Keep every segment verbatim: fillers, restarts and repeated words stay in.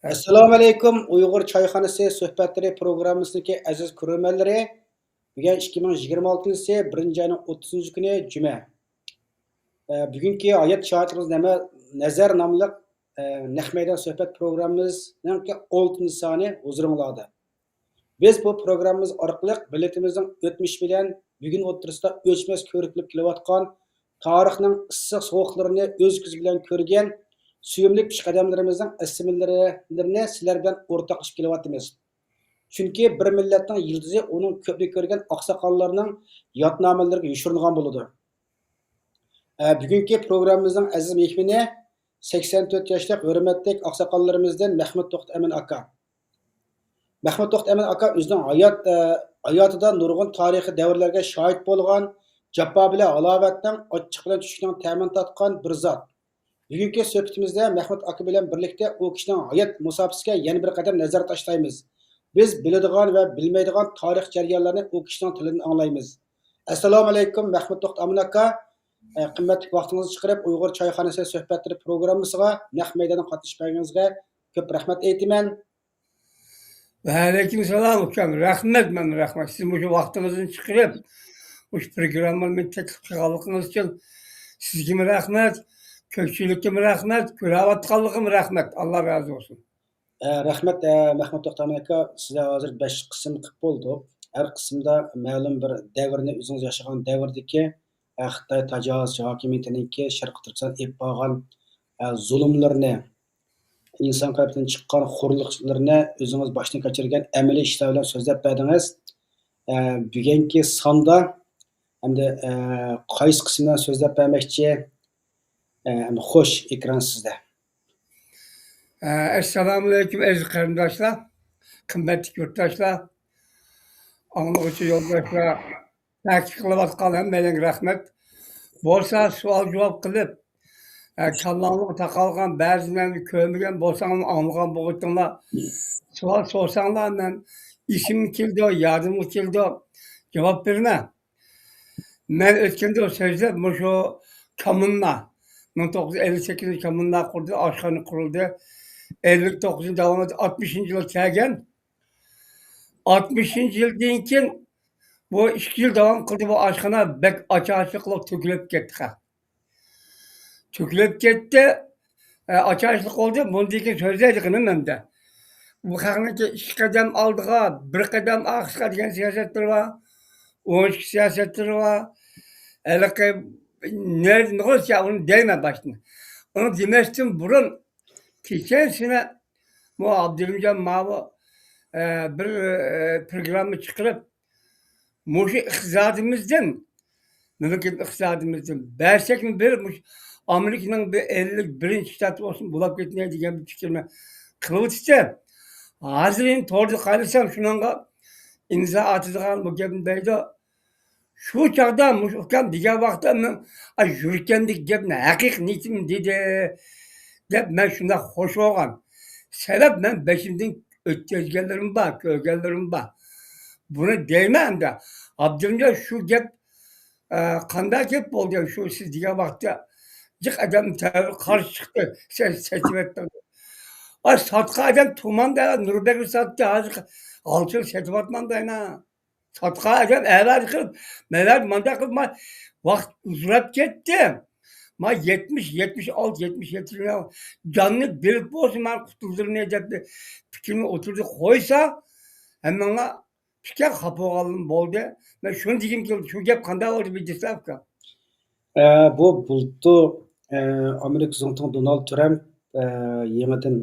ئەسسالامۇ ئەلەيكۇم، ئۇيغۇر چايخانىسى سۆھبەتلىرى پروگراممىسىدىكى ئەزىز كۆرۈرمەنلىرى. بۈگۈن ئىككى مىڭ يىگىرمە ئالتىنچى يىلى بىرىنچى ئاينىڭ ئوتتۇزىنچى كۈنى جۈمە. ئە، بۈگۈنكى ھايات شاھىتلىرىمىز نەمە-، نەزەر ناملىق، ئە، نەق مەيدان سۆھبەت پروگراممىمىزنىڭ ئالتىنچى سانى ھۇزۇرۇڭلاردا. بىز بۇ پروگراممىمىز ئارقىلىق مىللىتىمىزنىڭ ئۆتمۈش بىلەن بۈگۈن ئوتتۇرىسىدا ئۆچمەس كۆرۈك بولۇپ كېلىۋاتقان تارىخنىڭ ئىسسىق سوغۇقلىرىنى ئۆز كۆزى بىلەن كۆرگەن، سۆيۈملۈك پېشقەدەملىرىمىزنىڭ ئەسلىمىلىرىنى سىلەر بىلەن ئورتاقلىشىپ كېلىۋاتىمىز. چۈنكى بىر مىللەتنىڭ يىلتىزى ئۇنىڭ كۆپنى كۆرگەن ئاقساقاللىرىنىڭ يادنامىلىرىگە يوشۇرۇنغان بولىدۇ. ئە، بۈگۈنكى پروگراممىمىزنىڭ ئەزىز مېھمىنى سەكسەن تۆت ياشلىق ھۆرمەتلىك ئاقساقاللىرىمىزدىن مەخمۇت توختى ئەمىن ئاكا. مەخمۇت توختى ئەمىن ئاكا ئۆزىنىڭ ھايات، ئە، ھاياتىدا نۇرغۇن تارىخىي دەۋرلەرگە شاھىت بولغان، جاپا بىلەن ھالاۋەتنىڭ، ئاچچىق بىلەن چۈچۈكنىڭ تەمىنى تارتقان بىر زات. بۈگۈنكى سۆھبىتىمىزدە مەخمۇت ئاكا بىلەن بىرلىكتە ئۇ كىشىنىڭ ھايات مۇساپىسىگە يەنە بىر قەدەم نەزەر تاشلايمىز. بىز بىلىدىغان ۋە بىلمەيدىغان تارىخ جەريانلىرىنى ئۇ كىشىنىڭ تىلىدىن ئاڭلايمىز. ئەسسالامۇ ئەلەيكۇم، مەخمۇت توختى ئەمىن ئاكا. ئە، قىممەتلىك ۋاقتىڭىزنى چىقىرىپ، ئۇيغۇر چايخانىسى سۆھبەتلىرى پروگراممىسىغا نەق مەيدانغا قاتنىشىپ بەرگىنىڭىزگە كۆپ رەھمەت ئېيتىمەن. ۋەئەلەيكۇم سالام، ئۇكام. رەھمەت، مەن رەھمەت. سىز مۇشۇ ۋاقتىڭىزنى چىقىرىپ، مۇشۇ پروگراممىنى مېنى تەكلىپ قىلغانلىقىڭىز ئۈچۈن سىزگىمۇ رەھمەت، كۆپچىلىككىمۇ رەھمەت، كۆرۈۋاتقانلىقىمۇ رەھمەت. ئاللا رازى بولسۇن. ئە، رەھمەت، ئە، مەخمۇت توختى ئەمىن ئاكا، سىزگە ھازىر بەش قىسىم قىلىپ بولدۇق. ھەر قىسىمدا مەلۇم بىر دەۋرنى، ئۆزىڭىز ياشىغان دەۋردىكى، ئە، خىتاي تاجاۋۇزچى ھاكىمىيىتىنىڭكى شەرقىي تۈركىستان ئېلىپ بارغان، ئە، زۇلۇملىرىنى، ئىنسان قەلبىدىن چىققان خورلۇقلىرىنى ئۆزىڭىز باشتىن كەچۈرگەن ئەمەلىي ئىشلار بىلەن سۆزلەپ بەردىڭىز. ئە، بۈگۈنكى ساندا ئەمدى، ئە، قايسى قىسىمدىن سۆزلەپ بەرمەكچى؟ ئە، ئەمدى خوش، ئېكران سىزدە. ئە، ئەسسالامۇئەلەيكۇم، ئەزىز قېرىنداشلار، قىممەتلىك يۇرتداشلار، ئاڭلىغۇچى يولداشلار، تەكىت قىلىۋاتقان ھەممەيلەنگە رەھمەت. بولسا سوئال جاۋاب قىلىپ، ئە، كاللاڭلارغا تاقالغان بەزىلەرنى كۆرمىگەن بولساڭلار، ئاڭلىغان بولغىيتىڭلار. سوئال سورىساڭلار، مەن ئېسىمگە كېلىدۇ، يادىمغا كېلىدۇ، جاۋاب بېرىمەن. مەن ئۆتكەندە سۆزلەپ، مۇشۇ كوممۇنا، مىڭ توققۇز يۈز ئەللىك سەككىزىنچى كوممۇنا قۇردى، ئاشخانا قۇرۇلدى. ئەللىك توققۇزىنچى داۋامىدا ئاتمىشىنچى يىلغا كەلگەن. ئاتمىشىنچى يىلدىن كېيىن بۇ ئىككى يىل داۋام قىلدى، بۇ ئاشخانا بەك ئاچارچىلىق بولۇپ تۆكۈلۈپ كەتتى. تۆكۈلۈپ كەتتى. ئە، ئاچارچىلىق بولدى. بۇندىن كېيىن سۆزلەيدىغىنىم ئەمدى. بۇ خەقنىڭكى ئىككى قەدەم ئالدىغا، بىر قەدەم ئارقىسىغا دېگەن سىياسەتلىرى بار. ئون ئىككى سىياسەتلىرى بار. ھېلىقى نېرىدىن ئۇنى دەيمەن باشتىن. ئۇنى دېمەستىن بۇرۇن، كېچىسىنى مۇ ئابدۇرېھىمجان ماۋۇ، ئە، بىر، ئە، پروگرامما چىقىرىپ، مۇشۇ ئىقتىسادىمىزدىن، مەملىكەت ئىقتىسادىمىزدىن بەرسەكمۇ بىر مۇشۇ ئامېرىكىنىڭ بىر ئەللىك بىرىنچى شتاتى بولسۇن بولاپ كەتمەي دېگەن بىر پىكىرنى قىلىۋېتىشتە، ھازىر ئەمدى توردا قارىسام شۇنىڭغا ئىمزا ئاتىدىغان بۇ گەپنى دەيدۇ. شۇ چاغدا مۇشۇ ئۇكام دېگەن ۋاقىتتا مەن، ئا، يۈرىكىمدىكى گەپنى ھەقىقىي نىيىتىم دېدى دەپ مەن شۇنداق خوش بولغان. سەۋەب مەن بېشىمدىن ئۆتكۈزگەنلىرىم بار، كۆرگەنلىرىم بار. بۇنى دەيمەن ئەمدى. ئابدۇرېھىمجان شۇ گەپ، ئە، قانداق گەپ بولدى؟ شۇ سىز دېگەن ۋاقىتتا جىق ئادەم تەۋر قارشى چىقتى. سەن سېتىۋەتتىڭ. ئا، ساتقان ئادەم تۇماندا نۇربەكنى ساتتى، ھازىر غالچىنى سېتىۋاتمامدۇ ئەنە. ساتقان ئادەم ئەۋەت قىلىپ، مەۋەت مانداق قىلىپ، ما ۋاقىت ئۇزىراپ كەتتى. ما يەتمىش، يەتمىش ئالتە، يەتمىش يەتتە يىل جاننى بېرىپ بولسا، مانا قۇتۇلدۇرىمەن دەپ پىكىرنى ئوتتۇرىغا قويسا، ھەممىڭلار پىكىر خاپا بولغانلىرىم بولدى. مەن شۇنى دېگۈم كېلدى، شۇ گەپ قانداق بولدى، بىر دېسەڭ ئۇكا. ئە، بۇ بۇلتۇر، ئە، ئامېرىكا زۇڭتۇڭى دونالد ترامپ، ئە، يېڭىدىن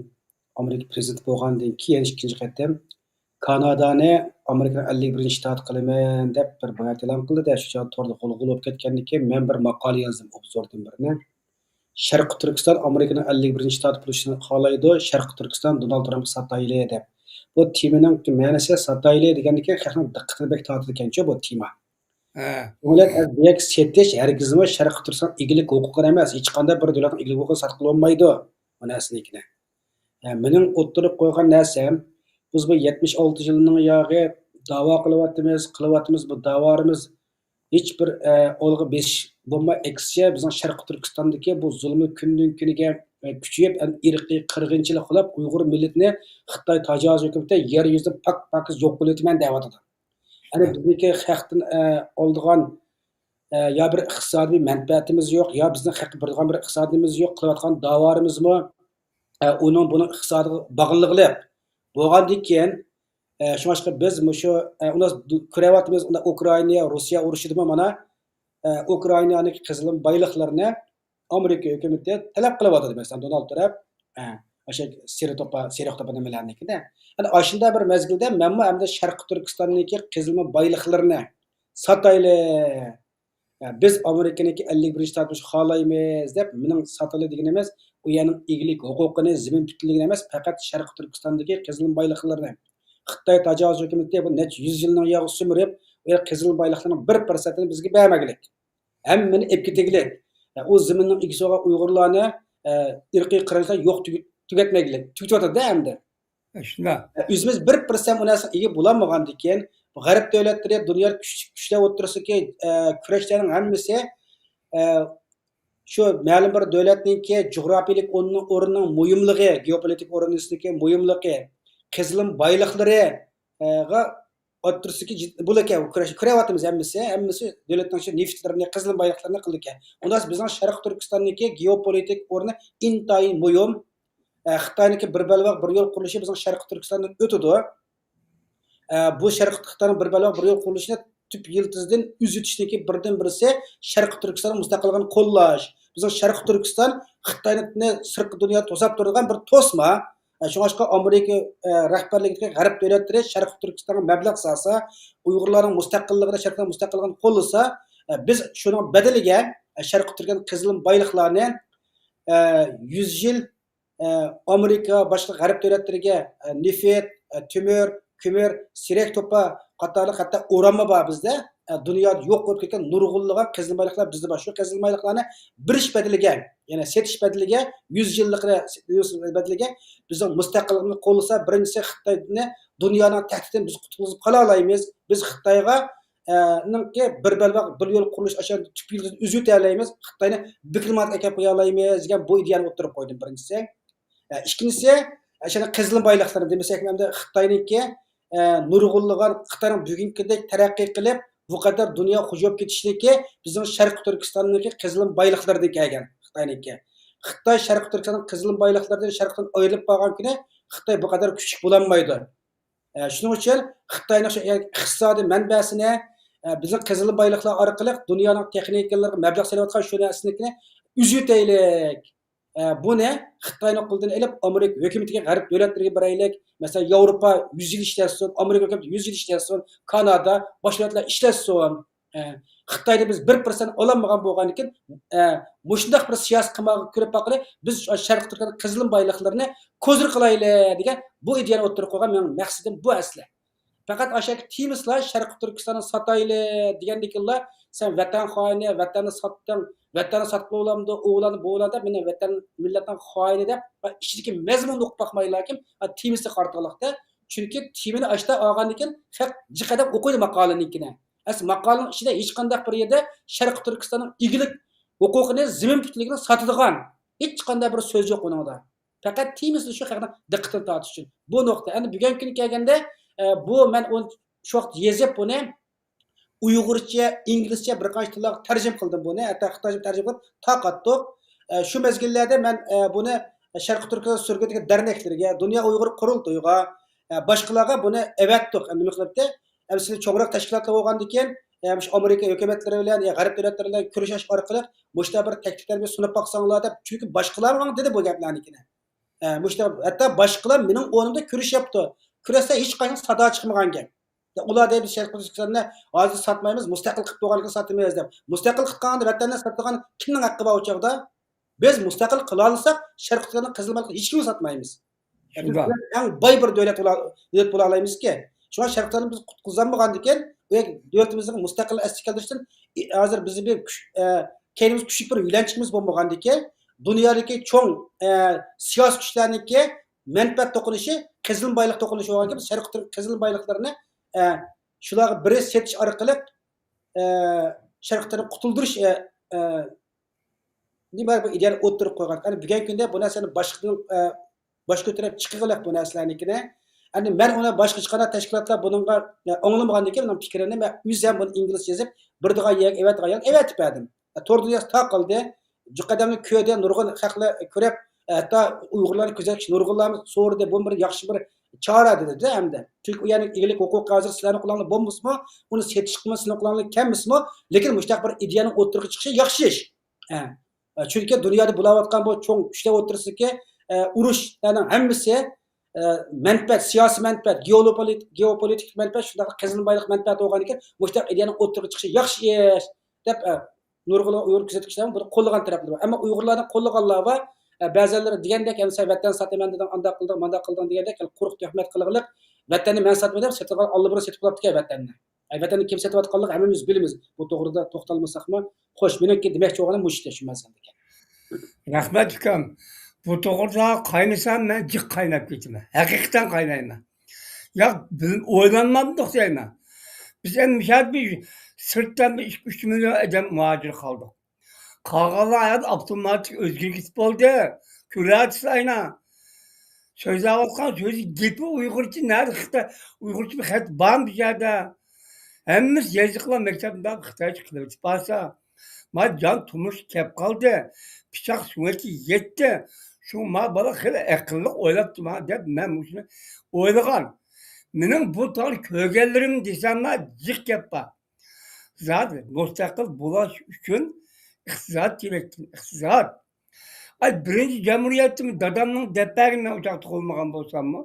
ئامېرىكا پرېزىدېنتى بولغاندىن كېيىن ئىككىنچى قېتىم كانادانى ئامېرىكىنىڭ ئەللىك بىرىنچى شتاتى قىلىمەن دەپ بىر بايان ئېلان قىلدى-دە، شۇ چاغدا توردا غۇلغۇلا بولۇپ كەتكەندىن كېيىن مەن بىر ماقالە يازدىم، ئوبزوردىن بىرنى. شەرقىي تۈركىستان ئامېرىكىنىڭ ئەللىك بىرىنچى شتاتى بولۇشنى خالايدۇ، شەرقىي تۈركىستان دونالد ترامپقا ساتايلى دەپ. بۇ تېمىنىڭ مەنىسى ساتايلى دېگەندىن كېيىن خەقنىڭ دىققىتىنى بەك تارتىدىكەنچۇ بۇ تېما. ھە. بۇ بىلەن بۇ يەرگە سېتىش ھەرگىزمۇ شەرقىي تۈركىستان ئىگىلىك ھوقۇقى ئەمەس، ھېچقانداق بىر دۆلەتنىڭ ئىگىلىك ھوقۇقىنى ساتقىلى بولمايدۇ، بۇ نەرسىنىڭكىنى. ھە، مېنىڭ ئوتتۇرىغا قويغان نەرسەم، بىز بۇ يەتمىش ئالتە يىلنىڭ ياغى داۋا قىلىۋاتىمىز، قىلىۋاتىمىز، بۇ داۋالىرىمىز ھېچ بىر، ئە، ئالغا بېسىش بولماي، ئەكسىچە بىزنىڭ شەرقىي تۈركىستاندىكى بۇ زۇلۇمنى كۈندىن كۈنىگە ئە، كۈچىيىپ، ئەم، ئىرقىي قىرغىنچىلىق قىلىپ، ئۇيغۇر مىللىتىنى خىتاي تاجاۋۇز ھۆكۈمىتى يەر يۈزىدىن پاك-پاكىز يوق قىلىۋېتىمەن دەۋاتىدۇ. يەنى بىزنىڭكى خەقتىن، ئە، ئالىدىغان، ئە، يا بىر ئىقتىسادىي مەنپەئەتىمىز يوق، يا بىزنىڭ خەققە بېرىدىغان بىر ئىقتىسادىمىز يوق، قىلىۋاتقان داۋالىرىمىزمۇ، ئە، ئۇنىڭ بۇنىڭ ئىقتىسادىغا باغلىقلىق بولغاندىن كېيىن، ئە، شۇڭلاشقا بىز مۇشۇ، ئە، ئۇنداق كۆرۈۋاتىمىز، ئۇنداق ئۇكرائىنا، روسىيە ئۇرۇشىدىمۇ مانا، ئە، ئۇكرائىنانىڭ قېزىلما بايلىقلىرىنى ئامېرىكا ھۆكۈمىتى تەلەپ قىلىۋاتىدۇ، مەسىلەن، دونالد ترامپ، ئە، ئاشۇ سېرىق توپا، سېرىق توپا نېمىلەرنىكىنى. ئەنە ئاشۇنداق بىر مەزگىلدە مەنمۇ ئەمدى شەرقىي تۈركىستاندىكى قېزىلما بايلىقلىرىنى ساتايلى. ئە، بىز ئامېرىكىنىڭكى ئەللىك بىرىنچى تارتمىشىنى خالايمىز دەپ، مېنىڭ ساتىلى دېگىنىمىز ئۇ يەرنىڭ ئىگىلىك ھوقۇقىنى، زېمىن پۈتۈنلۈكىنى ئەمەس، پەقەت شەرقىي تۈركىستاندىكى قېزىلما بايلىقلىرىنى. خىتاي تاجاۋۇز ھۆكۈمىتى بۇ نەچچە يۈز يىلنىڭ ياغا سۈمۈرۈپ، ئۇ يەر قېزىلما بايلىقلىرىنىڭ بىر پىرسەنتىنى بىزگە بەرمەگلىك. ھەممىنى ئېلىپ كېتىگلىك. ئە، ئۇ زېمىننىڭ ئىگىسى بولغان ئۇيغۇرلارنى، ئە، ئىرقىي قىرغىنچىلىق يوق تۈگىتىۋەتمەگلىك. تۈگىتىۋاتىدۇ ئەمدى. شۇنداق. ئۆزىمىز بىر پىرسەنت ئۇ نەرسىگە ئىگە بولالمىغاندىكىن، غەرب دۆلەتلىرى، دۇنيا كۈچ-، كۈچلەر ئوتتۇرىسىدىكى، ئە، كۈرەشلەرنىڭ ھەممىسى، ئە، شۇ مەلۇم بىر دۆلەتنىڭكى جۇغراپىيەلىك ئورنىنىڭ، ئورنىنىڭ مۇھىملىقى، گېئوپولىتىك ئورنىسىدىكى مۇھىملىقى، قېزىلما بايلىقلىرى، ئە، غا ئوتتۇرىسىدىكى جىد-، بۇلىكەن كۈرەش-، كۈرەۋاتىمىز ھەممىسى، ھەممىسى دۆلەتنىڭ شۇ نېفىتلىرىنى، قېزىلما بايلىقلىرىنى قىلىدىكەن. ئۇنداق بىزنىڭ شەرقىي تۈركىستاندىكى گېئوپولىتىك ئورنى ئىنتايىن مۇھىم. ئە، خىتاينىڭكى بىر بەلباغ بىر يول قۇرۇلۇشى بىزنىڭ شەرقىي تۈركىستاندىن ئۆتىدۇ. ئە، بۇ شەرقىي خىتاينىڭ بىر بەلباغ بىر يول قۇرۇلۇشىنى تۈپ يىلتىزىدىن ئۈزۈۋېتىشنىڭكى بىردىن بىرسى شەرقىي تۈركىستاننىڭ مۇستەقىللىقىنى قوللاش. بىزنىڭ شەرقىي تۈركىستان خىتاينى سىرتقى دۇنيا توساپ تۇرىدىغان بىر توسما. ئە، شۇڭلاشقا ئامېرىكا، ئە، رەھبەرلىكىدىكى غەرب دۆلەتلىرى شەرقىي تۈركىستانغا مەبلەغ سالسا، ئۇيغۇرلارنىڭ مۇستەقىللىقىنى، شەرقىي مۇستەقىللىقىنى قوللىسا، ئە، بىز شۇنىڭ بەدىلىگە، ئە، شەرقىي تۈركىيەنىڭ قېزىلما بايلىقلارنى، ئە، يۈز يىل ئە، ئامېرىكا، باشقا غەرب دۆلەتلىرىگە، ئە، نېفىت، ئە، تۆمۈر، كۆمۈر، سېرىق توپا قاتارلىق ھەتتا ئۇرانمۇ بار بىزدە. ئە، دۇنيادا يوق بولۇپ كەتكەن نۇرغۇنلىغان قېزىلما بايلىقلار بىزدە بار. شۇ قېزىلما بايلىقلارنى بېرىش بەدىلىگە، يەنى سېتىش بەدىلىگە، يۈز يىللىقىنى بەدىلىگە بىزنىڭ مۇستەقىللىقىمىزنى قوللىسا، بىرىنچىسى خىتاينى دۇنيانىڭ تەھدىتىدىن بىز قۇتقۇزۇپ قالالايمىز. بىز خىتايغا، ئە، نىڭكى بىر بەلباغ بىر يول قۇرۇلۇش ئاشۇ تۈپ يىلتىزىنى ئۈزۈۋېتەلەيمىز. خىتاينى بىكرامات ئەكەپ قويالايمىز دېگەن بۇ ئىدىيەنى ئوتتۇرىغا قويدۇم بىرىنچىسى. ئە، ئىككىنچىسى، ئە، شۇنى قېزىلما بايلىقلىرىنى دېمىسەكمۇ، ئەمدى خىتاينىڭكى، ئە، نۇرغۇنلىغان خىتاينىڭ بۈگۈنكىدەك تەرەققىي قىلىپ، بۇ قەدەر دۇنيا خوجا بولۇپ كېتىشىنىڭكى بىزنىڭ شەرقىي تۈركىستاننىڭكى قېزىلما بايلىقلىرىدىن كەلگەن خىتاينىڭكى. خىتاي شەرقىي تۈركىستاننىڭ قېزىلما بايلىقلىرىدىن، شەرقتىن ئايرىلىپ قالغان كۈنى خىتاي بۇ قەدەر كۈچلۈك بولالمايدۇ. ئە، شۇنىڭ ئۈچۈن خىتاينىڭ شۇ ئىقتىسادىي مەنبەسىنى، ئە، بىزنىڭ قېزىلما بايلىقلار ئارقىلىق دۇنيانىڭ تېخنىكىلىرىغا مەبلەغ سېلىۋاتقان شۇ نەرسىنىڭكىنى ئۈزۈۋېتەيلىك. ئە، بۇنى خىتاينىڭ قولىدىن ئېلىپ، ئامېرىكا ھۆكۈمىتىگە، غەرب دۆلەتلىرىگە بېرەيلىك. مەسىلەن، ياۋروپا يۈز يىل ئىشلەتسۇن، ئامېرىكا ھۆكۈمىتى يۈز يىل ئىشلەتسۇن، كانادا، باشقا دۆلەتلەر ئىشلەتسۇن. ئە، خىتايدا بىز بىر پىرسەنت ئالالمىغان بولغاندىكىن، ئە، مۇشۇنداق بىر سىياسىي قىمارغا كىرىپ باققىلى، بىز شۇ شەرقىي تۈركىيەنىڭ قېزىلما بايلىقلىرىنى كوزىر قىلايلى دېگەن بۇ ئىدىيەنى ئوتتۇرىغا قويغان مېنىڭ مەقسىتىم بۇ ئەسلى. پەقەت ئاشۇ تېمىسىلا شەرقىي تۈركىستاننى ساتايلى دېگەندىكىنلا، سەن ۋەتەن خائىنى، ۋەتەننى ساتتىڭ، ۋەتەننى ساتقىلى بولامدۇ، ئۇ بولامدۇ، بۇ بولامدۇ دەپ مېنى ۋەتەن مىللەتنىڭ خائىنى دەپ، ئىچىدىكى مەزمۇننى ئوقۇپ باقمايلا، كىم تېمىسىغا قارىتىغانلىقتا. چۈنكى تېمىنى ئاشتا ئالغاندىن كېيىن خەق جىق ئەدەپ ئوقۇيدۇ ماقالىنىڭكىنى. ئەسلى ماقالىنىڭ ئىچىدە ھېچقانداق بىر يەردە شەرقىي تۈركىستاننىڭ ئىگىلىك ھوقۇقىنى، زېمىن پۈتۈنلۈكىنى ساتىدىغان ھېچقانداق بىر سۆز يوق ئۇنىڭدا. پەقەت تېمىسىنى شۇ خەقنىڭ دىققىتىنى تارتىش ئۈچۈن. بۇ نۇقتا. ئەمدى بۈگۈنكى كۈنگە كەلگەندە، ئە، بۇ مەن ئۇ شۇ ۋاقىت يېزىپ بۇنى ئۇيغۇرچە، ئىنگلىزچە بىر قانچە تىللارغا تەرجىمە قىلدىم بۇنى. ھەتتا خىتايچە تەرجىمە قىلىپ تارقاتتۇق. ئە، شۇ مەزگىللەردە مەن، ئە، بۇنى شەرقىي تۈركىستان سۈرگۈندىكى دەرنەكلىرىگە، دۇنيا ئۇيغۇر قۇرۇلتىيىغا، ئە، باشقىلارغا بۇنى ئەۋەتتۇق. ئەمدى نېمە قىلىپتۇ؟ ئەمدى سىلى چوڭراق تەشكىلاتلار بولغاندىكىن، ئە، مۇشۇ ئامېرىكا ھۆكۈمەتلىرى بىلەن، يا غەرب دۆلەتلىرى بىلەن كۆرۈشۈش ئارقىلىق مۇشۇنداق بىر تەكلىپ تەربىيە سۇنۇپ باقساڭلار دەپ، چۈنكى باشقىلار ماڭا دېدى بۇ گەپلەرنىكىنى. ئە، مۇشۇنداق، ھەتتا باشقىلار مېنىڭ ئورنۇمدا كۆرۈشۈپتۇ. كۆرۈشسە ھېچقايسىڭ سادا چىقمىغان گەپ. يا ئۇلار دەيدۇ، شەرقىي تۈركىستاننى ھازىر ساتمايمىز، مۇستەقىل قىلىپ بولغاندىن كېيىن ساتىمىز دەپ. مۇستەقىل قىلىپ قالغاندا ۋەتەننى ساتىدىغان كىمنىڭ ھەققى بار ئۇ چاغدا؟ بىز مۇستەقىل قىلالىساق، شەرقىي تۈركىستاننىڭ قىزىل مالىنى ھېچكىمگە ساتمايمىز. يەنى بىز شۇنداق. ئەڭ باي بىر دۆلەت بولا-، دۆلەت بولالايمىزكى. شۇڭا شەرقىي تۈركىستاننى بىز قۇتقۇزالمىغاندىكىن، ئۇ دۆلىتىمىزنىڭ مۇستەقىل ئەسلىگە كەلتۈرۈشتىن، ئى، ھازىر بىزنىڭ بىر كۈچ، ئە، كەينىمىزدە كۈچلۈك بىر يۆلەنچۈكىمىز بولمىغاندىكىن، دۇنيادىكى چوڭ، ئە، سىياسىي كۈچلەرنىڭكى مەنپەئەت توقۇنۇشى قېزىلما بايلىق توقۇنۇشى بولغاندىكىن، بىز شەرقىي تۈرك قېزىلما بايلىقلىرىنى، ئە، شۇلارغا بىرى سېتىش ئارقىلىق، ئە، شەرقىي تۈركنى قۇتۇلدۇرۇش، ئە، ئە، نېمە بۇ ئىدىيەنى ئوتتۇرىغا قويغان؟ يەنى بۈگۈنكى كۈندە بۇ نەرسىنى باشقىدىن، ئە، باش كۆتۈرۈپ چىقىغلىق بۇ نەرسىلەرنىڭكىنى. ئەمدى مەن ئۇنى باشقا ھېچقانداق تەشكىلاتلار بۇنىڭغا، ئە، ئاڭلىمىغاندىكىن ئۇنىڭ پىكرىنى مەن ئۆزۈم بۇنى ئىنگلىزچە يېزىپ، بېرىدىغان يەرگە ئېۋەتىدىغان يەرگە ئېۋەتىپ بەردىم. ئە، تور دۇنياسى تاق قالدى. جىق ئادەمنى كۆردى، نۇرغۇن خەقلەر كۆرۈپ، ئە، ھەتتا ئۇيغۇرلارنى كۆزەتكۈچى نۇرغۇنلارمۇ سورىدى، بۇ بىر ياخشى بىر چارە دېدى ئەمدى. چۈنكى ئۇ يەرنىڭ ئىگىلىك ھوقۇقى ھازىر سىلەرنىڭ قولۇڭلاردا بولمىسىمۇ، ئۇنى سېتىشقىمۇ سىلەرنىڭ قولۇڭلاردىن كەلمىسىمۇ، لېكىن مۇشۇنداق بىر ئىدىيەنىڭ ئوتتۇرىغا چىقىشى ياخشى ئىش. ئە. ئە، چۈنكى دۇنيادا بولاۋاتقان بۇ چوڭ كۈچلەر ئوتتۇرىسىدىكى، ئە، ئۇرۇشلارنىڭ ھەممىسى، ئە، مەنپەئەت، سىياسىي مەنپەئەت، گېئوپولىت-، گېئوپولىتىك مەنپەئەت، شۇنداقلا قېزىلما بايلىق مەنپەئەتى بولغاندىكىن، مۇشۇنداق ئىدىيەنىڭ ئوتتۇرىغا چىقىشى ياخشى ئىش، دەپ، ئە، نۇرغۇن ئۇيغۇر كۆزەتكۈچىلەرمۇ بۇنى قوللىغان تەرەپلىرى بار. ئەمما ئۇيغۇرلارنى قوللىغانلار بار. ئە، بەزىلىرى دېگەندەك، ئەمدى سەن ۋەتەن ساتىمەن دېدىڭ، ئانداق قىلدىڭ، مانداق قىلدىڭ دېگەندەك، قۇرۇق تۆھمەت قىلغىلىق، ۋەتەننى مەن ساتمىدىم، سېتىۋالغان ئاللىبۇرۇن سېتىپ بوپتىكەن ۋەتەننى. ئە، ۋەتەننى كىم سېتىۋاتقانلىقى ھەممىمىز بىلىمىز. بۇ توغرىدا توختالمىساقمۇ خوش. مېنىڭكى دېمەكچى بولغىنىم مۇشۇ، شۇ مەسىلىدىكى. رەھمەت، ئۇكام. بۇ توغرىدا قاينىسام، مەن جىق قايناپ كېتىمەن. ھەقىقەتەن قاينايمەن. يا، بىل-، ئويلانمامدۇق دەيمەن. بىز ئەمدى مۇشۇ يەردە بىر سىرتتىن بىر ئىككى، ئۈچ مىليون ئادەم مۇھاجىر قالدۇق. قالغانلار ھايات ئاپتوماتىك ئۆزگىرىپ كېتىپ بولدى. كۆرۈۋاتىسىز ئاينا. سۆزلەۋاتقان سۆزى، گېپى ئۇيغۇرچە، نەدە خىتاي، ئۇيغۇرچە بىر خەت بارمۇ بۇ يەردە؟ ھەممىسى يېزىقلار مەكتەپتە خىتايچە قىلىۋېتىپ بارسا، ما جان تۇرمۇش كەپ قالدى. پىچاق سۆڭەككە يەتتى. شۇ ما بالا خېلى ئەقىللىق ئويلاپتۇ ما دەپ مەن مۇشۇنى ئويلىغان. مېنىڭ بۇ تاغدا كۆرگەنلىرىم دېسەملا جىق گەپ بار. زادى مۇستەقىل بولۇش ئۈچۈن ئىقتىساد كېرەككەن، ئىقتىساد. ئاي، بىرىنچى جەمھۇرىيەتتىمۇ دادامنىڭ دەپ بەرگىنى مەن ئۇ چاغدا تۇغۇلمىغان بولساممۇ.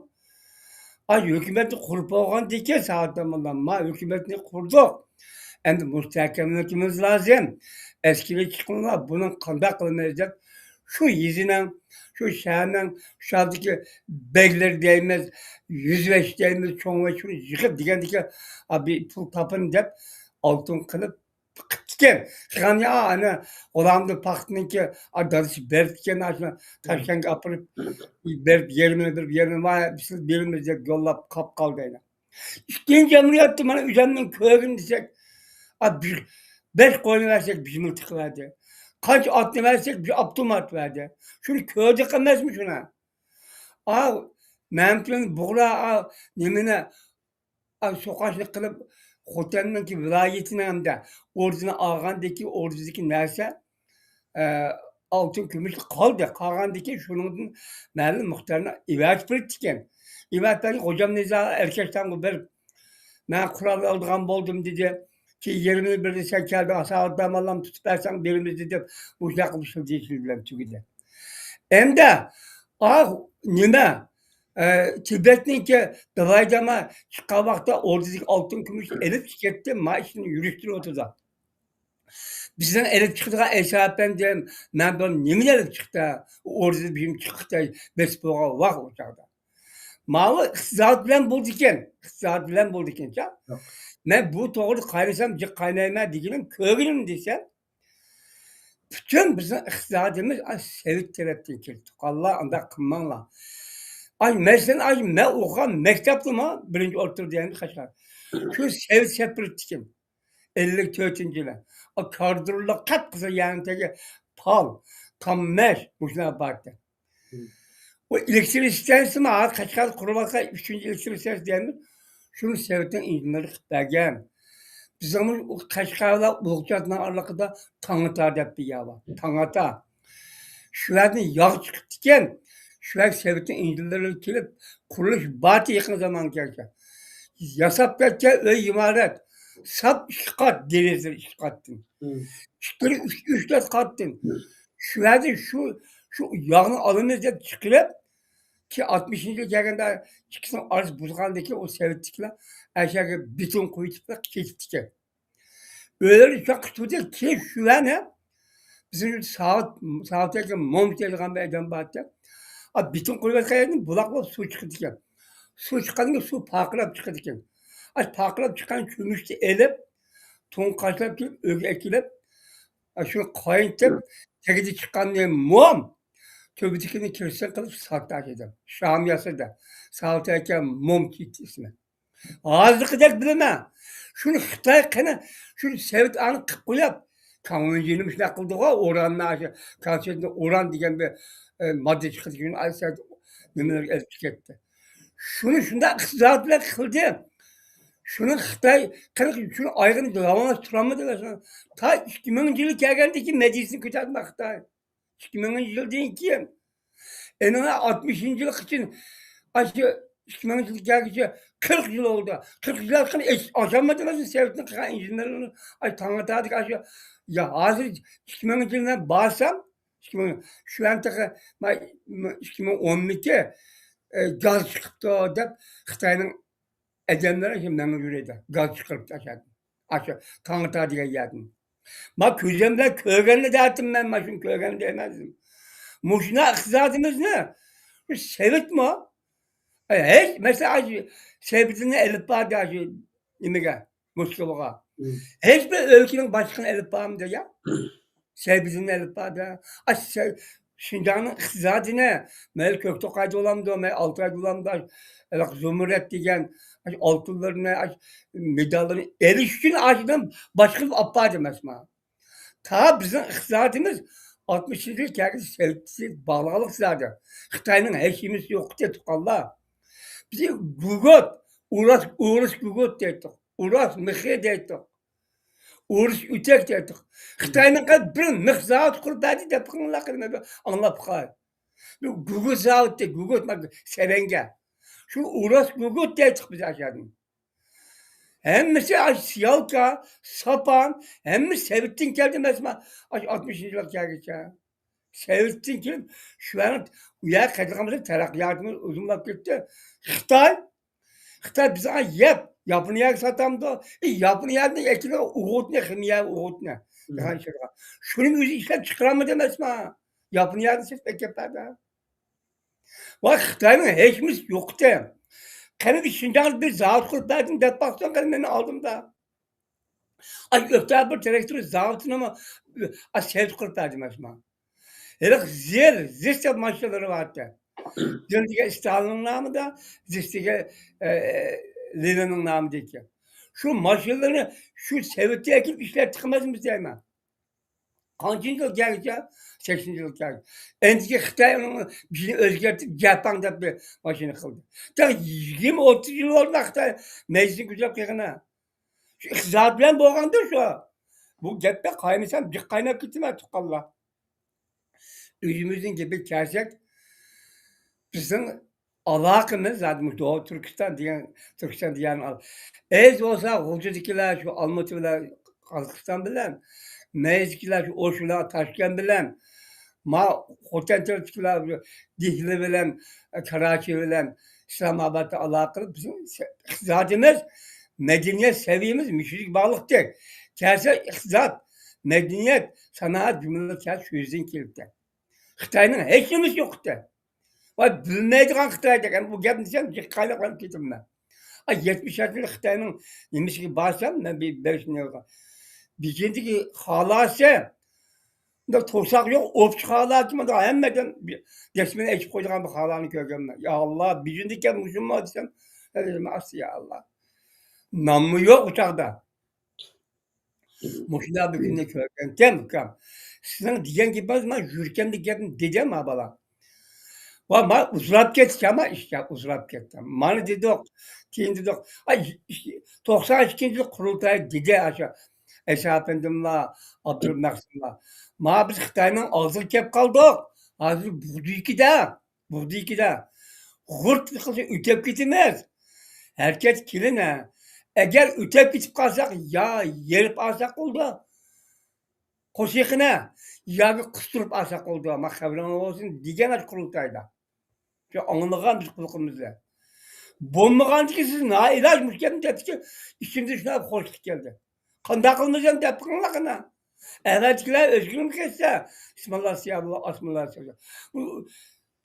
ئاي، ھۆكۈمەتنى قۇرۇپ بولغاندىن كېيىن ساۋۇت ئامانلار، ما ھۆكۈمەتنى قۇردۇق. ئەمدى مۇستەھكەملىكىمىز لازىم. ئەسكىرىي چىقىڭلار، بۇنى قانداق قىلىمىز دەپ، شۇ يېزىنىڭ، شۇ شەھەرنىڭ، شۇ چاغدىكى بەگلىرى دەيمىز، يۈزبەشچى دەيمىز، چوڭ ۋەچىنى يىغىپ دېگەندىكى، ئا، بىر پۇل تاپىمەن دەپ، ئالتۇن قىلىپ قىپتىكەن. قىلغان يا، ئانا، غۇلامدىن پاختىنىڭكى، ئا، دادىسى بېرىپتىكەن، ئاشۇ تاشكەنتكە ئاپىرىپ، بېرىپ، يېرىمىنى بېرىپ، يېرىمىنى، ۋاي، سىز بېرىمىز دەپ يوللاپ قاپ قالدى ئەنە. ئىككىنچى جەمھۇرىيەتتە مانا ئۆزۈمنىڭ كۆرگىنى دېسەك، ئا، بىر، بەش قوينى بەرسەك، بىر مىلتىق بەردى. قانچە ئاتنى بەرسەك، بىر ئاپتومات بەردى. شۇنى كۆردۇق ئەمەسمۇ شۇنى؟ ئا، مەمتىمىن بۇغرا، ئا، نېمىنى، ئا، سوقاشنى قىلىپ، خوتەننىڭكى ۋىلايىتىنىڭ ھەمدە ئوردىنى ئالغاندىكى، ئوردىدىكى نەرسە، ئە، ئالتۇن كۈمۈش قالدى. قالغاندىكى شۇنىڭدىن مەلۇم مىقدارنى ئېۋەتىپ بېرىپتىكەن. ئېۋەتىپ بەرگەن خوجام نىزا ئەركەشتانغا بېرىپ، مەن قورال ئالىدىغان بولدۇم دېدى. كېيىن يېرىمىنى بېرىدۇ، سەن كەلدىڭ، ساۋۇت ئامانلارنى تۇتۇپ بەرسەڭ بېرىمىز دېدى. مۇشۇنداق قىلىپ شۇ دېيىشى بىلەن تۈگىدى. ئەمدى، ئا، نېمە، ئە، تىبەتنىڭكى دالاي لاما چىققان ۋاقىتتا ئوردىدىكى ئالتۇن كۈمۈشنى ئېلىپ كەتتى، ما ئىشنى يۈرۈشتۈرۈۋاتىدۇ. بىزنىڭ ئېلىپ چىقىدىغان ئەيسا ئەپەندىم، مەن بۇ نېمىنى ئېلىپ چىقتى؟ ئۇ ئوردىدىن بىزنى چىقتى، بېسىپ بولغان ۋاق ئۇ چاغدا. ماۋۇ ئىقتىساد بىلەن بولىدىكەن، ئىقتىساد بىلەن بولىدىكەنچە. مەن بۇ توغرىدا قاينىسام جىق قاينايمەن دېگىنىم، كۆرگىنىم دېسەم، پۈتۈن بىزنىڭ ئىقتىسادىمىز، ئاي، سوۋېت تەرەپتىن كېلىپ تۇرغانلار، ئانداق قىلماڭلار. ئاي، مەسىلەن، ئاي، مەن ئوقۇغان مەكتەپتىمۇ، بىرىنچى ئوتتۇرا دېگەن قەشقەر. شۇ سوۋېت سېپىرىپتىكەن. ئەللىك تۆتىنچى يىلى. ئا، كادىرلار قاپقىزىل يەنى تېگى پال، تاممەش، مۇشۇلار بارتى. ئۇ ئېلېكتر ئىستانسىمۇ، ھازىر قەشقەردە قۇرۇۋاتقان ئۈچىنچى ئېلېكتر ئىستانسىسى دەيمىز، شۇنى سوۋېتنىڭ ئىنژېنېرى قىلىپ بەرگەن. بىزنىڭمۇ ئۇ قەشقەر بىلەن ئۇلۇغچاتنىڭ ئارىلىقىدا تاڭاتا دەپ بىر يەر بار. تاڭاتا. شۇ يەردىن ياغ چىقىپتىكەن. شۇ يەرگە سوۋېتنىڭ ئىنژېنېرلىرى كېلىپ، قۇرۇلۇش بارتى يېقىن زامان كەلگەن. ياساپ كەتكەن ئۆي ئىمارەت. ساپ ئىككى قات، دېرىزىلىرى ئىككى قاتتىن. ئىچكىرى ئۈچ، ئۈچ، تۆت قاتتىن. شۇ يەردە شۇ، شۇ ياغنى ئالىمىز دەپ چىقىرىپ، كېيىن ئاتمىشىنچى يىلى كەلگەندە ئىككىسىنىڭ ئارىسى بۇزۇلغاندىن كېيىن ئۇ سوۋېتتىكىلەر ئەشەگە بېتون قۇيۇپ كېتىپتىكەن. ئۆيلىرى ئۇششاق قىلىپ تۇردى. كېيىن شۇ يەرنى بىزنىڭ ساۋۇت، ساۋۇت ئاكا مومىچى دەيدىغان بىر ئادەم بارتى. ئا، بېتون قۇيۇۋاتقان يەردىن بۇلاق بولۇپ سۇ چىقىدىكەن. سۇ چىققاندىن كېيىن سۇ پارقىراپ چىقىدىكەن. ئا، پارقىراپ چىققان كۈمۈشنى ئېلىپ، تۇڭ قاچىلاپ كېلىپ، ئۆيگە ئەكېلىپ، ئا، شۇنى قاينىتىپ، تېگىدە چىققاننى موم، تۆپىدىكىنى كىرسىن قىلىپ ساتتى ئاشۇ يەردە. شام ياسىدى. ساۋۇت ئاكا مومىچى ئىدى ئىسمى. ھازىرقىدەك بىلىمەن. شۇنى خىتاي قېنى، شۇنى سوۋېت ئانى قىلىپ قويۇپ، كاڭۋېنجىنىمۇ شۇنداق قىلدىغۇ، ئۇراننى، ئاشۇ كونسېرتنى ئۇران دېگەن بىر، ئە، ماددا چىقىدىكەن، نېمىلەرگە ئېلىپ كەتتى. شۇنى شۇنداق ئىقتىساد بىلەن قىلدى. شۇنى خىتاي قىرىق شۇنى ئايىغىنى داۋاملاشتۇرالمىدى. تا ئىككى مىڭىنچى يىلى كەلگەندىن كېيىن مەدىنىسىنى كۆتەردى خىتاي. ئىككى مىڭىنچى يىلدىن كېيىن. ئېنىڭ ئاتمىشىنچى يىلغىچە، ئاشۇ ئىككى مىڭىنچى يىلغا كەلگۈچە قىرىق يىل بولدى. قىرىق يىل ئاشقان ئىش ئاشالمىدى، مەسىلەن، سوۋېتنىڭ قىلغان ئىنژېنېرلىرىنى، ئاشۇ تاڭاتادىكى ئاشۇ يا ھازىر ئىككى مىڭىنچى يىلى مەن بارسام، ئىككى مىڭ، شۇ يەردە تېخى ما-، ما-، ئىككى مىڭ ئون ئىككى، ئە، گاز چىقىپتۇ دەپ خىتاينىڭ ئادەملەر ئاشۇ مېڭىپ يۈرىدۇ، گاز چىقىرىپ تاشلايدۇ. ئاشۇ تاڭاتا دېگەن يەردىن. ما كۆزۈم بىلەن كۆرگەننى دەۋاتىمەن، ما شۇنى كۆرگەننى دەيمەن. مۇشۇنداق ئىقتىسادىمىزنى بۇ سوۋېتمۇ؟ ئەي، ھېچ، مەسىلەن، ئاشۇ سەۋدىنى ئېلىپ باردى، ئاشۇ نېمىگە، موسكۋاغا. مم. ھېچ بىر ئۆلكىنىڭ باشلىقىنى ئېلىپ بارمىدى يا؟ سەۋدىنى ئېلىپ باردى. ئاشۇ سەۋ-، شىنجاڭنىڭ ئىقتىسادىنى، مەيلى كۆكتوقايدا بولامدۇ، مەيلى ئالتايدا بولامدۇ، ھېلىقى زۇمرەت دېگەن ئاشۇ ئالتۇنلىرىنى، ئاشۇ مېداللىرىنى ئېلىش ئۈچۈن ئاشۇدىن باشقا ئېلىپ باردى ئەمەسمۇ؟ تا بىزنىڭ ئىقتىسادىمىز ئاتمىشىنچى يىل كەلگۈچە سەۋدىسى باغلىقلىق ئىقتىسادى. خىتاينىڭ ھەشىمىسى يوق تۇغقانلار. بىز گۇگوت، ئۇرۇس، ئۇرۇس گۇگوت دەيتتۇق. ئۇرۇس مېخى دەيتتۇق. ئۇرۇس ئۆتەك دەيتتۇق. خىتاينىڭ بىر مىخ زاۋۇتى قۇرۇپ بەردى دەپ قېلىڭلار، قېنى، بىر ئاڭلاپ باقاي. بۇ گۇگۇت زاۋۇتى، گۇگۇت، سەرەڭگە. شۇ ئۇرۇس گۇگوت دەيتتۇق بىز ئاشۇ يەردىن. ھەممىسى ئاشۇ سىيالكا، ساپان، ھەممىسى سەۋدىن كەلدى ئەمەسمۇ؟ ئاشۇ ئاتمىشىنچى يىلغا كەلگۈچە. سەۋدىن كېلىپ، شۇ يەرنىڭ، ئۇ يەرگە قايتىدىغان بولسا تەرەققىياتىمىز ئۇزۇنلاپ كەتتى. خىتاي، خىتاي بىزگە يەپ، ياپونىيەگە ساتامدۇ؟ ئى، ياپونىيەدىن ئەكېلىدىغان ئوغۇتنى، خىمىيە ئوغۇتنى. مم. شۇنىمۇ ئۆزى ئىشلەپ چىقىرالمىدى ئەمەسمۇ؟ ياپونىيەدىن سېتىپ ئەكەپ بەردى. ۋاي، خىتاينىڭ ھېچ نېمىسى يوقتى. قېنى بىر شىنجاڭدا بىر زاۋۇت قۇرۇپ بەردىم دەپ باقسۇن، قېنى مېنىڭ ئالدىمدا. ئاي، ئۆكتەبىر تىراكتور زاۋۇتىنىمۇ، ئاي، سەۋدە قۇرۇپ بەردىم ئەسما. ھېلىقى زىل، زىس دەپ ماشىنىلىرى بارتى. زىل دېگەن ستالىننىڭ نامىدا، زىس دېگەن، ئە، لېنىننىڭ نامىدىكى. شۇ ماشىنىلىرىنى شۇ سەۋدە ئەكېلىپ ئىشلەتتۇق ئەمەسمۇ دەيمەن. قانچىنچى يىل كەلگۈچە؟ سەكسىنىنچى يىل كەلگۈچە. ئەنتىكى خىتاي ئۇنىڭ بېشىنى ئۆزگەرتىپ، جياپاڭ دەپ بىر ماشىنا قىلدى. تېخى يىگىرمە، ئوتتۇز يىل بولدى خىتاي مەيدىسىنى كۆتۈرۈپ قىلغىنى. شۇ ئىقتىساد بىلەن بولغاندۇر شۇ. بۇ گەپكە قايمىسام، جىق قايناپ كېتىمەن، تۇغقانلار. ئۆزىمىزنىڭ گېپىگە كەلسەك، بىزنىڭ ئالاقىمىز زادى مۇشۇ دوغۇ تۈركىستان دېگەن، تۈركىستان دېگەن ئال-، ئەز بولسا غۇلجىدىكىلەر شۇ ئالمۇتى بىلەن، قازاقىستان بىلەن، مەيزىكىلەر شۇ ئوش بىلەن، تاشكەنت بىلەن، ما خوتەن تەرەپتىكىلەر شۇ دېھلى بىلەن، كاراچى بىلەن، ئىسلامئابادتا ئالاقە قىلىپ، بىزنىڭ ئىقتىسادىمىز، مەدەنىيەت سەۋىيەمىز مۇشۇ يەرگە باغلىقتى. كەلسە ئىقتىساد، مەدەنىيەت، سانائەت جۈملىدە كەلسە شۇ يۈزدىن كېلىپتۇ. خىتاينىڭ ھېچ نېمىسى يوقتى. ۋاي، بىلمەيدىغان خىتايدەك، ئەمدى بۇ گەپنى دېسەم، جىق قايناپ قېلىپ كېتىمەن. ئاي، يەتمىش يەتتە يىل خىتاينىڭ نېمىسىگە بارسام، مەن بىر بەش يىل بېيجىڭدىكى خالاسى، مۇنداق توساق يوق، ئوپچە خالا، مۇنداق ھەممىدىن دەسمىنى ئېچىپ قويىدىغان بىر خالانى كۆرگەنمەن. يا ئاللا، بېيجىڭدىكى مۇشۇمۇ دېسەم، ئاستا، يا ئاللا. نانمۇ يوق ئۇ چاغدا. مۇشۇنداق بىر كۈننى كۆرگەنكەن، ئۇكام. سىزنىڭ دېگەن گېپىڭىز، مانا يۈرىكىمدىكى گەپنى دېدى ما بالا. ۋا ما ئۇزىراپ كەتتى، ما ئىشكە ئۇزىراپ كەتتى. مانا دېدۇق، كېيىن دېدۇق. ئاي، توقسان ئىككىنچى يىل قۇرۇلتاي دېدى، ئاشۇ ئەيسا ئەپەندىملا، ئابدۇرەھىم مەخسۇملا. ما بىز خىتاينىڭ ئاغزىغا كەپ قالدۇق. ھازىر بۇغدىكىدە. بۇغدىكىدە غۇرت قىلسا ئۆتۈپ كېتىمىز. ھەرىكەت كېلىنە. ئەگەر ئۆتۈپ كېتىپ قالساق، يا يېرىپ ئالساق بولىدۇ، قوشىقىنى، ياكى قۇستۇرۇپ ئالساق بولىدۇ، ما خەۋىرىڭ بولسۇن دېگەن قۇرۇلتايدا. شۇ ئاڭلىغان بىز قۇلىقىمىزدا. بولمىغاندىكىن سىز نائىلاج مۇشۇ گەپنى دەپتىكى، ئىچىمدە شۇنداق خۇشلۇق كەلدى. قانداق قىلمىسام دەپ بېقىڭلار قېنى. ئەۋەتكىلەر ئۆزگىرىپ كەتسە، بىسمىللا سىيا بۇلار، ئاسمىللا سىيا. بۇ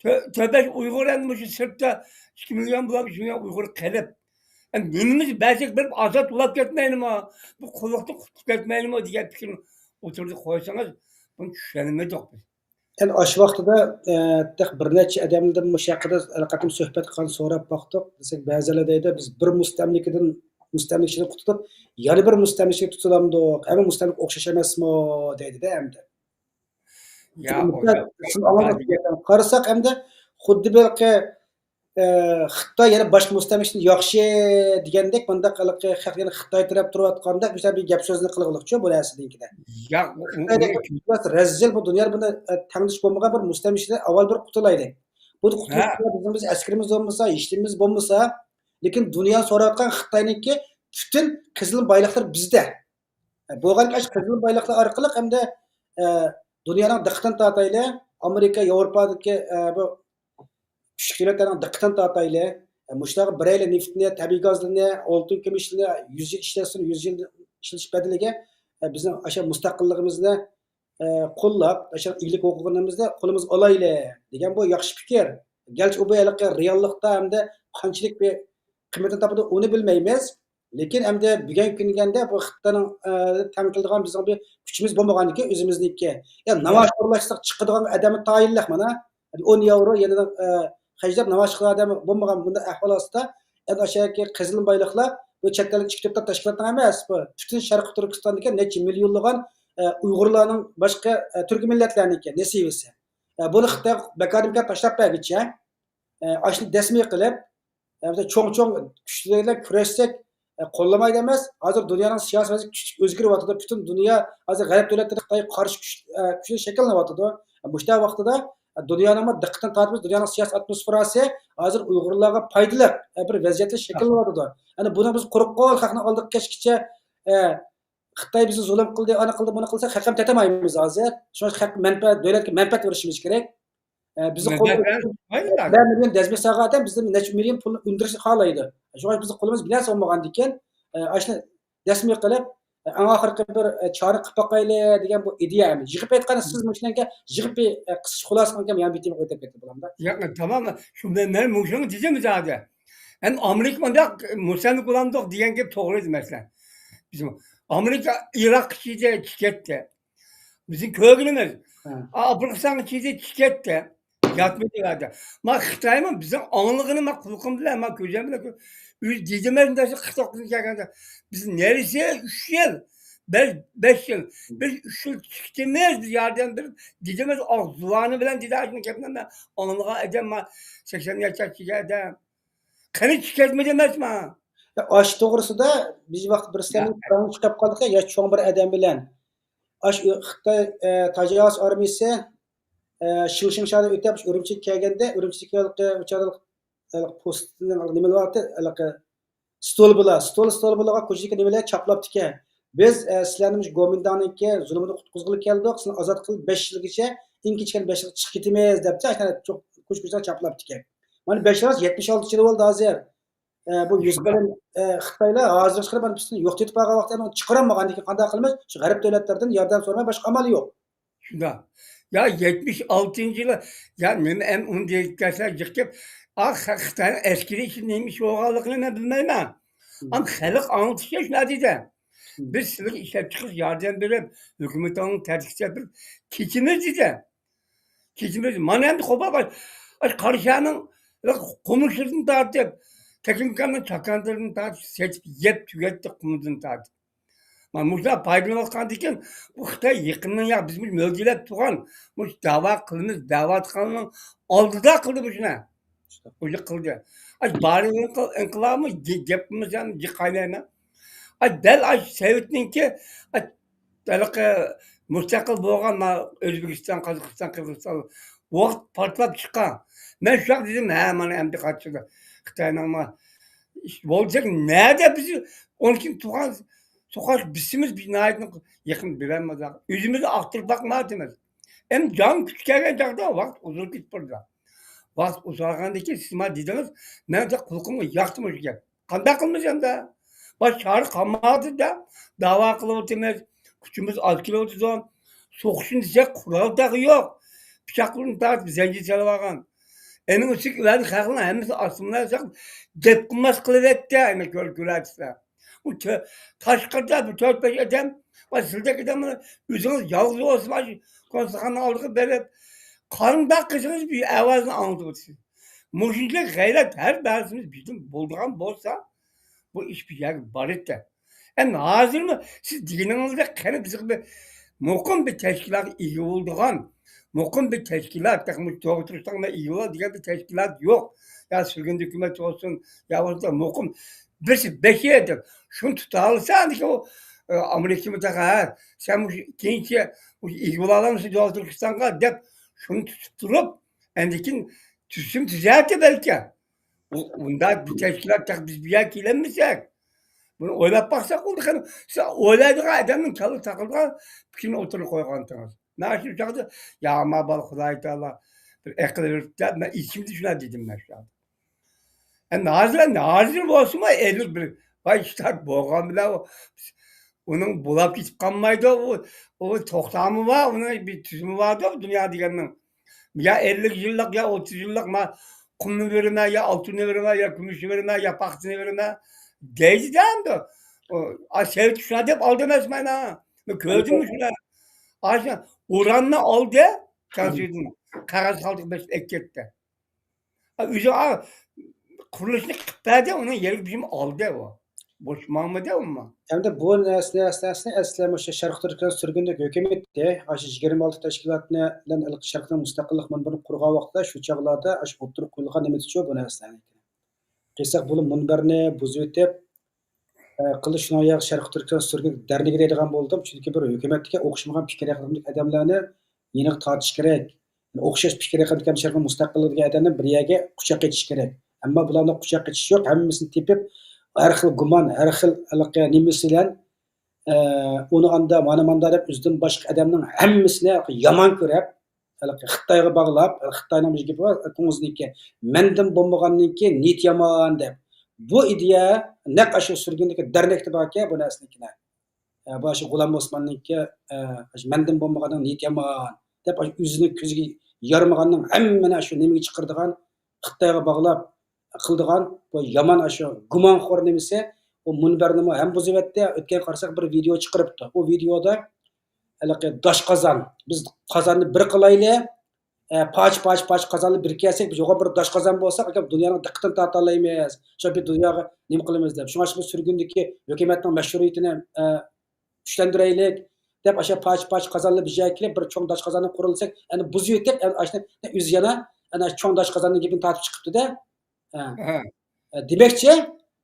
تۆ-، تۆبەش ئۇيغۇر ئەمدى مۇشۇ سىرتتا ئىككى مىليون بولۇپ، ئۈچ مىليون ئۇيغۇر قېلىپ، ئەمدى نېمىمىز بەرسەك بېرىپ ئازاد بولاپ كەتمەيلىمۇ؟ بۇ قۇللۇقتىن قۇتۇلۇپ كەتمەيلىمۇ دېگەن پىكىرنى ئوتتۇرىغا قويسىڭىز، بۇنى چۈشەنمىدۇق بىز. يەنى ئاشۇ ۋاقتىدا، ئە، تېخى بىر نەچچە ئادەمدىن مۇشۇ ھەققىدە ھېلىقەتتىن سۆھبەت قىلغان، سوراپ باقتۇق. دېسەك، بەزىلەر دەيدۇ، بىز بىر مۇستەملىكىدىن مۇستەملىكىچىلىك قۇتۇلۇپ، يەنە بىر مۇستەملىكىچىلىك تۇتۇلامدۇق؟ ھەممە مۇستەملىكە ئوخشاش ئەمەسمۇ؟ دەيدىدە ئەمدى. يا، ئۇ يا، سىز ئاڭلاپ قارىساق ئەمدى خۇددى بىر، ئە، خىتاي يەنە باشقا مۇستەملىكىچىدىن ياخشى دېگەندەك، مۇنداق ھېلىقى خەق يەنە خىتاي تەرەپ تۇرۇۋاتقاندەك، مۇشۇنداق بىر گەپ سۆزنى قىلغۇلۇقچۇ بۇ نەرسىدىن كېيىن. ياق، ئۇ، ئۇ، ئۇ، رەزىل، بۇ دۇنيادا بۇنى، ئە، تەڭدىشى بولمىغان بىر مۇستەملىكىچىدىن ئاۋۋال بىر قۇتۇلىلى. بۇنى قۇتۇلۇش ھە. بىزنىڭ بىز ئەسكىرىمىز بولمىسا، ھېچ نېمىمىز بولمىسا، لېكىن دۇنيا سوراۋاتقان خىتاينىڭكى پۈتۈن قىزىل بايلىقلىرى بىزدە. بولغانكى ئاشۇ قىزىل بايلىقلار ئارقىلىق ئەمدى، ئە، دۇنيانىڭ دىققىتىنى تارتايلى. ئامېرىكا، ياۋروپادىكى، ئە، بۇ كۈچلۈك دۆلەتلەرنىڭ دىققىتىنى تارتايلى. ئە، مۇشۇلارغا بىرەيلى نېفىتنى، تەبىئىي گازلىرىنى، ئولتۇن كۈمۈشنى يۈز يىل ئىشلەتسۇن، يۈز يىل ئىشلىتىش بەدىلىگە، ئە، بىزنىڭ ئاشۇ مۇستەقىللىقىمىزنى، ئە، قوللاپ، ئاشۇ ئىگىلىك ھوقۇقلىرىمىزنى قولىمىزغا ئالايلى دېگەن بۇ ياخشى پىكىر. گەرچە ئۇ بۇ ھېلىقى رېئاللىقتا ھەمدە قانچىلىك بىر قىممىتىنى تاپىدۇ، ئۇنى بىلمەيمىز. لېكىن ئەمدى بۈگۈنكى كۈنگەندە بۇ خىتاينىڭ، ئە، تەڭ كېلىدىغان بىزنىڭ بىر كۈچىمىز بولمىغاندىكىن ئۆزىمىزنىڭكى. يا نامايىش ئورۇنلاشساق چىقىدىغان ئادەمنى تايىنلىق مانا. ئون ياۋرو يەنە، ئە، خەجلەپ نامايىش قىلىدىغان ئادەم بولمىغان بۇنداق ئەھۋال ئاستىدا، ئەمدى ئاشۇ يەردىكى قىزىل بايلىقلار بۇ چەت ئەلدىكى ئىچكى تۆت تاشكىلاتنىڭ ئەمەس، بۇ پۈتۈن شەرقىي تۈركىستاندىكى نەچچە مىليونلىغان، ئە، ئۇيغۇرلارنىڭ باشقا، ئە، تۈركىي مىللەتلەرنىڭكى نېسىۋىسى. ئە، بۇنى خىتاي بىكاردىن بىكار تاشلاپ بەرگۈچە، ئە، ئاشۇنى دەسمىيە قىلىپ، ئە، بىز چوڭ-چوڭ كۈچلەر بىلەن كۈرەشسەك، ئە، قوللىمايدۇ ئەمەس. ھازىر دۇنيانىڭ سىياسىي ۋەزىيىتى كۈچلۈك ئۆزگىرىۋاتىدۇ. پۈتۈن دۇنيا ھازىر غەرب دۆلەتلىرى خىتايغا قارشى كۈچ، ئە، كۈچلۈك شەكىللىنىۋاتىدۇ. مۇشۇنداق ۋاقتىدا، ئە، دۇنيانىڭمۇ دىققىتىنى تارتىمىز، دۇنيانىڭ سىياسىي ئاتموسفېراسى ھازىر ئۇيغۇرلارغا پايدىلىق، ئە، بىر ۋەزىيەتتە شەكىللىنىۋاتىدۇ. يەنى بۇنى بىز قۇرۇق قول خەقنىڭ ئالدىغا كەچكىچە، ئە، خىتاي بىزنى زۇلۇم قىلدى، ئانا قىلدى، بۇنى قىلسا، خەققە تېتىمايمىز ھازىر. شۇڭا خەققە مەنپەئەت، دۆلەتكە مەنپەئەت بېرىشىمىز كېرەك. ئە، بىزنىڭ قولىمىز بىلەن مىليون دەزمە سالغان ئادەم بىزدىن نەچچە مىليون پۇلنى ئۈندۈرۈشنى خالايدۇ. شۇڭا بىزنىڭ قولىمىز بىلەن سالمىغاندىكىن، ئە، ئاشۇنى دەسمىي قىلىپ، ئە، ئەڭ ئاخىرقى بىر، ئە، چارە قىلىپ باقايلى دېگەن بۇ ئىدىيە. يىغىپ ئېيتقاندا سىز مۇشۇنىڭكى يىغىپ بىر، ئە، قىسقىچە خۇلاسە قىلغان يان بېتىمگە ئۆتۈپ كەتتى بولامدا. ياق، تامام. شۇ مەن، مەن مۇشۇنى دېدىم زادى. ئەمدى ئامېرىكا مۇنداق مۇسەننى قىلامدۇق دېگەن گەپ توغرا ئىدى مەسىلەن. بىز ئامېرىكا ئىراققا چىدى، چىقىپ كەتتى. بىزنىڭ كۆرگىنىمىز. ھە. ئا-، ئافغانىستانغا چىدى، چىقىپ كەتتى. ياتمىدى ئۇ يەردە. ما خىتايمۇ بىزنىڭ ئاڭلىغىنى ما قۇلىقىم بىلەن، ما كۆزۈم بىلەن كۆ-، ئۆز دېدىمىز دەپ خىتاي قىلىپ كەلگەندە. بىز نەرسە ئۈچ يىل، بەش، بەش يىل، بىز ئۈچ يىل چىقتىمىز، بىز ياردەم بېرىپ دېدىمىز، ئاغ زۇۋانى بىلەن دېدى، ئاشۇ گەپنى مەن ئاڭلىغان ئادەم ما سەكسەن ياشقا كىرگەن ئادەم. قېنى چىقىپ كەتمىدى ئەمەسما؟ يا، ئاشۇ توغرىسىدا بىز ۋاقىت بىر يا. سەن پاراڭ چىقىپ قالدۇق يا، يا چوڭ بىر ئادەم بىلەن. ئاشۇ خىتاي، ئە، تاجاۋۇز ئارمىيىسى، ئە، شىڭشىڭشادىن ئۆتۈپ، ئۈرۈمچىگە كەلگەندە، ئۈرۈمچىدىكى ھېلىقى، ئۇ چاغدا ھېلىقى پوستنىڭ نېمە بولاتتى، ھېلىقى ستولبىلار، ستول، ستولبىلارغا كوچىدىكى نېمىلەر چاپلاپتىكەن. بىز، ئە، سىلەرنى مۇشۇ گومىنداڭنىڭكى زۇلۇمىدىن قۇتقۇزغىلى كەلدۇق، سىلەرنى ئازاد قىلىپ بەش يىلغىچە، ئەڭ كېچىككەندە بەش يىلغا چىقىپ كېتىمىز دەپتۇ، كوچا-كوچىغا چاپلاپتىكەن. مانا بەش يىل، يەتمىش ئالتە يىل بولدى ھازىر. ئە، بۇ يۈز قېرىن، ئە، خىتايلار ھازىرغىچە قېرىپ مانا بىزدىن يوقىتىپ بارغان ۋاقىتتا ئۇنى چىقىرالمىغاندىكىن قانداق قىلىمىز؟ شۇ غەرب دۆلەتلىرىدىن ياردەم سورىماي باشقا ئامال يوق. شۇنداق. يا يەتمىش ئالتىنچى يىلى، يا نېمە ئەم ئۇنى دەيدىكەنسىلەر جىق گەپ. ئا، خە-، خىتاينىڭ ئەسكىرىي ئىچىدە نېمە ئىش بولغانلىقىنى مەن بىلمەيمەن. مم. ئەمما خەلق ئاڭلىتىشى شۇنداق دېدى. مم. بىز سىلەرگە ئىشلەپچىقىرىش ياردەم بېرىپ، ھۆكۈمىتىڭنىڭ تەرتىپىگە بېرىپ كېتىمىز دېدى. كېتىمىز. مانا ئەمدى قوپۇپ، ئاش قاراشانىڭ قومۇشلىرىدىن تارتىپ، تېخنىكانىڭ چاكانلىرىدىن تارتىپ، سېتىپ يەپ تۈگەتتى قۇمىدىن تارتىپ. مانا مۇشۇنداق پايدىلىنىۋاتقاندىكىن، بۇ خىتاي يېقىندىن يا بىز مۇشۇ مۆلدۈرلەپ تۇرغان، مۇشۇ دەۋا قىلىمىز، دەۋاتقاننىڭ ئالدىدا قىلدى مۇشۇنى. ئۇنى قىلدى. ئاي، بارى ئىنقىل-، ئىنقىلابمۇ گە-، گەپ قىلمىسام، جىق قاينايمەن. ئاي، دەل ئاشۇ سوۋېتنىڭكى، ئاي، ھېلىقى مۇستەقىل بولغان، ما، ئۆزبېكىستان، قازاقىستان، قىرغىزىستان ۋاقىت پارتلاپ چىققان. مەن شۇنداق دېدىم، ھە، مانا ئەمدى قاچىدۇ. خىتاينىڭ ما، بولساق نەدە بىز ئون ئىككى تۇغان سوقاش بىسىمىز بىنايىتىنى يېقىن بېرەلمىدۇق. ئۆزىمىزنى ئاختۇرۇپ باقمايتىمىز. ئەمدى جان كۈچ كەلگەن چاغدا ۋاقىت ئۇزىرىپ كېتىپ بارىدۇ. ۋاقىت ئۇزارغاندىن كېيىن سىز ما دېدىڭىز، مەن قۇلىقىمغا ياقتىمۇ شۇ گەپ. قانداق قىلىمىز ئەمدى؟ باشقا چارە قالماپتۇ-دە. داۋا قىلىۋاتىمىز، كۈچىمىز ئاز كېلىۋاتىدۇ. سوقۇشنى دېسەك، قورال تېخى يوق. پىچاقلىرىنى تارتىپ، زەنجىر سېلىۋالغان. ئېنىڭ ئۈستىگە ئۇلارنىڭ خەقنىڭ ھەممىسى ئاسمىنلار سېلىپ، گەپ قىلماس قىلىۋەتتى، ئەنە كۆر-، كۆرەتسىلەر. ئۇ تۆ-، تاشقىرىدا بىر تۆت-بەش ئادەم، ۋە سىلدەك ئادەملەر ئۆزىڭىز يالغۇز بولسىمۇ، ئاشۇ كونسۇلخانىنىڭ ئالدىغا بېرىپ، قانداق قىلسىڭىز بۇ ئاۋازنى ئاڭلىتىۋاتىسىز. مۇشۇنچىلىك غەيرەت ھەر بىرسىمىز بىزدىن بولىدىغان بولسا، بۇ ئىش بۇ يەرگە بارىدىكەن. ئەمدى ھازىرمۇ سىز دېگىنىڭىزدەك قېنى بىزگە بىر مۇقىم بىر تەشكىلاتقا ئىگە بولىدىغان، مۇقىم بىر تەشكىلات، تېخى مۇشۇ توغرا تۇرۇشلارغا ئىگە بولىدىغان بىر تەشكىلات يوق. يا سۈرگۈندە ھۆكۈمەت بولسۇن، يا بولمىسا مۇقىم بىرسى بەشى دەپ شۇنى تۇتالىسا، ئەمدىكى ئۇ، ئامېرىكىمۇ تېخى، ھە، سەن مۇشۇ كېيىنچە مۇشۇ ئىگە بولالامسەن جۇۋا تۈركىستانغا دەپ شۇنى تۇتۇپ تۇرۇپ، ئەندىكىن تۈزۈم تۈزەتتى بەلكى. ئۇ-، ئۇنداق بىر تەشكىلات تېخى بىز بۇ يەرگە كېلەلمىسەك، بۇنى ئويلاپ باقساق بولدى. قېنى، سىز ئويلايدىغان ئادەمنىڭ كاللىسى تاقىلىدىغان پىكىرنى ئوتتۇرىغا قويغانتىڭىز. مانا شۇ چاغدا، يا، ما بال خۇداي تائالا بىر ئەقىل بېرىپتۇ دەپ، مەن ئىچىمدە شۇنداق دېدىم مەن شۇ چاغدا. ئەمدى ھازىر، ھازىر بولسىمۇ ئېلىپ بىر ۋاي شتات بولغان بىلەن ئۇ، ئۇنىڭ بولاپ كېتىپ قالمايدۇ. ئۇ، ئۇ توختامى بار، ئۇنىڭ بىر تۈزۈمى باردۇ دۇنيا دېگەننىڭ. يا ئەللىك يىللىق، يا ئوتتۇز يىللىق، ما قۇمنى بېرىمەن، يا ئالتۇننى بېرىمەن، يا كۈمۈشنى بېرىمەن، يا پاختىنى بېرىمەن دەيدىدە ئەمدى. ئۇ، ئا، سەۋەتكە شۇنداق دەپ ئالدى ئەمەسمۇ ئانا. مەن كۆردۈممۇ شۇنى؟ ئاشۇ ئۇراننى ئالدى، كانسۇيدىن قەغەز قالدۇق بېسىپ ئەكەتتى. ئا، ئۆزى، ئا، قۇرۇلۇشنى قىلىپ بەردى، ئۇنىڭ يەرلىك بېشىمۇ ئالدى ئۇ. بوش ماڭمىدى ئۇمۇ. ئەمدى بۇ نەرسىنى، نەرسىنى ئەسلى مۇشۇ شەرقىي تۈركىستان سۈرگۈندە ھۆكۈمىتى، ئاشۇ يىگىرمە ئالتە تەشكىلاتنى بىلەن شەرقنىڭ مۇستەقىللىق مۇنبىرىنى قۇرغان ۋاقىتتا شۇ چاغلاردا ئاشۇ ئوتتۇرىغا قويۇلغان نېمىدىچۇ بۇ نەرسىلەرنى. قىلساق بۇلار مۇنبەرنى بۇزۇۋېتىپ، ئە، قىلدى شۇنىڭ ياق شەرقىي تۈركىستان سۈرگۈن دەرنىكى دەيدىغان بولدۇم. چۈنكى بىر ھۆكۈمەتتىكى ئوخشىمىغان پىكىر ھەققىدىكى ئادەملەرنى يېنىغا تارتىش كېرەك. ئوخشاش پىكىر ھەققىدىكى ھەم شەرقنىڭ مۇستەقىللىقىدىكى ئادەمنى بىر يەرگە قۇچاق ئېچىش كېرەك. ئەمما بۇلاردا قۇچاق ئېچىش يوق. ھەممىسىنى تېپىپ، ھەر خىل گۇمان، ھەر خىل ھېلىقى نېمىسى بىلەن، ئە، ئۇنى ئاندا، مانا ماندا دەپ ئۆزىدىن باشقا ئادەمنىڭ ھەممىسىنى يامان كۆرۈپ، ھېلىقى خىتايغا باغلاپ، خىتاينىڭ بىر گېپى بار، توڭۇزنىڭكى، «مەندىن بولمىغاندىن كېيىن نىيىتى يامان» دەپ. بۇ ئىدىيە نەق ئاشۇ سۈرگۈندىكى دەرنەكتە باركەن، بۇ نەرسىنىڭكىنى. ئە، بۇ ئاشۇ غۇلام ئوسماننىڭكى، ئە، ئاشۇ «مەندىن بولمىغاندىن نىيىتى يامان» دەپ، ئاشۇ ئۆزىنىڭ كۆزىگە يارىمىغاننىڭ ھەممىنى ئاشۇ نېمىگە چىقىرىدىغان، خىتايغا باغلاپ قىلىدىغان بۇ يامان ئاشۇ گۇمانخور نېمىسى، ئۇ مۇنبەرنىمۇ ھەم بۇزۇۋەتتى. ئۆتكەن قارىساق بىر ۋىدېئو چىقىرىپتۇ. ئۇ ۋىدېئودا ھېلىقى داش قازان، بىز قازاننى بىر قىلايلى، ئە، پاچ، پاچ، پاچ قازاننى بىر كەلسەك، بىز يوغان بىر داش قازان بولساق، ئاكا، دۇنيانىڭ دىققىتىنى تارتالايمىز. شۇ بىر دۇنياغا نېمە قىلىمىز دەپ. شۇڭا شۇ سۈرگۈندىكى ھۆكۈمەتنىڭ مەشرۇئىيىتىنى، ئە، كۈچلەندۈرەيلىك دەپ، ئاشۇ پاچ، پاچ قازاننى بىر يەرگە كېلىپ، بىر چوڭ داش قازاننى قۇرۇلساك، ئەنە بۇزۇۋېتىپ، ئەنە ئاشۇنى ئۆزى يەنە، ئەنە چوڭ داش قازاننىڭ گېپىنى تارتىپ چىقىپتۇ-دە. ھە. ھە. دېمەكچى،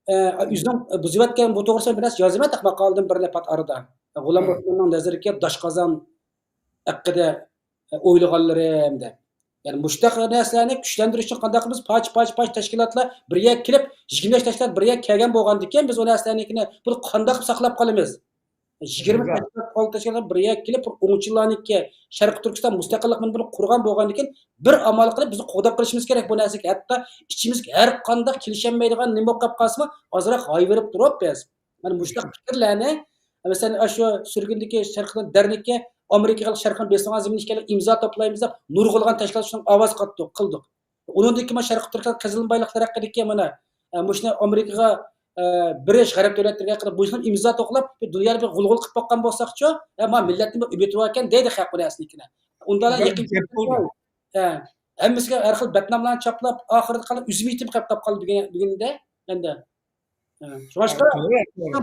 ئە، ئۆزىنىڭ بۇزۇۋەتكەن بۇ توغرىسىدا بىر نەرسە يازىمەن، ماقالىدىن بىرنى پات ئارىدا. غۇلام ھە. ئوسماننىڭ نەزىرىگە داش قازان ھەققىدە، ئە، ئويلىغانلىرىم دەپ. يەنى مۇشۇنداق نەرسىلەرنى كۈچلەندۈرۈش ئۈچۈن قانداق قىلىمىز؟ پاچ، پاچ، پاچ تەشكىلاتلار بىر يەرگە كېلىپ، يىگىرمە بەش تەشكىلات بىر يەرگە كەلگەن بولغاندىكىن، بىز ئۇ نەرسىلەرنىڭكىنى، بۇنى قانداق ساقلاپ قالىمىز؟ يىگىرمە تەشكىلات، ئون تەشكىلات بىر يەرگە كېلىپ، بىر ئوڭچىلارنىڭكى شەرقىي تۈركىستان مۇستەقىللىق مۇنبىرىنى قۇرغان بولغاندىكىن، بىر ئامال قىلىپ بىز قوغداپ قېلىشىمىز كېرەك بۇ نەرسىگە. ھەتتا ئىچىمىزگە ھەر قانداق كېلىشەلمەيدىغان نېمە بولۇپ قالسىمۇ، ئازراق ھايۋېرىپ تۇرۇپ بىز. مانا مۇشۇنداق پىكىرلەرنى، مەسىلەن، ئاشۇ سۈرگۈندىكى شەرقىي دەرنىكى ئامېرىكا خەلق شەرقىنى بېسىۋالغان زېمىن ئىكەنلىكى ئىمزا توپلايمىز دەپ نۇرغۇنلىغان تەشكىلات شۇنىڭ ئاۋاز قاتتۇق، قىلدۇق. ئۇنىڭدىن كېيىن مانا شەرقىي تۈركىستان قېزىلما بايلىقلىرى ھەققىدىكى مانا، ئە، مۇشۇنى ئامېرىكىغا، ئە، بېرىش، غەرب دۆلەتلىرىگە ھەققىدە بۇ يىل ئىمزا توپلاپ، بىر دۇنيادا بىر غۇلغۇلا قىلىپ باققان بولساقچۇ، ئە، ما مىللەتنىڭ بىر ئۈمىدى باركەن دەيدۇ خەق بۇ نەرسىنىڭكىنى. ئۇنداقلا يېقىن گەپ بولدى. ئە، ھەممىسىگە ھەر خىل بەتناملارنى چاپلاپ، ئاخىرىدا قالغان ئۈزۈم يېتىم قېلىپ قالدى بۈگۈن، بۈگۈندە ئەمدى. شۇڭلاشقا،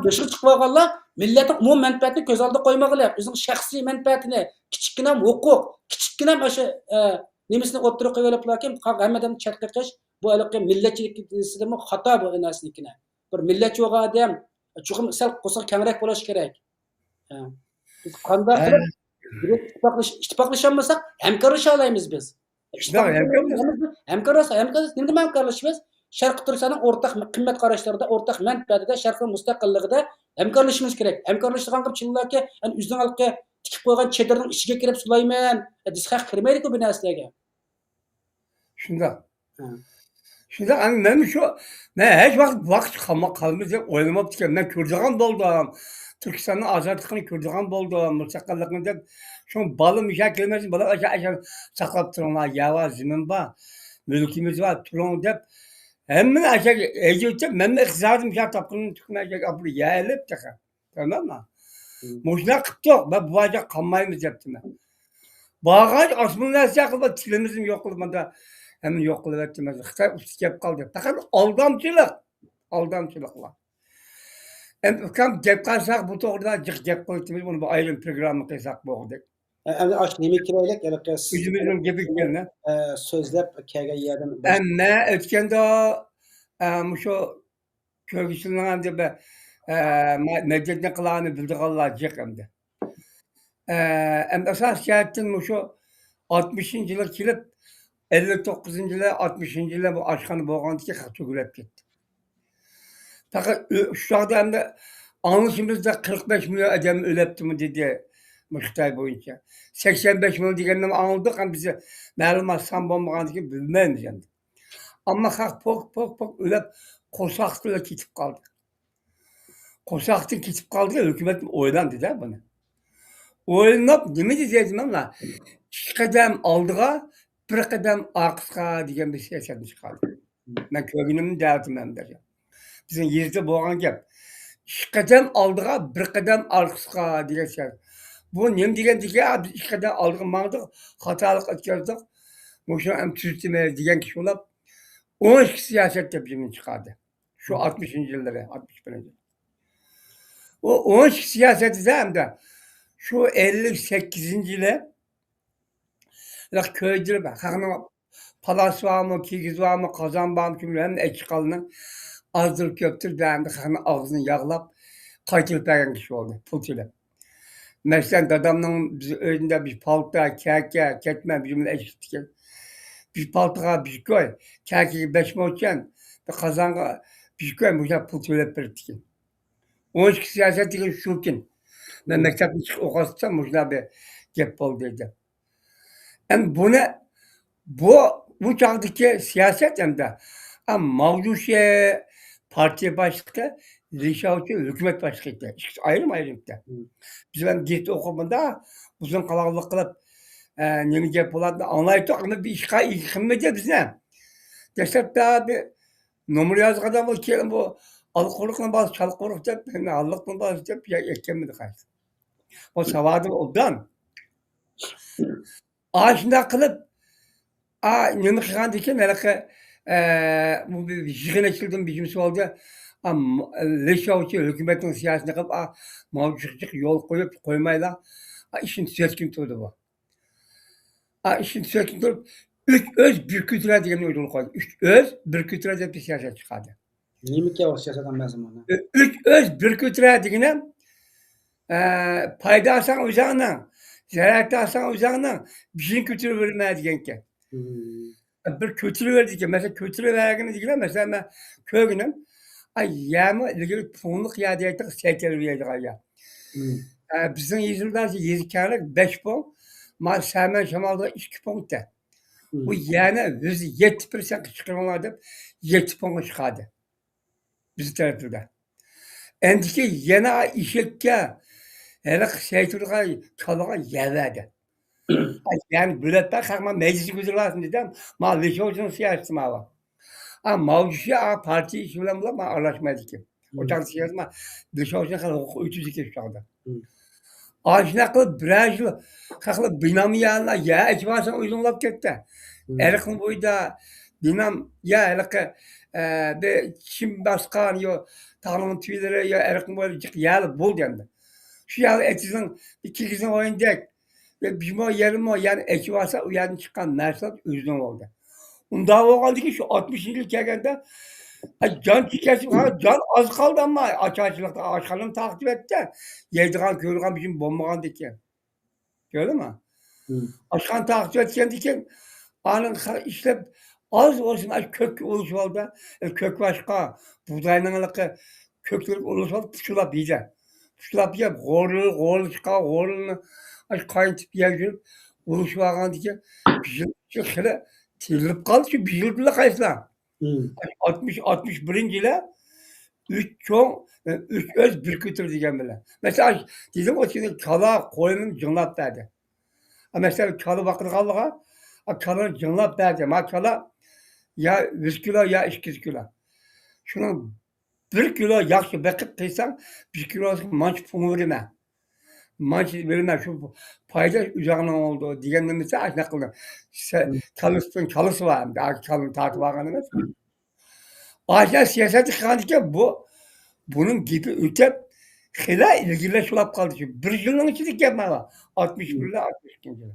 بېشىغا چىقىۋالغانلار مىللەتنىڭ ئومۇمىي مەنپەئەتىنى كۆز ئالدىدا قويمىغىلى، ئۆزىنىڭ شەخسىي مەنپەئەتىنى، كىچىككىنە ھوقۇق، كىچىككىنە ئاشۇ، ئە، نېمىسىنى ئوتتۇرىغا قويۇۋېلىپلا كېيىن ھەممە ئادەمنى چەتكە قېقىش، بۇ ھېلىقى مىللەتچىلىك دېسىمۇ خاتا بۇ نەرسىنىڭكىنى. بىر مىللەتچى بولغان ئادەم چوقۇم سەل قورسىقى كەڭرەك بولۇشى كېرەك. ھە. بىز قانداق قىلىپ بىر ئىتتىپاقلىش-، ئىتتىپاقلىشالمىساق، ھەمكارلىشالايمىز بىز. شۇنداق، ھەمكارلىشىمىز. ھەمكارلاشساق، ھەمكارلىشىمىز. نېمىدە ھەمكارلىشىمىز؟ شەرقىي تۈركىستاننىڭ ئورتاق قىممەت قاراشلىرىدا، ئورتاق مەنپەئەتىدە، شەرقنىڭ مۇستەقىللىقىدا ھەمكارلىشىمىز كېرەك. ھەمكارلىشىدىغان قىلىپ چىللاكى، يەنى ئۆزىنىڭ ھېلىقى تىكىپ قويغان چېدىرنىڭ ئىچىگە كىرىپ سۇلايمەن دېسە، خەق كىرمەيدىكۇ بۇ نەرسىلەرگە. شۇنداق. ھە. شۇنداق، ئەمدى مەن شۇ، مەن ھەر ۋاقىت ۋاقىت قالما-، قالىمىز دەپ ئويلىماپتىكەن. مەن كۆرىدىغان بولدۇم. تۈركىستاننىڭ ئازادلىقىنى كۆرىدىغان بولدۇم، مۇستەقىللىقنى دەپ. شۇڭا بالىم ياشاپ كەلمەسۇن، بالام ئاشۇ، ئاشۇ ساقلاپ تۇرۇڭلار، يەر بار، زېمىن بار، مۈلكىمىز بار، تۇرۇڭ دەپ. ھەممىنى ئاشۇ ھەيدىۋېتىپ، مەنمۇ ئىقتىسادىم شۇ تاپقىنىمنى تۈكمەن ئاپىرىپ يەرلەپ تېخى. تاماممۇ؟ مم. مۇشۇنداق قىپتۇق. مەن بۇ يەردە قالمايمىز دەپتىمەن. بارغاچ ئاسمىنى نەرسە قىلىپ، تىلىمىزنى يوق قىلىپ، مانا ھەممىنى يوق قىلىۋەتتى. مانا خىتاي ئۇستى كەپ قالدى. پەقەت ئالدامچىلىق. ئالدامچىلىقلار. ئەمدى ئۇكام گەپ قىلساق بۇ توغرىدا جىق گەپ قىلىۋېتىمىز، بۇنى بىر ئايرىم پروگرامما قىلساق بولغۇدەك. ئە، ئەمدى ئاشۇ نېمە كېرەكلىك، ھېلىقى سىز ئۆزىمىزنىڭ گېپى ئىكەن. ئە، سۆزلەپ كەلگەن يەردىن بىر ئەمما ئۆتكەندە، ئە، مۇشۇ كۆرگۈچىلەرنىڭ ئەمدى بىر، ئە، مە-، مەدەنىيەتنى قىلارنى بىلىدىغانلار جىق ئەمدى. ئە، ئەمدى ئاساسىي جەھەتتىن مۇشۇ ئاتمىشىنچى يىلى كېلىپ، ئەللىك توققۇزىنچى يىلى، ئاتمىشىنچى يىلى بۇ ئاشخانا بولغاندىكىن خەق تۈگىلەپ كەتتى. پەقەت ئۆ-، شۇ چاغدا ئەمدى ئاڭلىشىمىزدا قىرىق بەش مىليون ئادەم ئۆلەپتىمۇ دېدى، مۇشۇ خىتاي بويىچە. سەكسەن بەش مىليون دېگەننى ئاڭلىدۇق، ئەمدى بىز مەلۇمات سان بولمىغاندىكىن بىلمەيمىز ئەمدى. ئەمما خەق پوك، پوك، پوك ئۆلەپ، قورساقتىلا كېتىپ قالدى. قورساقتىن كېتىپ قالدى، ھۆكۈمەت ئويلاندى-دە بۇنى. ئويلىنىپ، نېمە دېدى دەيمەنلا؟ «ئىككى قەدەم ئالدىغا، بىر قەدەم ئارقىسىغا» دېگەن بىر سىياسەتنى چىقاردى. مەن كۆرگىنىمنى دەۋاتىمەن بىر. بىزنىڭ يېزىدا بولغان گەپ. «ئىككى قەدەم ئالدىغا، بىر قەدەم ئارقىسىغا» دېگەن سىياسەت. بۇ نېمە دېگەندىكىن، «بىز ئىككى قەدەم ئالدىغا ماڭدۇق، خاتالىق ئۆتكەزدۇق، مۇشۇنى ھەم تۈزىتىمىز» دېگەن كىشى بولۇپ، ئون ئىككى سىياسەت دەپ بىرنى چىقاردى. شۇ ئاتمىشىنچى يىللىرى، ئاتمىش بىرىنچى. ئۇ ئون ئىككى سىياسىتىدە ئەمدى شۇ ئەللىك سەككىزىنچى يىلى كۆيدۈرۈپ، خەقنىڭ پالاسى بارمۇ، كىگىزى بارمۇ، قازان بارمۇ، كىم ھەممە ئېچىقالنى ئازدۇر كۆپتۇر، ئەمدى خەقنىڭ ئاغزىنى ياغلاپ، قايتۇرۇپ بەرگەن كىشى بولدى، پۇل تۆلەپ. مەسىلەن، دادامنىڭ بىز ئۆيىدە بىر پالتا، كەكە، كەتمەن، بىر ئېشىقتىكەن. بىر پالتىغا بىر كوي، كەكىگە بەش موچەن، بىر قازانغا بىر كوي، مۇشۇنداق پۇل تۆلەپ بېرىپتىكەن. ئون ئىككى سىياسەت دېگەن شۇكىن. مەن مەكتەپتىن چىقىپ ئوقۇۋاتسام، مۇشۇنداق بىر گەپ بولدى دەپ. ئەمدى بۇنى، بۇ، بۇ چاغدىكى سىياسەت ئەمدى، ئا، ماۋجۇشى پارتىيە باشلىقى، لى شياۋچى ھۆكۈمەت باشلىقى ئىدى. ئىككىسى ئايرىم-ئايرىم ئىدى. مم. بىز ھەم گېزىت ئوقۇپ مۇنداق ئۇزۇن قالاقلىق قىلىپ، ئە، نېمە گەپ بولاتتى ئاڭلايتتۇق، ئەمما بىر ئىشقا ئىگە قىلمىدى بىزنى. دەسلەپتە بىر نومۇر يازغاندا بۇ، كېيىن بۇ ئالقۇرۇقنىڭ بالىسى، چالقۇرۇق دەپ، ھاللىقنىڭ بالىسى دەپ يا-، يەتكەنمىدى قايسى. بۇ ساۋادىم ئوبدان. ئاشۇنداق قىلىپ، ئا، نېمە قىلغاندىكىن، ھېلىقى، ئە، بۇ بىر يىغىن ئېچىلدىمۇ بىجىمسى بولدى. ئا، م-، لى شياۋچى ھۆكۈمەتنىڭ سىياسىتىنى قىلىپ، ئا، ماۋجۇشىغا يول قويۇپ قويمايلا، ئا، ئىشىنى تۈزەتكىلى تۇردى بۇ. ئا، ئىشىنى تۈزەتكىلى تۇرۇپ، «ئۈچ ئۆز، بىر كۈلتۈرە» دېگەننى ئويدۇرۇپ قويدى. «ئۈچ ئۆز، بىر كۈلتۈرە» دەپ بىر سىياسەت چىقاردى. نېمىكەن ئۇ سىياسەتنىڭ مەزمۇنى؟ ئۈچ ئۆز، بىر كۆتۈرە دېگىنى، ئە، پايدا ئالساڭ ئۆزۈڭنىڭ، زەرەر تارتساڭ ئۆزۈڭنىڭ، بېشىنى كۆتۈرۈۋەرمە دېگەنكەن. مم. بىر كۆتۈرۈۋەر دېگەن. مەسىلەن، كۆتۈرۈۋەرگىنى دېگىنە، مەسىلەن، مەن كۆرگىنىم، ئاي، يەرمۇ ئىلگىرى پۇڭلۇق يەر دەيتتۇق، سەي تەربىيەلەيدىغان يەر. مم. ئە، بىزنىڭ يېزىمىزدا يېزا كەڭلىك بەش پۇڭ، ما سەمەن شامالدا ئىككى پۇڭ ئىكەن. مم. بۇ يەرنى يۈزدە يەتتە پىرسەنتكە چىقىرىڭلار دەپ، يەتتە پۇڭغا چىقاردى. بىز تەرىپىدە. ئەمدىكى يەنە ئېشەككە، ھېلىقى سەي تۇرغان كالىغا يەر بەردى. يەنى بۆلەپ بەر، خەق مانا مەجلىسكە گۈزىرىۋالسۇن دېدىم. ما لىشوجنىڭ سىياسىتى ماۋۇ. ئا، ماۋجۇشى، ئا، پارتىيە ئىشى بىلەن بۇلار ما ئارىلاشمايدىكەن. مم. ئوچاق سىياسىتى ما لىشوجنىڭ خەلق ھوقۇقى ئۆتۈزۈكەن شۇ چاغدا. مم. ئاشۇنداق قىلىپ بىرەر يىل خەقلەر بىنام يەرلەر، يەر ئېچىۋالساڭ ئۆزۈڭ ئۇلاپ كەتتى. مم. ئەرقىن بويىدا بىنام يا ھېلىقى، ئە، بىر چىم باسقان يا تاغنىڭ تۈۋلىرى يا ئەرقىن بويىدا جىق يەرلەر بولدى ئەمدى. شۇ يەرلەر ئېتىزنىڭ، كىگىزنىڭ ئويۇنىدەك بىر مو يېرىم مو يەرنى ئېچىۋالسا، ئۇ يەردىن چىققان مەھسۇلات ئۆزىنىڭ بولدى. ئۇنداق بولغاندىكىن شۇ ئاتمىشىنچى يىل كەلگەندە، ئا، جان تىكەشلىك، ھا، جان ئاز قالدى، ئەمما ئاچارچىلىقتا ئاشخانىمۇ تارقىتىۋەتتى. يەيدىغان، كۆرىدىغان بىر شېئىم بولمىغاندىكىن. كۆردۈڭمۇ؟ مم. ئاشخانا تارقىتىۋەتكەندىكىن، ئانىڭ خا-، ئىشلەپ، ئاز بولسۇن، ئاشۇ كۆككە ئۇلىشىۋالدى. ئە، كۆك باشقا، بۇغداينىڭ ھېلىقى كۆكلىرىگە ئۇلىشىۋالدى، پۇچىلاپ يېدى. پۇچىلاپ يەپ، غورىلى، غورىلى چىققان غورىلىنى ئاشۇ قاينىتىپ يەپ يۈرۈپ، ئۇلىشىۋالغاندىكىن، بىر يىل، ئىككى يىل خېلى تېرىلىپ قالدى، شۇ بىر يىل بىللە قايسىلا. مم. ئاتمىش، ئاتمىش بىرىنچى يىلى ئۈچ چوڭ، ئۈچ ئۆز، بىر كۆتۈر دېگەن بىلەن. مەسىلەن، دېدىمغۇ، كالا، قوينى جىڭلاپ بەردى. مەسىلەن، كالا باقىدىغانلىقى، كالىنى جىڭلاپ بەردى. ما كالا يا يۈز كىلو، يا ئىككى يۈز كىلو. شۇنىڭ بىر كىلو ياخشى بېقىپ قىلساڭ، بىر كىلوسىغا مانچە پۇڭ بېرىمەن. مانچە بېرىمەن، شۇ پايدا ئۆزۈڭنىڭ بولىدۇ دېگەن نېمىسى ئاشۇنداق قىلدى. سە-، مم. كالىسىنىڭ كالىسى بار ئەمدى، كالىنى تارتىپ ئالغان ئەمەس. ئاشۇنداق سىياسەت قىلغاندىكىن بۇ، بۇنىڭ گېپى ئۆتۈپ، خېلى ئىلگىرىلەش بولاپ قالدى. شۇ بىر يىلنىڭ ئىچىدە گەپ مانا. ئاتمىش بىرلا، ئاتمىش ئىككىنچى يىل.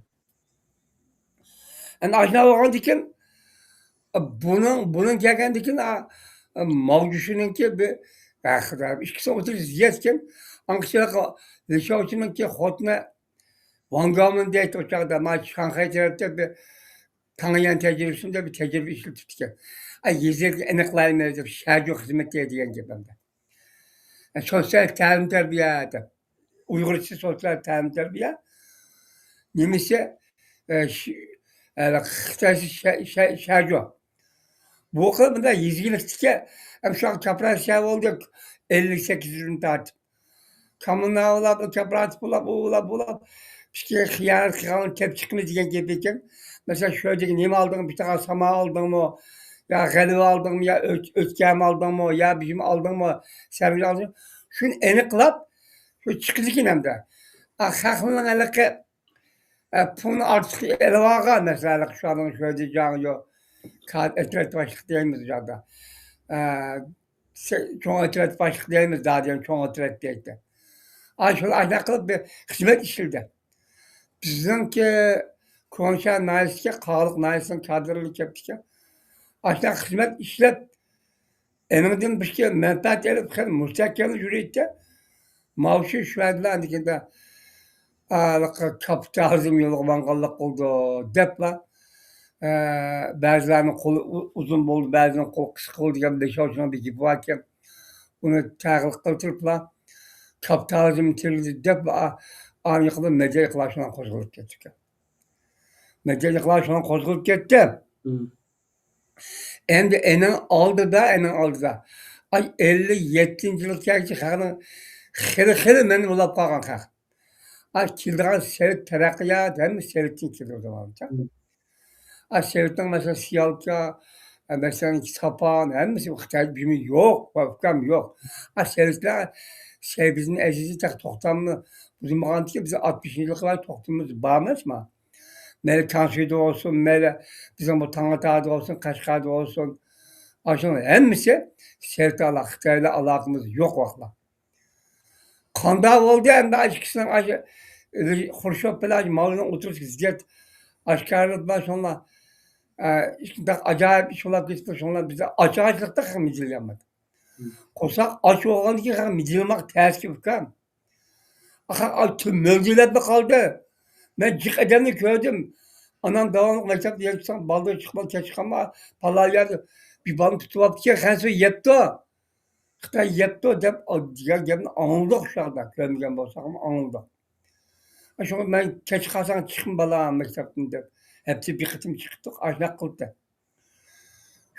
ئەنە ئاشۇنداق بولغاندىكىن، بۇنىڭ، بۇنىڭ كەلگەندىكىن، ئا، ماۋجۇشىنىڭكى بىر، ئا، خۇدايىم، ئىككىسى ئوتتۇرىسى زىيەتكەن. ئاڭقىچىلىق لىشاۋچىنىڭكى خوتۇنى ۋاڭ گاۋمىن دەيتتى ئۇ چاغدا، ما شاڭخەي تەرەپتە بىر تاڭيۈەن تەجرىبىسىدە بىر تەجرىبە ئىشلىتىپتىكەن. ئا، يېزىلىكنى ئېنىقلايمەن دەپ، شەجۇ خىزمىتى دېگەن گەپ ئەمدى. سوتسىيال تەلىم تەربىيە دەپ. ئۇيغۇرچىسى سوتسىيال تەلىم تەربىيە. نېمىسى، ئە، ش-، ئە، خىتايچە شە-، شە-، شەجۇ. بۇ خىل مۇنداق يېزا ئىگىلىكتىكى، ئەم، شۇ كوپىراتسىيە بولدى، ئەللىك سەككىز يىلدىن تارتىپ. كوممۇنال بولۇپ، كوپىراتىپ بولۇپ، ئۇ بولۇپ، بۇ بولۇپ. بىزكى خىيانەت قىلغاننى تېپىپ چىقىمىز دېگەن گەپ ئىكەن. مەسىلەن، شۇ يەردىكى نېمە ئالدىڭ؟ بىر تاقا ساما ئالدىڭمۇ؟ يا غەلۋە ئالدىڭمۇ؟ يا ئۆت-، ئۆتكەم ئالدىڭمۇ؟ يا بىجىم ئالدىڭمۇ؟ سەۋزە ئالدىڭمۇ؟ شۇنى ئېنىقلاپ، شۇ چىقىدىكەن ئەمدى. ئا، خەقنىڭ ھېلىقى، ئە، پۇلنى ئارتۇق ئېلىۋالغان، مەسىلەن، ھېلىقى شۇنىڭ شۆدىجاڭ يو، كا-، ئەترەت باشلىقى دەيمىز ئۇ يەردە. ئە، سە-، چوڭ ئەترەت باشلىقى دەيمىز، دادىيان چوڭ ئەترەت دەيتتى. ئاشۇلار ئاشۇنداق قىلىپ بىر خىزمەت ئىشلىدى. بىزنىڭكى كۇاڭشيا ناھىيەسىدىكى، قاغىلىق ناھىيەسىنىڭ كادىرلىرى كەپتىكەن. ئاشۇنداق خىزمەت ئىشلەپ، ئېنىڭدىن بىزگە مەنپەئەت ئېلىپ، خېلى مۇستەھكەم يۈرۈيتتى. ماۋۇ شۇ شۇ ئەدىلا ئەندىكىندە، ئا، كاپىتالىزم يولىغا ماڭغانلىق قىلىدۇ، دەپلا، ئە، بەزىلەرنىڭ قولى ئۇ-، ئۇزۇن بولدى، بەزىلەرنىڭ قولى قىسقا بولدى دېگەن بېشاۋچىنىڭ بىر گېپى باركەن. ئۇنى تەقلىد قىلدۇرۇپلا، كاپىتالىزم تىرىلدى دەپ، ئا-، ئانىقىدا مەدەنىيەت ئىنقىلابى شۇنىڭ قوزغىلىپ كەتتىكەن. مەدەنىيەت ئىنقىلابى شۇنىڭ قوزغىلىپ كەتتى. مم. ئەمدى ئېنىڭ ئالدىدا، ئېنىڭ ئالدىدا. ئاي، ئەللىك يەتتىنچى يىلغىچە خەقنىڭ خېلى، خېلى مەنە بولاپ قالغان خەق. ئاي، كېلىدىغان سېلىت تەرەققىيات، ھەممە سېلىتتىن كېلىدۇ زامانچە. مم. ئاي، سېلىتنىڭ مەسىلەن، سىيالكا، ئە، مەسىلەن، ساپان، ھەممىسى خىتاي بىمۇ يوق، ئۇكام يوق. ئاي، سېلىتلار، سەي بىزنىڭ ئەزىزى تېخى توختامنى بۇزمىغاندىكىن، بىز ئاتمىشىنچى يىلغا توختىمىمىز بار ئەمەسمۇ؟ مەيلى تاڭشۇيدا بولسۇن، مەيلى بىزنىڭ بۇ تاڭاتادا بولسۇن، قەشقەردە بولسۇن. ئاشۇنىڭ ھەممىسى سېلىت ئالا-، خىتاي بىلەن ئالاقىمىز يوق ۋاقىتلار. قانداق بولدى ئەمدى ئاشۇ ئىككىسىنىڭ ئاشۇ خرۇشچوف بىلەن ئاشۇ ماۋنىڭ ئوتتۇرىسىدىكى زىددىيەت ئاشكارىلىنىپ شۇڭلار، ئە، شۇنداق ئاجايىپ ئىش بولاپ كېتىپتۇ، شۇڭلار بىز ئاچارچىلىقتا خەق مىجىللىيالمىدى. مم. قورساق ئاچ بولغاندىن كېيىن خەق مىجىللىماق تەسكە ئۇكام. ئاخىر ئاچ مۆلدۈرلەپلا قالدى. مەن جىق ئادەمنى كۆردۈم. ئانام داۋاملىق مەكتەپتە يەپ تۇرسام، بالدۇر چىقما، كەچ چىقما، پالان يەردە بىر بالىنى تۇتۇۋاپتىكەن، خەنسۇ يەپتۇ. خىتاي يەپتۇ دەپ دېگەن گەپنى ئاڭلىدۇق شۇ چاغدا. كۆرمىگەن بولساقمۇ ئاڭلىدۇق. شۇڭا مەن كەچ قالساڭ چىقما بالام مەكتەپتىن دەپ، ھەپتىدە بىر قېتىم چىقتۇق، ئاشۇنداق قىلدى.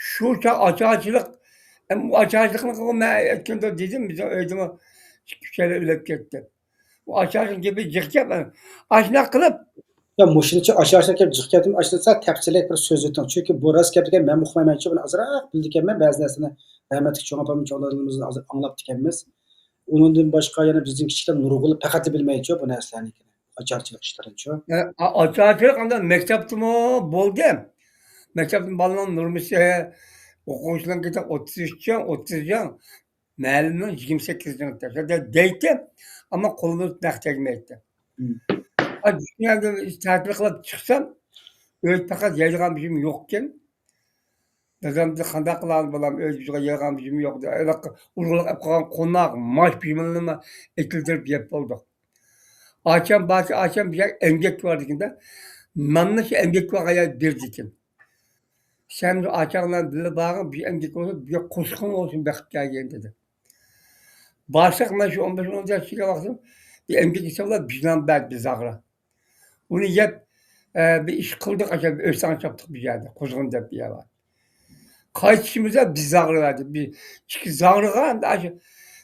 شۇ چاغ ئاچارچىلىق، ئەم، ئۇ ئاچارچىلىقنى مەن ئېيتقاندا دېدىم، بىزنىڭ ئۆيدىمۇ ئىككى، ئۈچەيلەن ئۆلۈپ كەتتى. ئۇ ئاچارچىلىق گېپى جىق گەپ. ئاشۇنداق قىلىپ. يا، مۇشۇنچە ئاچارچىلىق گەپ جىق گەپتىن ئاشۇنداق تەپسىلىي بىر سۆز ئېيتىڭ. چۈنكى بۇ راست گەپ ئىكەن، مەن ئۇقمايمەنچۇ، بۇنى ئازراق بىلىدىكەنمەن، بەزى نەرسىنى رەھمەتلىك چوڭ ئاپام، چوڭ دادىلىرىمىزدىن ھازىر ئاڭلاپتىكەنمىز. ئۇنىڭدىن باشقا يەنە بىزدىن كىچىكلەر نۇرغۇنلىرى پەقەتلا بىلمەيدۇ بۇ نەرسىلەرنى، ئاچارچىلىق ئىشلىرىنىچۇ. ئە، ئا-، ئاچارچىلىق ئانداق مەكتەپتىمۇ بولدى. مەكتەپتىن بالىنىڭ نورمىسى، ئوقۇغۇچىلارنىڭكى ئوتتۇز ئۈچ جان، ئوتتۇز جان، مەلىمنىڭ يىگىرمە سەككىز جان دەيتتى. ئەمما قولىمىز نەق تەگمەيتتى. مم. ئا، تەتىل قىلىپ چىقسام، ئۆيدە پەقەت يەيدىغان بىر يېرىم يوقكەن. دادام دېدى، قانداق قىلامىز بالام، ئۆيدە بىزگە يەيدىغان بىر يېرىم يوق. ھېلىقى ئۇرغۇلۇق ئەپ قالغان قوناق، ماش بىمىلنىمۇ ئېتىلدۈرۈپ يەپ بولدۇق. ئاچام بارسا، ئاچام بىر يەر ئەمگەك بار دېگەندە، ناننى شۇ ئەمگەك بارغان يەر بېرىدىكەن. سەن ئاچاڭ بىلەن بىللە بارغىن، بىر ئەمگەك بولسا، بىر قوشۇقۇڭ بولسۇن بېقىپ كەلگىن دېدى. بارساق، مەن شۇ ئون بەش، ئون ئالتە ياشقا كەلگەن ۋاقتىم بىر ئەمگەك ھېسابلاپ بىر نان بەردى، بىر زاغرا. ئۇنى يەپ، ئە، بىر ئىش قىلدۇق، ئاشۇ ئۆستەڭ چاپتۇق بىر يەردە، قۇزغۇن دەپ بىر يەر بار. قايتىشىمىزدا بىر زاغرا بەردى. بىر ئىككى زاغرىغا ئەمدى ئاشۇ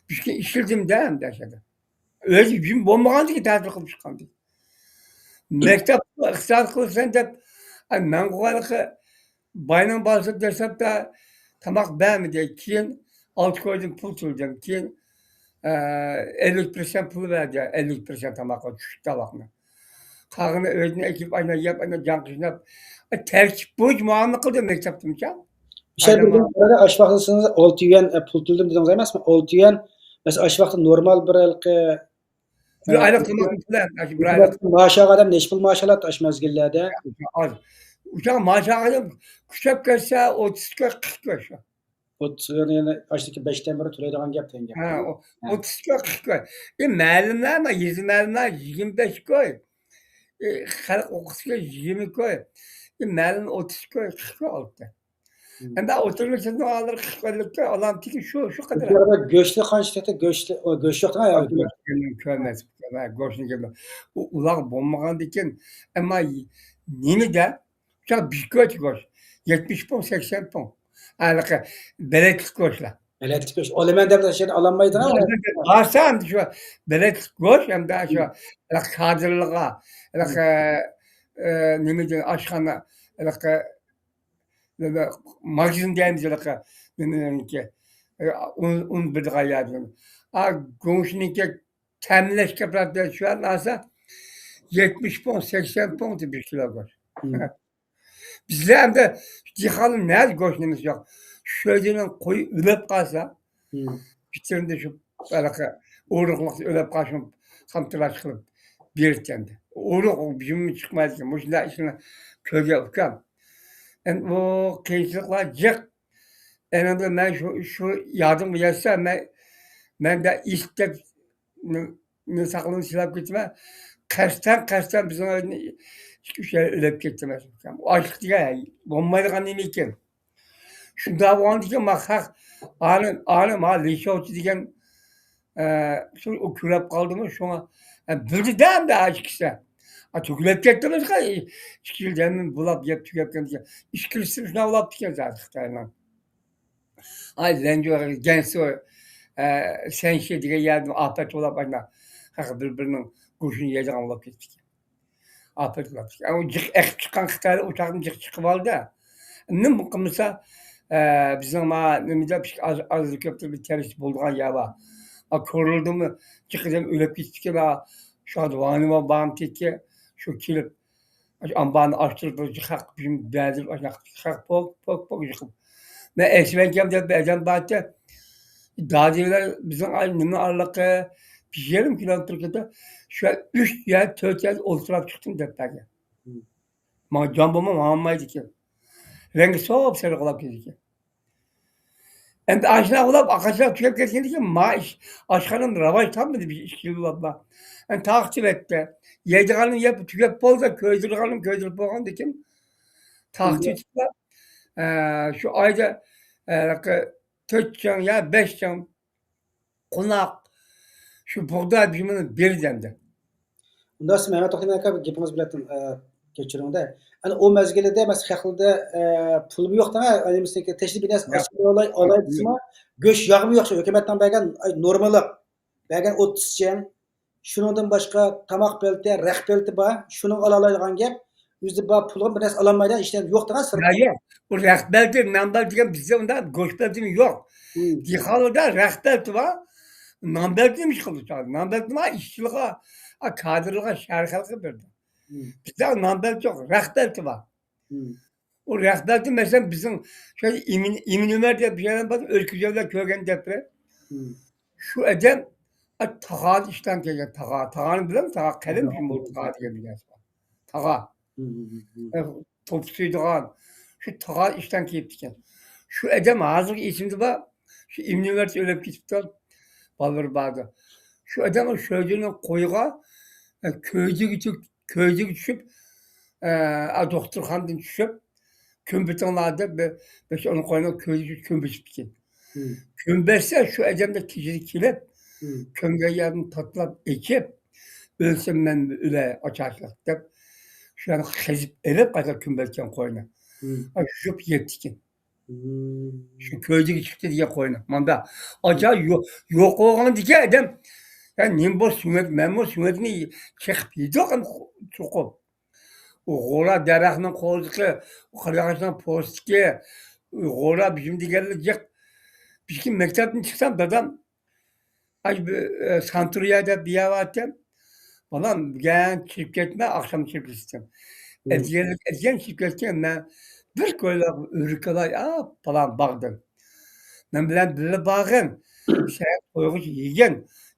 بىر كۈن ئىشلىدىم-دە ئەمدى ئاشۇ يەردە. ئۆزى جىم بولمىغاندىكىن تەتۈر قىلىپ چىققاندى. مەكتەپتە ئىقتىساد قىلىسەن دەپ، ئاي، مەن قويغانلىقى باينىڭ بالىسى دەسلەپتە تاماق بەرمىدى. كېيىن ئالتە كويدىن پۇل تۆلىدىم. كېيىن، ئە، ئەللىك پىرسەنت پۇل بەردى. ئەللىك پىرسەنت تاماققا چۈشتى تاماقنى. قالغىنى ئۆيدىن ئەكېلىپ، ئاينا يەپ، ئاينا جان قىيناپ، ئە، تەرتىپ بويىچە مۇئامىلە قىلدى مەكتەپتىمۇ. شۇ ۋاقىتتا سىز ئالتە يۈەن، ئە، پۇل تۆلىدىم دېدىڭىز ئەمەسمۇ؟ ئالتە يۈەن مەسىلەن، ئاشۇ ۋاقىتتا نورمال بىر ھېلىقى، بىر ئايلىق تاماقنى تۆلەپ، ئاشۇ بىر ئايلىق. مائاش ئالغان ئادەم نەچچە پۇل مائاش ئالاتتى ئاشۇ مەزگىللەردە؟ ئاز. ئۇ چاغ مائاش ئالغان ئادەم كۈچەپ كەتسە، ئوتتۇز كوي، قىرىق كوي شۇ. ئوتتۇز كوي، يەنى ئاشۇ بەشتىن بىرى تۆلەيدىغان گەپ دېگەن گەپ. ھە، ئۇ ھە. ئوتتۇز كوي، قىرىق كوي. ئى، مەلىملەر، يېزا مەلىملەر يىگىرمە بەش كوي. ئى، خەلق ئوقۇتقۇچىغا يىگىرمە كوي. ئى، مەلىم ئوتتۇز كوي، قىرىق كوي ئالاتتى. ئەمدى ئوتتۇرا مەكتەپنىڭ ئالىلىرى قىرىق كويلۇقكەن، ئالامتىكى شۇ، شۇ قەدەر. بۇ يەردە گۆشنى قانچە تېخى گۆشنى، ئو، گۆش يوق دەڭ، يا، گۆش كۆرمەس، ھە، گۆشنى كۆرمەس. ئۇ، ئۇلار بولمىغاندىكىن، ئەمما نېمىدە، شۇ بىر كوي گۆش، يەتمىش پۇڭ، سەكسەن پۇڭ. ھېلىقى بېلەتلىك گۆشلەر. بەلەتلىك گۆش ئالىمەن دەپ شۇنى ئالالمايدىغان. بارسا ئەمدى شۇ بېلەتلىك گۆش، ئەمدى شۇ ھېلىقى كادىرلارغا، ھېلىقى، ئە، نېمە دەيدۇ، ئاشخانا، ھېلىقى نېمە، ماگىزىن دەيمىز ھېلىقى، نېمىنىڭكى، ئۇن، ئۇن بېرىدىغان يەردىن. ئا، گۆشنىڭكى تەمىنلەش كەپلەردە شۇ يەردىن ئالسا، يەتمىش پۇڭ، سەكسەن پۇڭ دەپ بىر كىلو گۆش. بىزلەر ئەمدى دېھقانلار نەدە گۆش نېمىسى يوق. شۇ يەردىن قوي ئۆلۈپ قالسا، بىتىرىندە شۇ ھېلىقى ئورۇقلۇقتا ئۆلۈپ قالسا، خامتىراش قىلىپ بېرىدىكەن. ئورۇق بىزمۇ چىقمايدىكەن. مۇشۇنداق ئىشلارنى كۆرگەن ئۇكام. ئەمدى ئۇ قىيىنچىلىقلار جىق. ئەمدى مەن شۇ، شۇ يادىمغا يەتسە، مەن، مەن دە ئىسىتتەك نى ساقلىنىپ سىلاپ كېتىمەن. قەستەن، قەستەن بىزنىڭ ئۆيدىن ئىككى، ئۈچ يەر ئۆلۈپ كەتتى مەسىلەن. ئاچلىق دېگەن بولمايدىغان نېمە ئىكەن. شۇنداق بولغاندىكىن، ما خەق، ئانى، ئانى، ما لىشوۋچى دېگەن، ئە، شۇ، ئۇ كۆرۈپ قالدىمۇ، شۇڭا، ئە، بىلدى-دە ئەمدى ئىككىسى. ئا، تۈگىلەپ كەتتىمىز، ئىككى يىل دەمدىن بۇلاپ يەپ تۈگەپ كەتكەن. ئىچكىرىسى شۇنداق بولاپتىكەن زادى خىتاينىڭ. ئاي، لەنجۇ، گەنسۇ، ئە، سەنشى دېگەن يەردىن ئاپەت بولاپ، ئانا، خەق بىر-بىرىنىڭ گۆشىنى يەيدىغان بولاپ كەتتىكەن. ئاپەت بولاپ كەتتى. ئۇ جىق ئېقىپ چىققان خىتايلار ئۇ چاغدىن جىق چىقىپ ئالدى. نېمە قىلمىسا، ئە، بىزنىڭ ما، نېمىدە، ئاز، ئاز كۆپتە بىر تەرىتى بولىدىغان يەر بار. ئا، كورلىدىمۇ جىق ئادەم ئۆلۈپ كېتىپتىكەن، شۇ ۋاڭنىما بامتېكى شۇ كېلىپ، ئاشۇ ئامبارنى ئاچتۇرۇپ، بىر خەق بەزى ئاشۇنداق خەق پوك، پوك، پوك يىقىپ. مەن ئەسۋەنكەم دەپ بىر ئادەم بارتى. دادىلەر بىزنىڭ ئاي نېمە ئارىلىقى بىر يېرىم كىلومېتىر كېتە، شۇ ئۈچ يەر، تۆت يەر ئولتۇراپ چىقتىم دەپ بەرگەن. ماڭا جان بولما ماڭالمايدىكەن. رەڭگى سوپ سېرىق بولاپ كېتىدىكەن. ئەمدى ئاشۇنداق بولاپ، ئاقاچلار تۈگەپ كەتكەندىكىن، ما ئىش، ئاشخانام راۋاج تاپمىدى بىر ئىككى يىل بولاپلا. ئەمدى تارقىتىۋەتتى. يەيدىغاننى يەپ تۈگەپ بولدى، كۆيدۈرىدىغاننى كۆيدۈرۈپ بولغاندىكىن، تارقىتىۋېتىپلا، ئە، شۇ ئايدا، ئە، تۆت چىڭ يا بەش چىڭ قوناق، شۇ بۇغداي بىر مېنى بېرىدۇ ئەمدى. ئۇنداق مەمەت توختىمەن ئاكا، گېپىڭىز بىلەن، ئە، كەچۈرۈڭدە. ئەنە ئۇ مەزگىلدە، مەسىلەن، خەقلەردە، ئە، پۇلمۇ يوق دەڭە، ئەنە، مەسىلەن، تەشرىپ بىناسى ئالاي، ئالاي دېسىمۇ، گۆش ياغمۇ يوق، شۇ ھۆكۈمەتنىڭ بەرگەن، ئاي، نورمىلىق، بەرگەن ئوتتۇز چىڭ. شۇنىڭدىن باشقا تاماق بېلىتى، رەق بېلىتى بار، شۇنىڭ ئالالايدىغان گەپ. ئۆزى بار پۇلغا بىر نەرسە ئالالمايدىغان ئىشلار يوق دەڭە، سىرتتا. يا، يوق. ئۇ رەق بېلىتى، نان بېلىتى دېگەن بىزدە ئۇنداق گۆش بېلىتىمۇ يوق. دېھقانلاردا رەق بېلىتى بار، نان بېلىتىنى ئىش قىلىدۇ. نان بېلىتى بار، ئىشچىلىققا، ئا، كادىرلارغا، شەھەر خەلقىگە بېرىدۇ. بىزدە نان بېلىتى يوق، رەق بېلىتى بار. ئۇ رەق بېلىتى، مەسىلەن، بىزنىڭ شۇ ئىمىن، ئىمىن ئۆمەر دەپ بىر ئادەم بار، ئۆتكۈزۈۋېلەر كۆرگەن دەپلەر. شۇ ئادەم، ئا، تاغا ئىشتان كەلگەن، تاغا، تاغانى بىلەمسىز؟ تاغا قەلەم كىم بولدى، تاغا دېگەن بىر نەرسە بار. تاغا. ئە، توپا سۆيىدىغان، شۇ تاغا ئىشتان كېلىپتىكەن. شۇ ئادەم ھازىرغى ئېسىمدە بار، شۇ ئىمىن ئۆمەر ئۆلۈپ كېتىپتۇ، بالىلىرى بارىدۇ. شۇ ئادەم شۆجىنىڭ قويىغا، ئە، كۆزىگە تۈ-، كۆزىگە چۈشۈپ، ئە، دوختۇرخانىدىن چۈشۈپ، كۆمۈۋېتىڭلار دەپ، بىر بەش-ئون قوينىڭ كۆزىگە كۆمۈۋېتىپتىكەن. كۆمۈۋەتسە، شۇ ئادەمدە كېچىدە كېلىپ، كۆمگەن يەردىن تاتىلاپ ئېچىپ، ئۆلسەم مەن ئۆلەي ئاچارچىلىق دەپ، شۇ يەرنى قېزىپ ئېلىپ، قايتا كۆمۈۋەتكەن قوينى. ئا، يۇيۇپ يەپتىكەن. شۇ كۆزىگە چىقتى دېگەن قوينى. ماندا ئاجا يو-، يوق بولغاندىكىن ئادەم، يا نېمە بولسا سۆڭەك، مەنمۇ سۆڭەكنى چېقىپ يېدۇق، چوقۇم. ئۇ غورا دەرەخنىڭ قوزۇقى، قارىياغاچنىڭ پوستىكى، غورا بىزىم دېگەنلەر جىق. بىزكى مەكتەپتىن چىقسام، دادام، ئاي، بۇ، ئە، سانتۇرىيە دەپ بىر يەر باركەن. بالام، بۈگۈن چىقىپ كەتمە، ئاخشام چىقىپ كېتىسەن. ئەتىگەنلىك، ئەتىگەن چىقىپ كەتكەن، مەن بىر كويلاپ ئۆرۈك ئالاي، ئا، پالان باغدىن. مەن بىلەن بىللە بارغىن. سەن تويغۇچە يېگىن،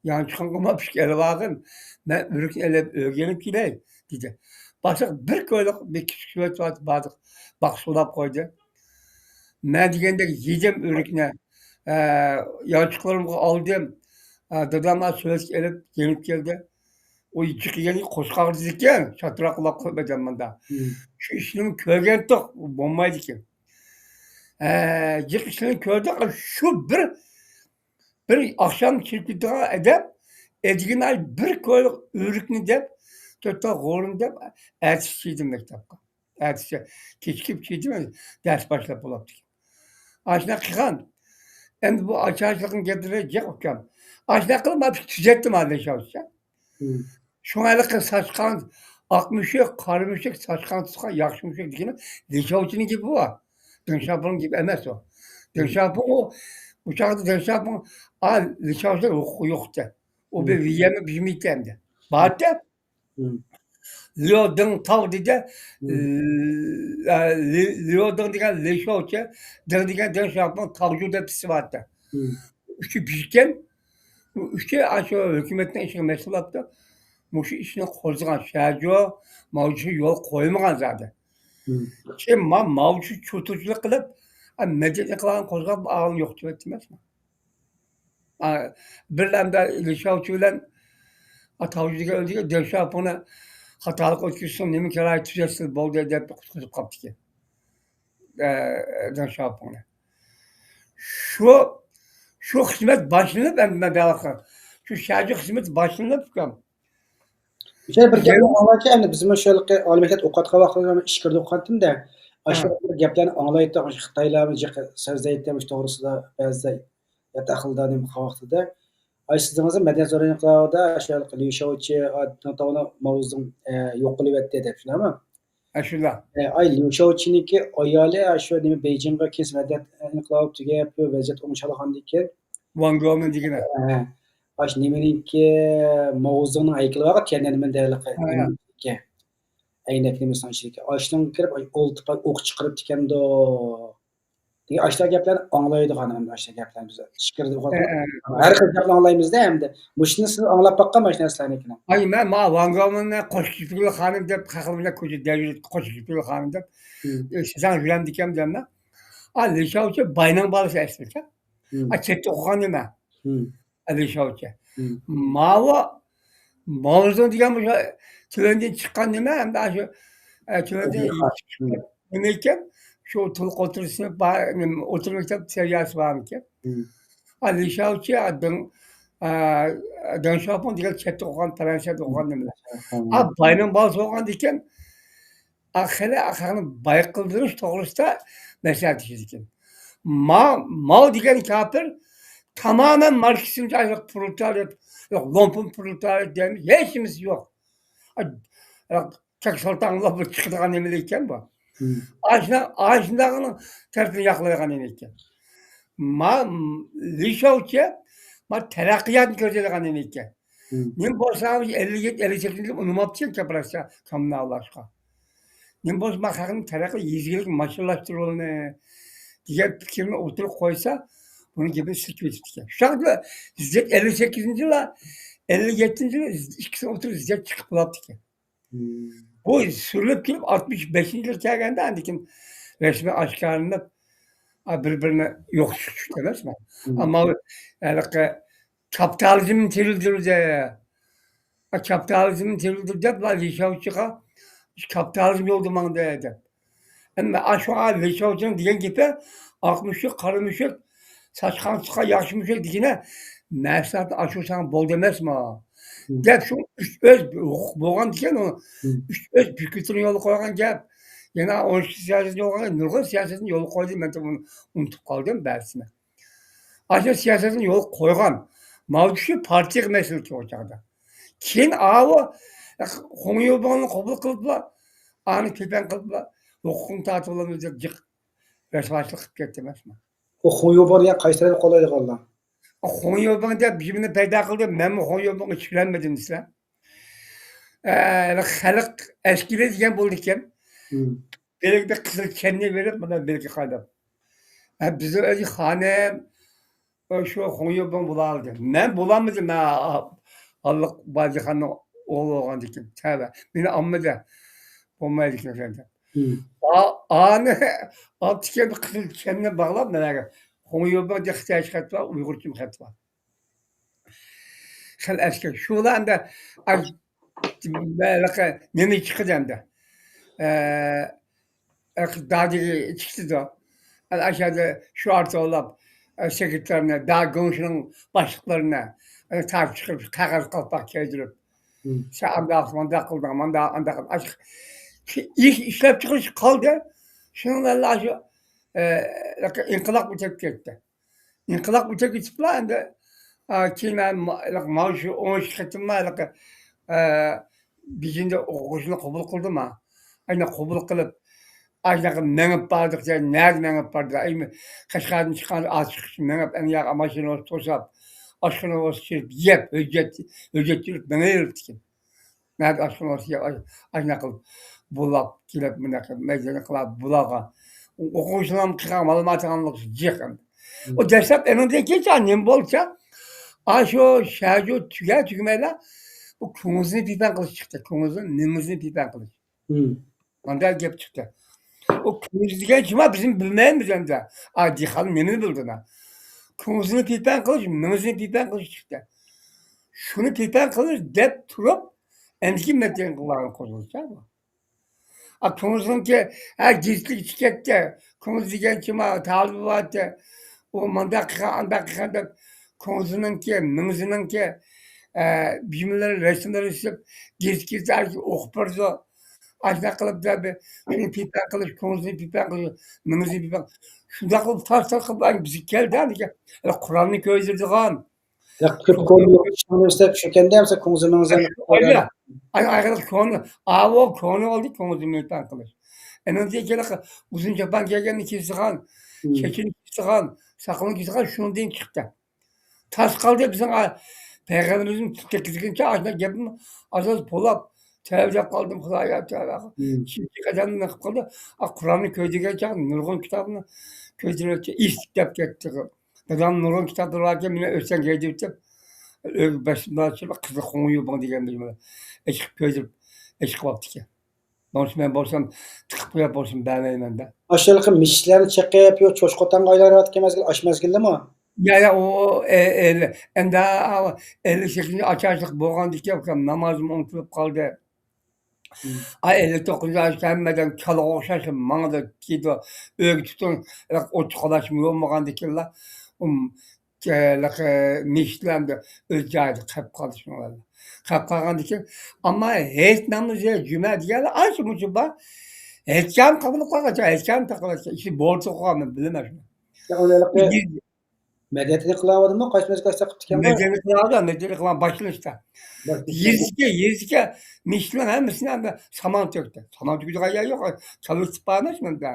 يانچۇقۇڭغا ماپىشىك ئېلىۋالغىن، مەن ئۆرۈكنى ئېلىپ ئۆيگە ئېلىپ كېلەي، دېدى. باشلىق بىر كويلۇق بىر كىچىك شىۋېت بار، بارلىق باقسا سولاپ قويدى. مەن دېگەندەك يېدىم ئۆرۈكنى، ئە، يانچۇقلىرىمغا ئالدىم. ئە، دادام سوۋېتكە ئېلىپ يېنىپ كەلدى. ئۇ جىق يېگەن قوچقاق دېدىكەن، چاتراق قۇلاق قىلىپ ئادەم مۇندا. شۇ ئىشنى كۆرگەنتۇق، بولمايدىكەن. ئە، جىق ئىشنى كۆردۇق، شۇ بىر، بىر ئاخشام كىرىپ كېتىدىغان ئادەم، ئەتىگىنى بىر كويلۇق ئۆرۈكنى دەپ، تۆت تال غورىنى دەپ، ئەتىسى كىردىم مەكتەپكە. ئەتىسى كېچىكىپ كىردىم، دەرس باشلاپ بولاپتىكەن. ئاشۇنداق قىلغان. ئەمدى بۇ ئاچارچىلىقنىڭ گەپلىرى جىق ئۇكام. ئاشۇنداق قىلىپ مانا تۈزەتتىم ھازىر شۇ. شۇڭا ھېلىقى ساچقان، ئاق مۈشۈك، قارا مۈشۈك، ساچقان تۇتقان ياخشى مۈشۈك دېگىنى لىشاۋچىنىڭ گېپى بۇ. دېڭ شياۋپىڭنىڭ گېپى ئەمەس ئۇ. دېڭ شياۋپىڭ ئۇ، ئۇ چاغدا دېڭ شياۋپىڭ، ئا، لىشاۋچىنىڭ ھوقۇقى يوق ئىدى. ئۇ بىر ۋىيەننى بىزمىتى ئەمدى. بار ئىدى. ليو دېڭ تاۋ دېدى. ليو دېڭ دېگەن لىشاۋچى، دېڭ دېگەن دېڭ شياۋپىڭ، تاۋجۇ دەپ ئىسمى بار ئىدى. ئۈچى بىركەن. ئۇ ئۈچى ئاشۇ ھۆكۈمەتنىڭ ئىشىغا مەسئۇل بوپتۇ. مۇشۇ ئىشنى قوزغىغان شياۋجۇ، ماۋجۇ يول قويمىغان زادى. كېيىن ما-، ماۋجۇ چۇتۇرچىلىق قىلىپ، ئا، مەدەنىيەت ئىنقىلابىنى قوزغاپ، ئاغلىنى يوقىتىۋەتتى ئەمەسمۇ؟ ئا، بىرلەمدە لىشاۋچى بىلەن، ئا، تاۋجۇ دېگەن ئۆلدى، دېڭ شياۋپىڭنى خاتالىق ئۆتكۈزسۇن، نېمە كېرەك تۈزەتسىن، بولدى دەپ قۇتقۇزۇپ قاپتىكەن. ئە، دېڭ شياۋپىڭنى. شۇ، شۇ خىزمەت باشلىنىپ، ئەمدى مەن دەۋاتقان. شۇ شياۋجۇ خىزمىتى باشلىنىپ، ئۇكام. شۇ بىر گەپنى ئاڭلايچى، ئەمدى بىزمۇ شۇ ھېلىقى ئالىي مەكتەپتە ئوقۇۋاتقان ۋاقتىمىزدا مەن ئىچكىرىدە ئوقۇغانتىم-دە. ئاشۇ بىر گەپلەرنى ئاڭلايتتۇق، خىتايلار جىق سۆزلەيتتى، مۇشۇ توغرىسىدا بەزىدە ياتاق ئەھلىدە نېمە قىلغان ۋاقتىدا. ئاي، سىزنىڭ مەدەنىيەت زور ئىنقىلابىدا شۇ ھېلىقى ليۇ شياۋچى، ئا، دېڭ تاۋنى ماۋزېدۇڭ، ئە، يوق قىلىۋەتتى دەپ، شۇنداقمۇ؟ ھە، شۇنداق. ئە، ئاي، ليۇ شياۋچىنىڭكى ئايالى، ئا، شۇ نېمە، بېيجىڭغا كېيىن مەدەنىيەت ئىنقىلابى تۈگەپ، ۋەزىيەت ئوڭشالغاندىن كېيىن، ۋاڭ گېمىن دېگىنى. ئە، ئاشۇ نېمىنىڭكى، ماۋزېدۇڭنىڭ ھەيكىلى بارغۇ، تيەنئەنمېن دەيدىغۇ، ھە، ھە. ئەينەك نېمىسىنىڭ ئىچىدىكى. ئاشۇنىڭغا كىرىپ، ئاي، ئولتۇرۇپ، ئاي، ئوق چىقىرىپتىكەندۇ. دېگەن ئاشۇنداق گەپلەرنى ئاڭلايدىغان، ئاشۇنداق گەپلەرنى بىز ئىچكىرىدە ئوقۇۋاتقان، ھە، ھە، ھە. ھەر خىل گەپنى ئاڭلايمىز-دە ئەمدى. مۇشۇنى سىز ئاڭلاپ باققانمۇ، ئاشۇ نەرسىلەرنىڭكىنى؟ ئاي، مەن ما ۋاڭ گېمىننى قوشكېچىپىگۈل خانىم دەپ، خەقلەر بىلەن كوچىدا دەۋرىدە قوشكېچىپىگۈل خانىم دەپ، ھىم. ئە، سىزاڭ يۈرەمدىكەن دەمدە. ئا، لىشاۋچى باينىڭ بالىسى ئەسلىدە. ھىم. ئا، چەتتە ئوقۇغان نېمە؟ ھىم. ئە، لىشاۋچى. ھىم. ماۋۇ ماۋزېدۇڭ دېگەن مۇشۇ تۆۋەندىن چىققان نېمە، ئەمدى شۇ، ئە، تۆۋەندىن ھىم. نېمە ئىكەن، شۇ تولۇق ئوتتۇرا سىنىپ بار، نېمە، ئوتتۇرا مەكتەپ سەۋىيەسى بارمىكەن؟ ھىم. ئا، لىشاۋچى، ئا، دېڭ، ئا، دېڭ شياۋپىڭ دېگەن چەتتە ئوقۇغان، فرانسىيەدە ئوقۇغان نېمىلەر. ئا، باينىڭ بالىسى بولغاندىكىن، ئا، خېلى خەقنى باي قىلدۇرۇش توغرىسىدا مەسلىھەتلىشىدىكەن. ما-، ماۋ دېگەن كاپىر تامامەن ماركسىزمچى، پرولېتارىيات، يوق، لومپېن پرولېتارىيات دەيمىز، ھېچ نېمىسى يوق. ئا، چاك سالتاڭلاپ بىر چىقىدىغان نېمىلەر ئىكەن بۇ. ھىم. ئاشۇنداق، ئاشۇنداقنىڭ تەرىپىنى ياقلايدىغان نېمە ئىكەن. ما-، لىشاۋچى، ما تەرەققىياتنى كۆرسىتىدىغان نېمە ئىكەن. ھىم. نېمە بولسا، ئەللىك يەتتە، ئەللىك سەككىزىنچى يىلى ئۇنىماپتىكەن كوپىراتسىيە كاممۇناللاشقا. نېمە بولسا، ما خەقنى تەرەققىي، يېزا ئىگىلىكنى ماشىنىلاشتۇرۇۋالىمىز دېگەن پىكىرنى ئوتتۇرىغا قويسا، بۇنىڭ گېپىنى سىرتىغا ئۆتۈپتىكەن. شۇ چاغدا زىددىيەت ئەللىك سەككىزىنچى يىلى، ئەللىك يەتتىنچى يىلى ئىككىسىنىڭ ئوتتۇرىسىدا زىددىيەت چىقىپ بولاپتىكەن. ھىم. بۇ سۈرۈلۈپ كېلىپ، ئاتمىش بەشىنچى يىل كەلگەندە، ئاندىن كېيىن رەسمىي ئاشكارىلىنىپ، ئا، بىر-بىرىنى يوقىتىشقا چۈشتى ئەمەسمۇ؟ ھىم. ئەمما ھېلىقى كاپىتالىزمنى تىرىلدۈردى. ئا، كاپىتالىزمنى تىرىلدۈردى دەپ، لىشاۋچىغا كاپىتالىزم يولىدا ماڭدى دەپ. ئەمما ئاشۇ لىشاۋچىنىڭ دېگەن گېپى، ئاق مۈشۈك، قارا مۈشۈك، ساچقان تۇتقان ياخشى مۈشۈك دېگىنە، مەھسۇلاتنى ئاشۇرساڭ بولدى ئەمەسمۇ؟ ھىم. دەپ شۇ ئۈچ ئۆز ھوقۇق بولغاندىكىن ئۇ ھىم. ئۈچ ئۆز پىكرىنى يولغا قويغان گەپ. يەنە ئون ئىككى سىياسەتنى يولغا قويغان، نۇرغۇن سىياسەتنى يولغا قويدى، مەن ئۇنى ئۇنتۇپ قالدىم بەزىسىنى. ئاشۇ سىياسەتنى يولغا قويغان. ماۋجۇ شۇ پارتىيەگە مەسئۇل ئۇ چاغدا. كېيىن ئاۋۇ خۇڭيۇبىڭنى قوبۇل قىلىپلا، ئانى كېپەن قىلىپلا، ھوقۇقۇڭنى تارتىۋالىمىز دەپ جىق رەسۋاچىلىق قىلىپ كەتتى ئەمەسمۇ؟ ئۇ خۇڭيۇبىڭ دېگەن قايسى تەرەپكە قولايدىغانلار؟ خۇڭيۇبىڭ دەپ بىر نېمىنى پەيدا قىلدى، مەنمۇ خۇڭيۇبىڭغا چۈشۈرەلمىدىم دېسە. ئە، خەلق ئەسكىرى دېگەن بولىدىكەن. ھىم. بېلىگە بىر قىزىل چەننى بېرىپ، مانا بېلىگە قايناپ. ئە، بىزنىڭ ئۆزى خانىم، شۇ خۇڭيۇبىڭ بولالىدى. مەن بولالمىدىم، مەن ھاللىق باجىخاننىڭ ئوغلى بولغاندىكىن. تەۋە. مېنى ئالمىدى. بولمايدىكەن سەن دەپ. ئا-، ئانى ئاپتىكەن قىزىل چەمنى باغلاپ مەنەگە. خۇڭيۇبىڭ دە خىتايچە خەت بار، ئۇيغۇرچىمۇ خەت بار. خېلى ئەسكى. شۇلار ئەمدى، ئاي، ھېلىقى نېمە چىقىدۇ ئەمدى؟ ئە، ھېلىقى دادىگە چىقتىدۇ. ئەنە ئاشۇ يەردە شوئار توۋلاپ، ئە، سېكرېتارنى، دا گۇڭشىنىڭ باشلىقلىرىنى، ئەنە تارتىپ چىقىرىپ، قەغەز قالپاق كىيدۈرۈپ، سەن ئانداق، مانداق قىلدىڭ، مانداق، ئانداق قىلدىڭ. ئاشۇ ئىش، ئىشلەپچىقىرىش قالدى. شۇنىڭ بىلەن ئاشۇ، ئە، ھېلىقى ئىنقىلاب ئۆتۈپ كەتتى. ئىنقىلاب ئۆتۈپ كېتىپلا ئەمدى، ئا، كېيىن مەن ما-، ھېلىقى ماۋۇ شۇ ئون ئىككى قېتىملا ھېلىقى، ئا، بېيجىڭدا ئوقۇغۇچىنى قوبۇل قىلدىم ھا. ئاينا قوبۇل قىلىپ، ئايناقى مېڭىپ باردۇق، نەدە مېڭىپ باردۇق؟ ئەي، قەشقەردىن چىققان ئاچىقىچە مېڭىپ، ئەنە ياققا ماشىنا توساپ، ئاشخانا بولسا كىرىپ يەپ، ھۆججەت، ھۆججەت يۈرۈپ مېڭىۋېرىپتىكەن. نەدە ئاشخانا بولسا يەپ، ئاش-، ئاشۇنداق قىلىپ بۇلاپ كېلىپ، مۇنداق قىلىپ، مەيداننى قىلار بۇلارغا. ئوقۇغۇچىلارمۇ قىلغان مالىماتىغانلىق جىق ئەمدى. ئۇ دەسلەپ ئېنىڭدىن كېيىنچە نېمە بولدىچە؟ ئاشۇ شەجۇ تۈگە تۈگىمەيلا، ئۇ كۇڭزىنى پىپەن قىلىش چىقتى. كۇڭزىنى، مېڭىزىنى پىپەن قىلىش. مانداق گەپ چىقتى. ئۇ كۇڭزى دېگەن كىم ھا؟ بىزمۇ بىلمەيمىز ئەمدى. ئا، دېھقان نېمىنى بىلدىنا؟ كۇڭزىنى پىپەن قىلىش، مېڭىزىنى پىپەن قىلىش چىقتى. شۇنى پىپەن قىلىش دەپ تۇرۇپ، ئەمدىكى مەتن قىلغان قوزغىلىش بۇ. ئا، كۇڭزىنىڭكى، ھە، گېزىتلىك چىقىپ كەتتى. كۇڭزى دېگەن كىم ھا؟ تالىبى بارتى. ئۇ مانداق قىلغان، ئانداق قىلغان دەپ، كۇڭزىنىڭكى، مېڭزىنىڭكى، ئە، بىيىملىرى، رەسىملىرى چۈشۈپ، گېزىت، گېزىت ئوقۇپ بېرىدۇ. ئاشۇنداق قىلىپ، شۇنى پىپەن قىلىش، كۇڭزىنى پىپەن قىلىش، مېڭىزىنى پىپەن. شۇنداق قىلىپ، تارت-تارت قىلىپ بىزگە كەلدى، ھە، دېگەن. قۇرئاننى كۆيدۈرىدىغان. ياق، كۆپ كونا ئىشلەپ چۈشۈرگەندە، مەسىلەن، كۇڭزى مېڭزى. ئايا، ئاي-، ئايغىلىق كونا، ئاۋۇ كونا بولدى، كۇڭزى پىپەن قىلىش. ئەنە دېگەن ئۇزۇن چاپان كىيگەننى كېسىدىغان، چېچىنى كېسىدىغان، ساقىلىنى كېسىدىغان، شۇنىڭدىن چىقتى. تاس قالدى بىزنىڭ، ئا، پەيغەمبىرىمىزنىڭ تىلغا كەلتۈرگىنىچە ئاشۇنداق گەپمۇ ئاز-ئاز بولاپ، تەۋە دەپ قالدىم، خۇدايا، تەۋە. ئىككىنچى قەدەمنى نېمە قىلىپ قالدى؟ ئا، قۇرئاننى كۆيدۈرگەنچە نۇرغۇن كىتابنى كۆيدۈرگەنچە ئېسىپ دەپ كەتتى. دادام نۇرغۇن كىتابلىرى باركەن، مېنى ئۆتسەڭ كەيدە دەپ، ئۆيگە بەشتىن چىقىپ، قىزىل خۇڭيۇ بىڭ دېگەن بىر ئېچىقىپ كۆيدۈرۈپ، ئېچىقىپ ئاپتىكەن. نومۇسى مەن بولسام، تىقىپ قويۇپ بولسۇن، بەرمەيمەن دە. ئاشۇ ھېلىقى مىشىكلەرنى چېقىپ، يو، چوشقا ئوتانغا ئايلانىۋاتقان مەزگىل، ئاشۇ مەزگىلدىمۇ؟ يا، يا، ئۇ، ئۇ، ئە-، ئەل-، ئەمدى ئەللىك سەككىزىنچى ئاچارچىلىق بولغاندىكىن، ئۇكام، نامازىم ئۇنتۇلۇپ قالدى. ئاي، ئەللىك توققۇزىنچى ئايدا ھەممەدەم كالىغا ئوخشاش ماڭىدۇ، كېتىدۇ. ئۆيگە تۇتۇن، ئوت قالاشمۇ يولمىغاندىكىنلا، ئۇم، ھېلىقى مىشىكلەر ئەمدى ئۆز جايىدا قېلىپ قالدى شۇنىڭ بىلەن. قېلىپ قالغاندىكىن، ئەمما ھېيت نامىزى، جۈمە دېگەنلەر ئانچە مۇنچە بار. ھېيتكەن قىلىپ قالغان، ھېيتكەن تاقىۋەتكەن، ئىشى بورتى قويغان، مەن بىلمەن شۇنى. يا، ئۇنى ھېلىقى مەدەنىيەت قىلىۋاتىدىمۇ؟ قايسى مەزگىل قىلسا قىپتىكەن؟ مەدەنىيەت قىلىۋاتىدۇ، مەدەنىيەت قىلغان باشلىنىشتا. يېزىكى، يېزىكى مىشىكنىڭ ھەممىسىنى ئەمدى سامان تۆكتى. سامان تۆكىدىغان يەر يوق. كالۋېكتىپ بار ئەمەسمۇ ئەمدى.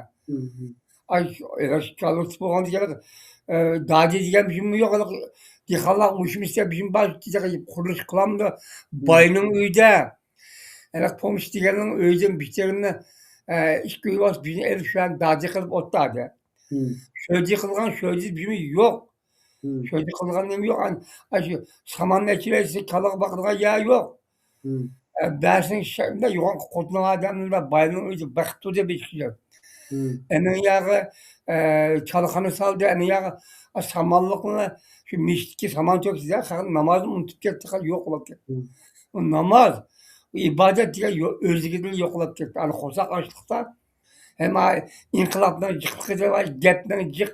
ئاي، شۇ، ئە، شۇ كالۋېكتىپ بولغاندىكىن، ئە، دادى دېگەن بىيىممۇ يوق. دېھقانلار ئۇيۇشمىسا بىيىم بار، قۇرۇلۇش قىلامدۇ. باينىڭ ئۆيىدە. ئەنە پومىش دېگەننىڭ ئۆيىدىن بىر تېرىمنى، ئە، ئىككى ئۆي بار، بىرنى ئېلىپ، شۇ يەرنى دادى قىلىپ ئولتۇردى. شۆدى قىلغان، شۆدى بىيىمى يوق. شۆدى قىلغان نېمە يوق. ئان-، ئاشۇ ساماننى ئەكىرەيسىز، كالىغا باقىدىغان يەر يوق. ئە، بەزىنىڭ شەھىرىدە يوغان قوتلىغان ئادەملەر بار، باينىڭ ئۆيىدە بېقىپ تۇردى بىر ئىككى يىل. ئەنە ياغى، ئە، چالخانا سالدى، ئەنە ياغى، ئا، سامانلىقنى، شۇ مىشىكتىكى سامان تۆكتى-دە، خەلق نامازنى ئۇنتۇپ كەتتى، خەلق يوقلاپ كەتتى. ئۇ ناماز، ئۇ ئىبادەت دېگەن يو-، ئۆزلۈكىدىن يوقلاپ كەتتى. ئەنە قورساق ئاچلىقتا، ھەم ئا، ئىنقىلابنىڭ جىقلىقى دەپ، گەپنىڭ جىق،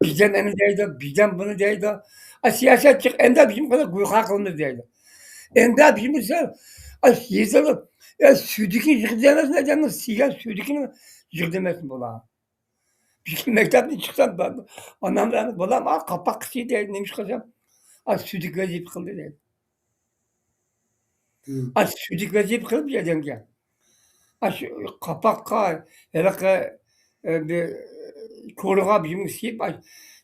بىزدىن ئەنە دەيدۇ، بىزدىن بۇنى دەيدۇ. ئا، سىياسەت جىق، ئەمدى بىزمۇ قانداق گۇيخا قىلىمىز دەيدۇ. ئەمدى بىزمۇ سەل، ئا، يېزىلىپ، ئە، سۈيدۈكنى يىغدى ئەمەسمۇ، ئادەمنىڭ سىيگەن سۈيدۈكىنى يىغدى ئەمەسمۇ بۇلار. بىر مەكتەپتىن چىقسام، ئانام بىلەن بالام، ئا، قاپاق قىسىدى، نېمە ئىش قىلسام، ئا، سۈيدۈك ۋەزىپە قىلدى دەيدۇ. ئاشۇ سۈيدۈك ۋەزىپە قىلىپ ئادەمگە. ئاشۇ قاپاققا، ھېلىقى، ئە، بىر كورىغا بىر يۇمۇر سىيىپ، ئاشۇ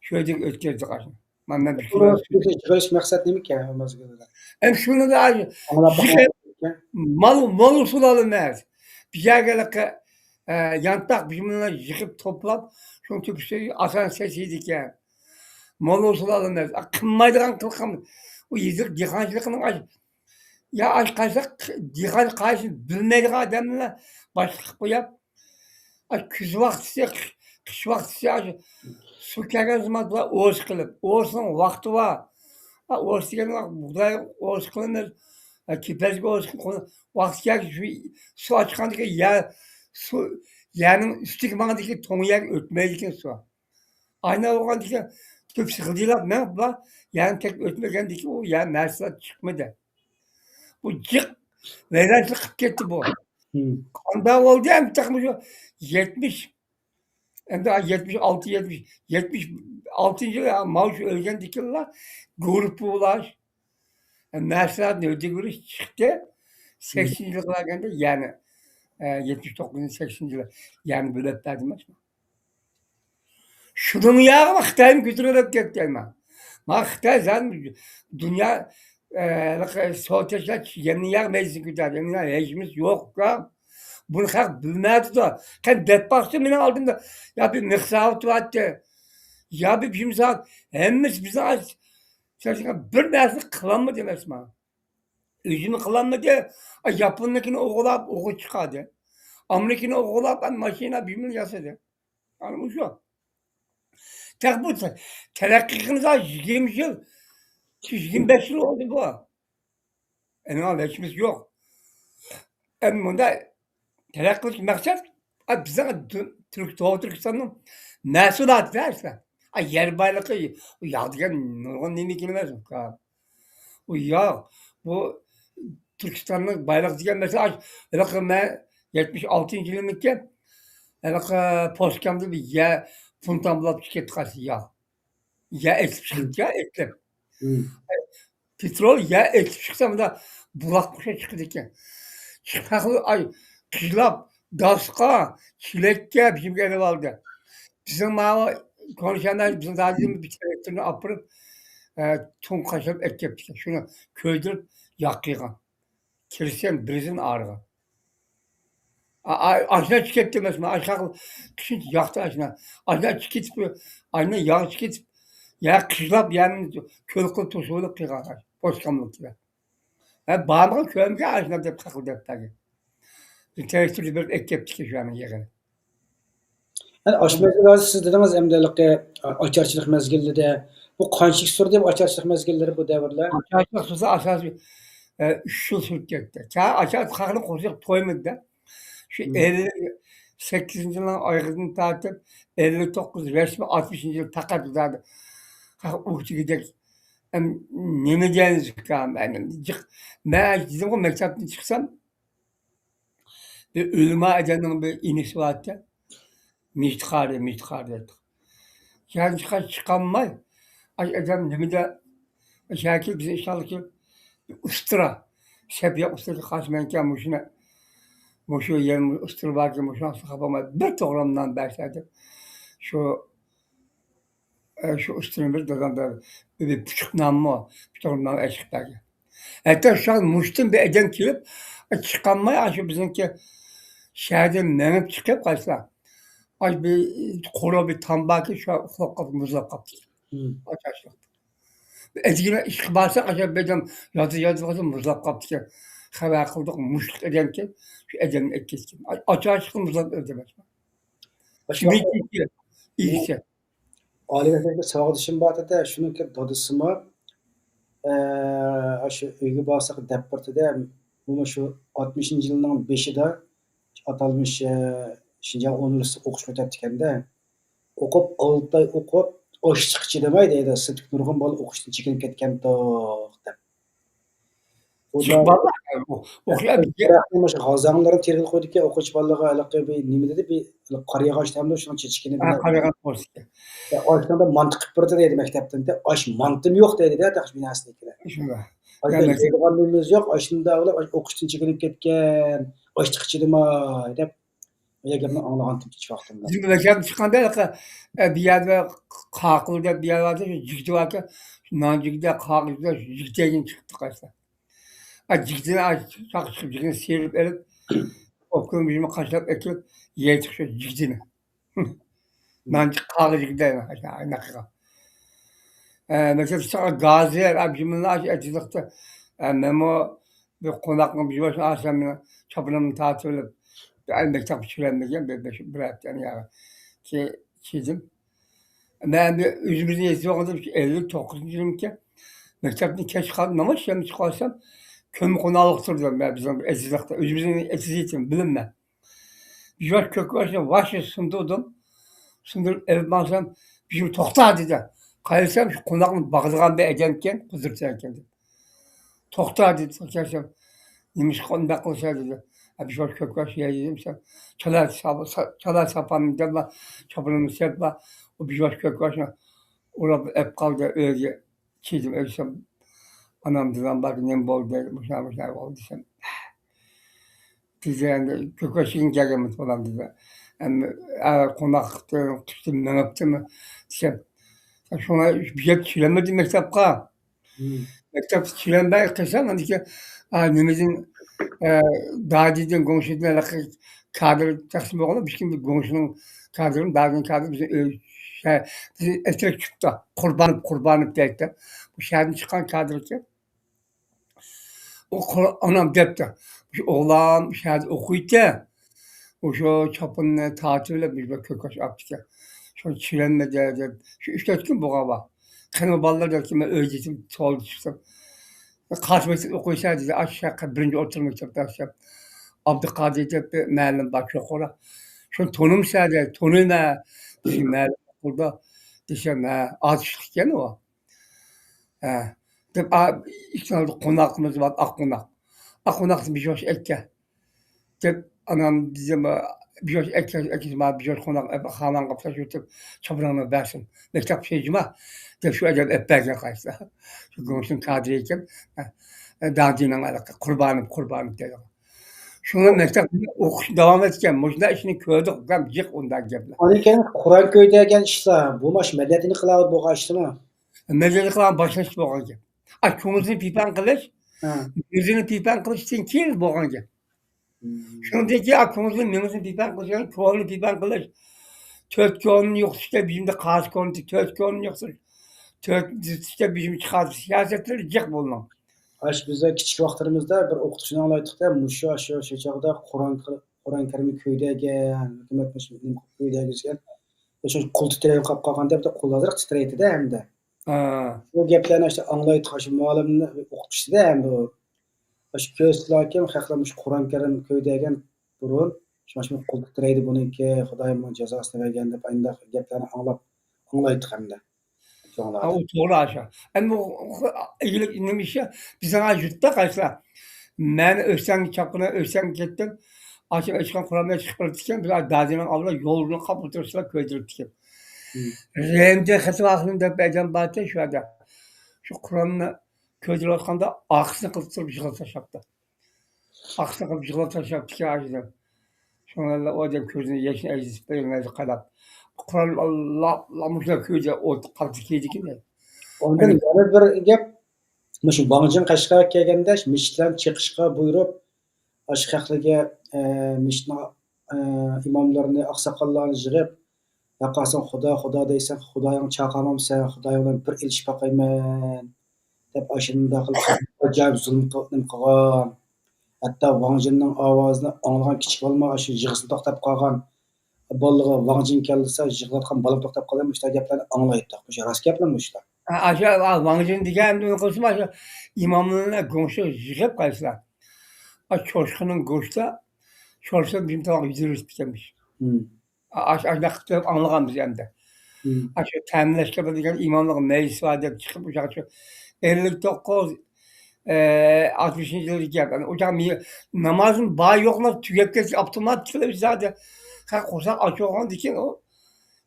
شۇ يەردىن ئۆتكۈزدۇق ئاشۇ. مانا مەن بىر كورىغا سۈيدۈك يىغىش مەقسەت نېمىكەن ئۇ مەزگىلدە؟ ئەمدى شۇنى ئاشۇ ئاڭلاپ باقمىدىم. مال، مال ئۇسۇل ئالىمەن. بىر يەرگە ھېلىقى، ئە، يانتاق بىر يۇمۇرنى يىغىپ توپلاپ، شۇنىڭ تۆپىسىگە ئاسان سەسىيدىكەن. مول ھوسۇل ئالىمىز. قىلمايدىغان قىلقان. ئۇ يېزىق دېھقانچىلىقنىڭ ئاش-، يا ئاش قايسا دېھقان قايسىنى بىلمەيدىغان ئادەملەر باشلىق قىلىپ قويۇپ، ئاي، كۈز ۋاقتىسى، قىش، قىش ۋاقتىسى، ئاشۇ سۇ كەلگەن زامان بۇلار ئورسا قىلىپ، ئورسىنىڭ ۋاقتى بار. ئا، ئورسا دېگەن ۋاقىت بۇغداي ئورسا قىلىمىز. ئا، كېپەزگە ئورسا قىلىپ، ۋاقتى كەلگەن شۇ سۇ ئاچقاندىكىن يەر، سۇ، يەرنىڭ ئۈستىگە ماڭغاندىكىن توڭ يەرگە ئۆتمەيدىكەن سۇ. ئاينا بولغاندىكىن كۆپ سىغدىلاپ مېڭىپ بار، يەرنى تېگىپ ئۆتمىگەندىكىن ئۇ يەر مەھسۇلات چىقمىدى. بۇ جىق ۋەيرانچىلىق قىلىپ كەتتى بۇ. مم. قانداق بولدى ئەمدى تېخىمۇ شۇ يەتمىش، ئەمدى يەتمىش ئالتە، يەتمىش، يەتمىش ئالتىنچى يىلى ماۋۇ شۇ ئۆلگەندىكىنلا گۇرۇپپا بولاش، مەھسۇلاتنى ھۆددىگە ئۇرۇش چىقتى. سەكسىنىنچى يىلغا كەلگەندە يەنە، ئە، يەتمىش توققۇزىنچى، سەكسىنىنچى يىلى يەنە بۆلۈپ بەردىم. شۇنىڭ ياغىمۇ خىتايمۇ كۆتۈرۈلۈپ كەتكەن ما. ما خىتاي زادى دۇنيا، ئە، سوتەشلەر يەنە ياغ مەيدىسىنى كۆتەردى. يەنە ھېچمىز يوق ئۇكام. بۇنى خەق بىلمەيۋاتىدۇ. قېنى دەپ باقسۇن مېنىڭ ئالدىمدا. يا بىر مىخ ساۋۇتۇۋاتتى. يا بىر بىر ساۋۇت. ھەممىسى بىزنىڭ ئاز-، بىر نەرسىنى قىلالمىدى ئەمەسما. ئۆزىمۇ قىلالمىدى. ئا، ياپوننىڭكىنى ئوغرىلاپ، ئوغرى چىقاردى. ئامېرىكىنى ئوغرىلاپ، ئا، ماشىنا، بۇيۇمنى ياسىدى. ئانا مۇشۇ. تېخى بۇ ت-، تەرەققىي قىلغىنىغا يىگىرمە يىل، يىگىرمە بەش يىل بولدى بۇ. ئەنە ھېچمىز يوق. ئەمدى مۇندا تەرەققىي قىلىش مەقسەت، ئا، بىزنىڭ دۇ-، تۈرك-، توغرا تۈركىستاننىڭ مەھسۇلاتى دە ئىشلار. ئا، يەر بايلىقى، ئۇ ياغ دېگەن نۇرغۇن نېمە ئىكەن ئەمەس ئۇكا. ئۇ ياغ، بۇ تۈركىستاننىڭ بايلىقى دېگەن مەسىلە، ئاش-، ھېلىقى مەن يەتمىش ئالتىنچى يىلىمىكەن، ھېلىقى پوسكامدا بىر يەر فونتان بولاپ چىقىپ كەتتى قايسى ياغ. يەر ئېتىلىپ چىقىپتۇ، يا ئېتىلىپ. مم. پېترول يەر ئېتىلىپ چىقسا، مۇنداق بۇلاققا ئوخشاپ چىقىدىكەن. چىقىپ، ھەر خىل، ئاي، قىژلاپ، داسقا، چېلەككە، بىزىمگە ئېلىۋالدى. بىزنىڭ ماۋۇ كونشاندا بىزنىڭ دادىمىز بىر تىراكتورنى ئاپىرىپ، ئە، تۇڭ قاشلاپ ئەكەپتىكەن. شۇنى كۆيدۈرۈپ ياغ قىلغان. كىرىستىيان برېزىن ئارىغا. ئا-، ئا-، ئاشۇنداق چىقىپ كەتتى ئەمەسمۇ؟ ئاشۇنداق قىشىن ياقتى ئاشۇنداق. ئاشۇنداق چىقىپ كېتىپ، ئاشۇنداق ياغ چىقىپ كېتىپ، يا قىژلاپ، يەنى كۆل قىلىپ توسۇۋېلىپ قىلغان پوسكاملىق كېلىپ. ھە، بارمىغان كۆرمىگەن ئاشۇنداق دەپ قاقىلداپ بەرگەن. بىر تىراكتوردا بېرىپ ئەكەپتىكەن شۇ يەرنىڭ يېغىنى. يەنى ئاشۇ مەزگىل ھازىر سىز دېدىڭىز، ئەمدى ھېلىقى ئاچارچىلىق مەزگىلىدە بۇ قانچىلىك سۈردى بۇ ئاچارچىلىق مەزگىللىرى بۇ دەۋرلەر؟ ئاچارچىلىق سۈرسە ئاساسىي، ئە، ئۈچ يىل سۈرۈپ كەتتى. كەينى ئاچارچىلىق خەقنىڭ قورسىقى تويمىدى-دە. شۇ مم. ئەللىك سەككىزىنچى يىلنىڭ ئايىغىدىن تارتىپ، ئەللىك توققۇز رەسمىي ئاتمىشىنچى يىل پەقەت زادى خەق ئۇ دېگۈدەك، ئەم، نېمە دەيمىز ئۇكام، ئەنە جىق. مەن دېدىمغۇ، مەكتەپتىن چىقسام، بىر ئۆلىما ئادەمنىڭ بىر ئىنىسى بارتى. مىجىت قارى، مىجىت قارى دەيتتۇق. يەنى چىققان، چىقالماي، ئاي ئادەم نېمىدە، شەكىل بىزنىڭ ئىشخانىدىكى ئۇسترا، سەبىيە ئۇسترىغا قارشى مەنكەن مۇشۇنى، مۇشۇ يەر ئۇسترا باركەن، مۇشۇنى خاپا بولماي، بىر توغرام نان بەرسە دەپ، شۇ ئە، شۇ ئۈستىنى بىر دادام بىر، بىر پۇچۇق نانمۇ، پۇچۇق نان ئەشىق بەرگەن. ھەتتا شۇ مۇشتىن بىر ئادەم كېلىپ، ئە، چىقالماي، ئاشۇ بىزنىڭكى شەھەردىن مېڭىپ چىقىپ قايسىلار. ئاي بىر قورۇ بىر تام باركەن، شۇ ئۇخلاپ قاپتۇ، مۇزلاپ قاپتۇ. مم. ئاچ ئاچلىق. بىر ئەتىگىنى ئىشقا بارساق، ئاشۇ بىر ئادەم ياتىدۇ، ياتىدۇ قالسا مۇزلاپ قاپتىكەن. خەۋەر قىلدۇق، مۇشتلۇق ئادەمكەن، شۇ ئادەمنى ئەكەتكەن. ئاچ ئاچلىقتىن مۇزلاپ ئۆلدى. ئاشۇ مېنىڭكى ئىگىسى. ئالىي مەكتەپتە بىر ساۋاقدىشىم بار ئىدى، شۇنىڭكى دادىسىمۇ، ئە، ئاشۇ ئۆيگە بارساق دەپ بېرىدۇ، مۇشۇ ئاتمىشىنچى يىلنىڭ بېشىدا ئاتالمىش، ئە، شىنجاڭ ئۇنىۋېرسىتېتىغا ئوقۇشقا ئۆتەپتىكەن-دە. ئوقۇپ، ئالتە ئاي ئوقۇپ، ئاچلىققا چىدىماي دەيدۇ، سىرتتىكى نۇرغۇن بالا ئوقۇشتىن چېكىنىپ كەتكەنتۇق، دەپ. چۈشۈپ بالىلار، ئوقۇيدۇ. غازاڭلىرىنى تېرىلىپ قويدىكەن، ئوقۇغۇچى بالىلارغا ھېلىقى بىر نېمە دېدى، بىر قارىياغاچ دەمدۇ، شۇنىڭ چېچىكىنى ھە، بىلەن. قارىياغاچ بولسا. ئاشۇنىڭدا مانتا قىلىپ بېرىدۇ دەيدۇ مەكتەپتىن. ئاش مانتىمۇ يوق دەيدۇ-دە، تاق بىناسىدىكىلەر. شۇنداق. ئاشۇنداق يەيدىغان نېمىمىز يوق، ئاشۇنداق ئوقۇشتىن چېكىنىپ كەتكەن، ئاچلىققا چىدىماي دەپ. يا گەپنى ئاڭلىغانتىم كېچە ۋاقتىمدا. بىزمۇ مەكتەپتىن چىققاندا ھېلىقى، ئە، بىر يەردە قاقىل دەپ بىر يەر باركەن، شۇ جىگىتى باركەن، شۇ نان جىگىتى، قاقىل جىگىتى، شۇ جىگىتى دېگەن چىقىپتۇ قايسىلار. ئە، جىگىتىنى ئاچ-، چاقچىقىپ جىگىتىنى سىيرىپ ئېلىپ، ئوبكومنى قاشلاپ ئېكىپ يەيتتۇق شۇ جىگىتىنى. نان جىگىتى، قاقىل جىگىتى دەيمەن، ئاشۇ ئايناقىغا. ئە، مەكتەپتە چىققان گازى، ئە، جۈملىلەر ئاشۇ ئېتىزلىقتا. ئە، مەنمۇ بىر قوناقنىڭ بىر باشىنى ئالسام، مېنىڭ چاپىنىمنى تارتىۋېلىپ، بىر ئاي مەكتەپكە چۈشۈرەلمىگەن، بىر، بىر، بىر ھەپتە يەنە كېيىن چىدىم. مەن ئەمدى ئۆزىمىزنى يېتىۋالغاندا ئەللىك توققۇزىنچى يىلىمكەن. مەكتەپتىن كەچ قالدىم، ناماز ئىشلەمگە چىقىۋالسام، كۆممە قوناقلىق تۇرىدۇ. مەن بىزنىڭ ئېتىزلىقتا، ئۆزىمىزنىڭ ئېتىزى يېتىم، بىلىمەن. بىر ياش كۆك باشنى ۋاھشىي سۇندۇردۇم. سۇندۇرۇپ ئېلىپ ماڭسام، بىزىم توختا دېدى. قايسام شۇ قوناقنى باقىدىغان بىر ئادەمكەن، قۇدرەت ئەكەن دېدى. توختا دېدى، كەلسەم، نېمىشقا ئۇنداق قىلىسەن دېدى. ئە، بىر ياش كۆك باش يەي دېدىم، سەن چالا ساپ-، سا-، چالا ساپان دەپلا، چاپىنىمنى سېلىپلا، ئۇ بىر ياش كۆك باشنى ئۇرۇپ ئېلىپ قالدى ئۆيگە. چىدىم ئۆلسەم، ئانام دېدىم بار، نېمە بولدى؟ مۇشۇنداق، مۇشۇنداق بولدى دېسەم، تېزە ئەمدى كۆكرەك شېكىرىڭ كەلگەنمىدى بالام دېدى. ئەمدى، ئە، قوناقتىن قىشتىن مېڭىپتىمۇ دېسەم، شۇڭا بىر يەردە چۈشۈرەلمىدىم مەكتەپقا. مەكتەپتە چۈشۈرەلمەي قىلسام، ئاندىن كېيىن، ئە، نېمىدىن، ئە، دادىدىن، گۇڭشىدىن ھېلىقى كادىر تەقسىم بولغاندا، بىر كىم گۇڭشىنىڭ كادىرىمۇ، دادىنىڭ كادىرى بىزنىڭ ئۆي، شە-، بىزنى ئەترەت چىقتى. قۇربانوف، قۇربانوف دەيتتى. بۇ شەھەردىن چىققان كادىر ئىكەن. ئۇ قۇر-، ئانام دەپتۇ، «مۇشۇ ئوغلان شەھەردە ئوقۇيتتى، مۇشۇ چاپىنىنى تارتىۋېلىپ، مۇشۇ بىر كۆكرەك ئاپتىكەن. شۇنى چۈشۈرەلمىدى» دەپ. شۇ ئۈچ تۆت كۈن بولغان بار. قېنى بالىلار دەپتۇ، مەن ئۆيدە يېتىم تولدى چىقتىم. «قايسى مەكتەپتە ئوقۇيسەن؟» دېدى. «ئاشۇ ياققا بىرىنچى ئوتتۇرا مەكتەپتە» دېسەم، ئابدۇقادىر دەپ بىر مۇئەللىم بار، چوقۇرا. «شۇنى تونۇمسەن؟» دېدى. «تونۇيمەن.» «بىزنىڭ مۇئەللىم ئوقۇيدۇ» دېسەم، ھە، ئاتۇشلۇق ئىكەن ئۇ. ھە، دەپ، ئا، ئىككى قوناقىمىز بار، ئاق قوناق. ئاق قوناقتىن بىر ياش ئەككە. دەپ، ئانام دېدىم، بىر ياش ئەككە، ئەككە، ما، بىر ياش قوناق، ئەپ، خانان قاپسا شۇ دەپ، چاپىنىڭنى بەرسۇن. مەكتەپ شېجىما. دەپ، شۇ ئادەم ئەپ بەرگەن قايسىلا. شۇ گۇڭشىنىڭ كادىرى ئىكەن. ھە، دادىنىڭ ھېلىقى قۇربانوف، قۇربانوف دەيدۇ. شۇڭا مەكتەپتە ئوقۇش داۋام ئەتكەن. مۇشۇنداق ئىشنى كۆردۇق، ئۇكام، جىق ئۇنداق گەپلەر. ئاندىن كېيىن قۇرئان كۆيدۈرگەن ئىشلار، بۇمۇ ئاشۇ مەدەنىيەتنى قىلىۋاتىدۇ بولغان ئىشلىرى. مەدەنىيەت قىلغان باشلىنىشى بولغان گەپ. ئا، كۆڭلىنى پىپەڭ قىلىش، ھە. كۆزىنى پىپەڭ قىلىشتىن كېيىن بولغان گەپ. مم. شۇنىڭدىن كېيىن، ئا، كۆڭلىنى، مېڭىسىنى پىپەڭ قىلىش، يەنى كۆڭلىنى پىپەڭ قىلىش. تۆت كۆڭلىنى يوقىتىش دەپ، بىزدە قازى كۆڭلى، تۆت كۆڭلىنى يوقىتىش. تۆت دېتىشتە بىزنى چىقاردى. سىياسەتلىرى جىق بۇنىڭ. ئاشۇ بىز كىچىك ۋاقىتلىرىمىزدا بىر ئوقۇتقۇچىنى ئاڭلايتتۇق-دە، مۇشۇ، ئاشۇ، شۇ چاغدا قۇرئان، قۇرئان كەرىمنى كۆيدۈرگەن، ھۆكۈمەت مۇشۇ نېمە قىلىپ كۆيدۈرگۈزگەن. شۇ قول تىترەيدۇ قاپ قالغان دەپ، قوللار ھازىر تىترەيتتى-دە ئەمدى. ھە. بۇ گەپلەرنى ئاشۇ ئاڭلايتتۇق، ئاشۇ مۇئەللىمنى ئوقۇتقۇچىسى-دە ئەمدى ئۇ. ئاشۇ كۆرسىتىلگەن خەقلەر مۇشۇ قۇرئان كەرىم كۆيدۈرگەن بۇرۇن، شۇڭا شۇ قول تىترەيدۇ بۇنىڭكى، خۇدايىم بۇنىڭ جازاسىنى بەرگەن دەپ ئانداق گەپلەرنى ئاڭلاپ، ئاڭلايتتۇق ئەمدى. ھە، ئۇ توغرا ئاشۇ. ئەمما ئۇ، ئۇ، ئىگىلىك نېمە ئىشى؟ بىزنىڭ يۇرتتا قايسىلار؟ مەن ئۆستەڭگە چاپقىنى، ئۆستەڭگە كەتتىم. ئاشۇ ئۆچكەن قۇرامنى چىقىپ بېرىپتىكەن، بىز دادىنىڭ ئالدىدا يولنى قاپ ئولتۇرۇشلا كۆيدۈرۈپتىكەن. مم. رەمزىي خېتىم ئاخۇنۇم دەپ بىر ئادەم بار ئىكەن شۇ يەردە. شۇ قۇرامنى كۆيدۈرۈۋاتقاندا ئارقىسىنى قىلىپ تۇرۇپ يىغلاپ تاشلاپتۇ. ئارقىسىنى قىلىپ يىغلاپ تاشلاپتىكەن ئاشۇ. شۇڭا ئۇ ئادەم كۆزىنى ياشنى ئەگىزىپ بېرىپ قاراپ، قۇرئان لا-، لامۇشلا كۆيدى، ئوت قالتى كىيدىكىن. ئاندىن يەنە بىر گەپ، مۇشۇ ۋاڭ جىن قەشقەرگە كەلگەندە، مەسچىتلەرنى چېقىشقا بۇيرۇپ، ئاشۇ خەقلەرگە، ئە، مەسچىتنىڭ، ئە، ئىماملىرىنى، ئاقساقاللارنى يىغىپ، ياقاسىڭ خۇدا، خۇدا دەيسەن، خۇدايىڭ چاقالمامسەن، خۇدايىڭ بىلەن بىر ئېلىشىپ باقايمەن، دەپ ئاشۇنداق قىلىپ ئاجايىپ زۇلۇم قىل-، نېمە قىلغان. ھەتتا ۋاڭ جىننىڭ ئاۋازىنى ئاڭلىغان كىچىك بالىمۇ ئاشۇ يىغىسىدىن توختاپ قالغان. بالىغا ۋاڭ جىن كەلدى دېسە، يىغلاۋاتقان بالام توختاپ قالغان. مۇشۇنداق گەپلەرنى ئاڭلايتتۇق. مۇشۇ راست گەپمۇ مۇشۇلار؟ ئا، ئاشۇ، ئا، ۋاڭ جىن دېگەن ئەمدى ئۇنى قىلسىمۇ، ئاشۇ ئىماملارنى گۇڭشېغا يىغىپ قايسىلار. ئا، چوشقىنىڭ گۆشىدە، چوشقا بىزنىڭ تاماق يېدۈرۈشتىكەنمىش. مم. ئاش-، ئاشۇنداق قىلىپ تۇرۇپ ئاڭلىغان بىز ئەمدى. مم. ئاشۇ تەمىنلەشكە دېگەن ئىماملىق مەجلىسى بار دەپ چىقىپ، ئۇ چاغقىچە ئەللىك توققۇز، ئە، ئاتمىشىنچى يىلدىكى گەپ. ئۇ چاغ مى-، نامازنى بار يوقلا تۈگەپ كەتسە، ئاپتومات تىكلەپ زادى. خەق قورساق ئاچ بولغاندىن كېيىن ئۇ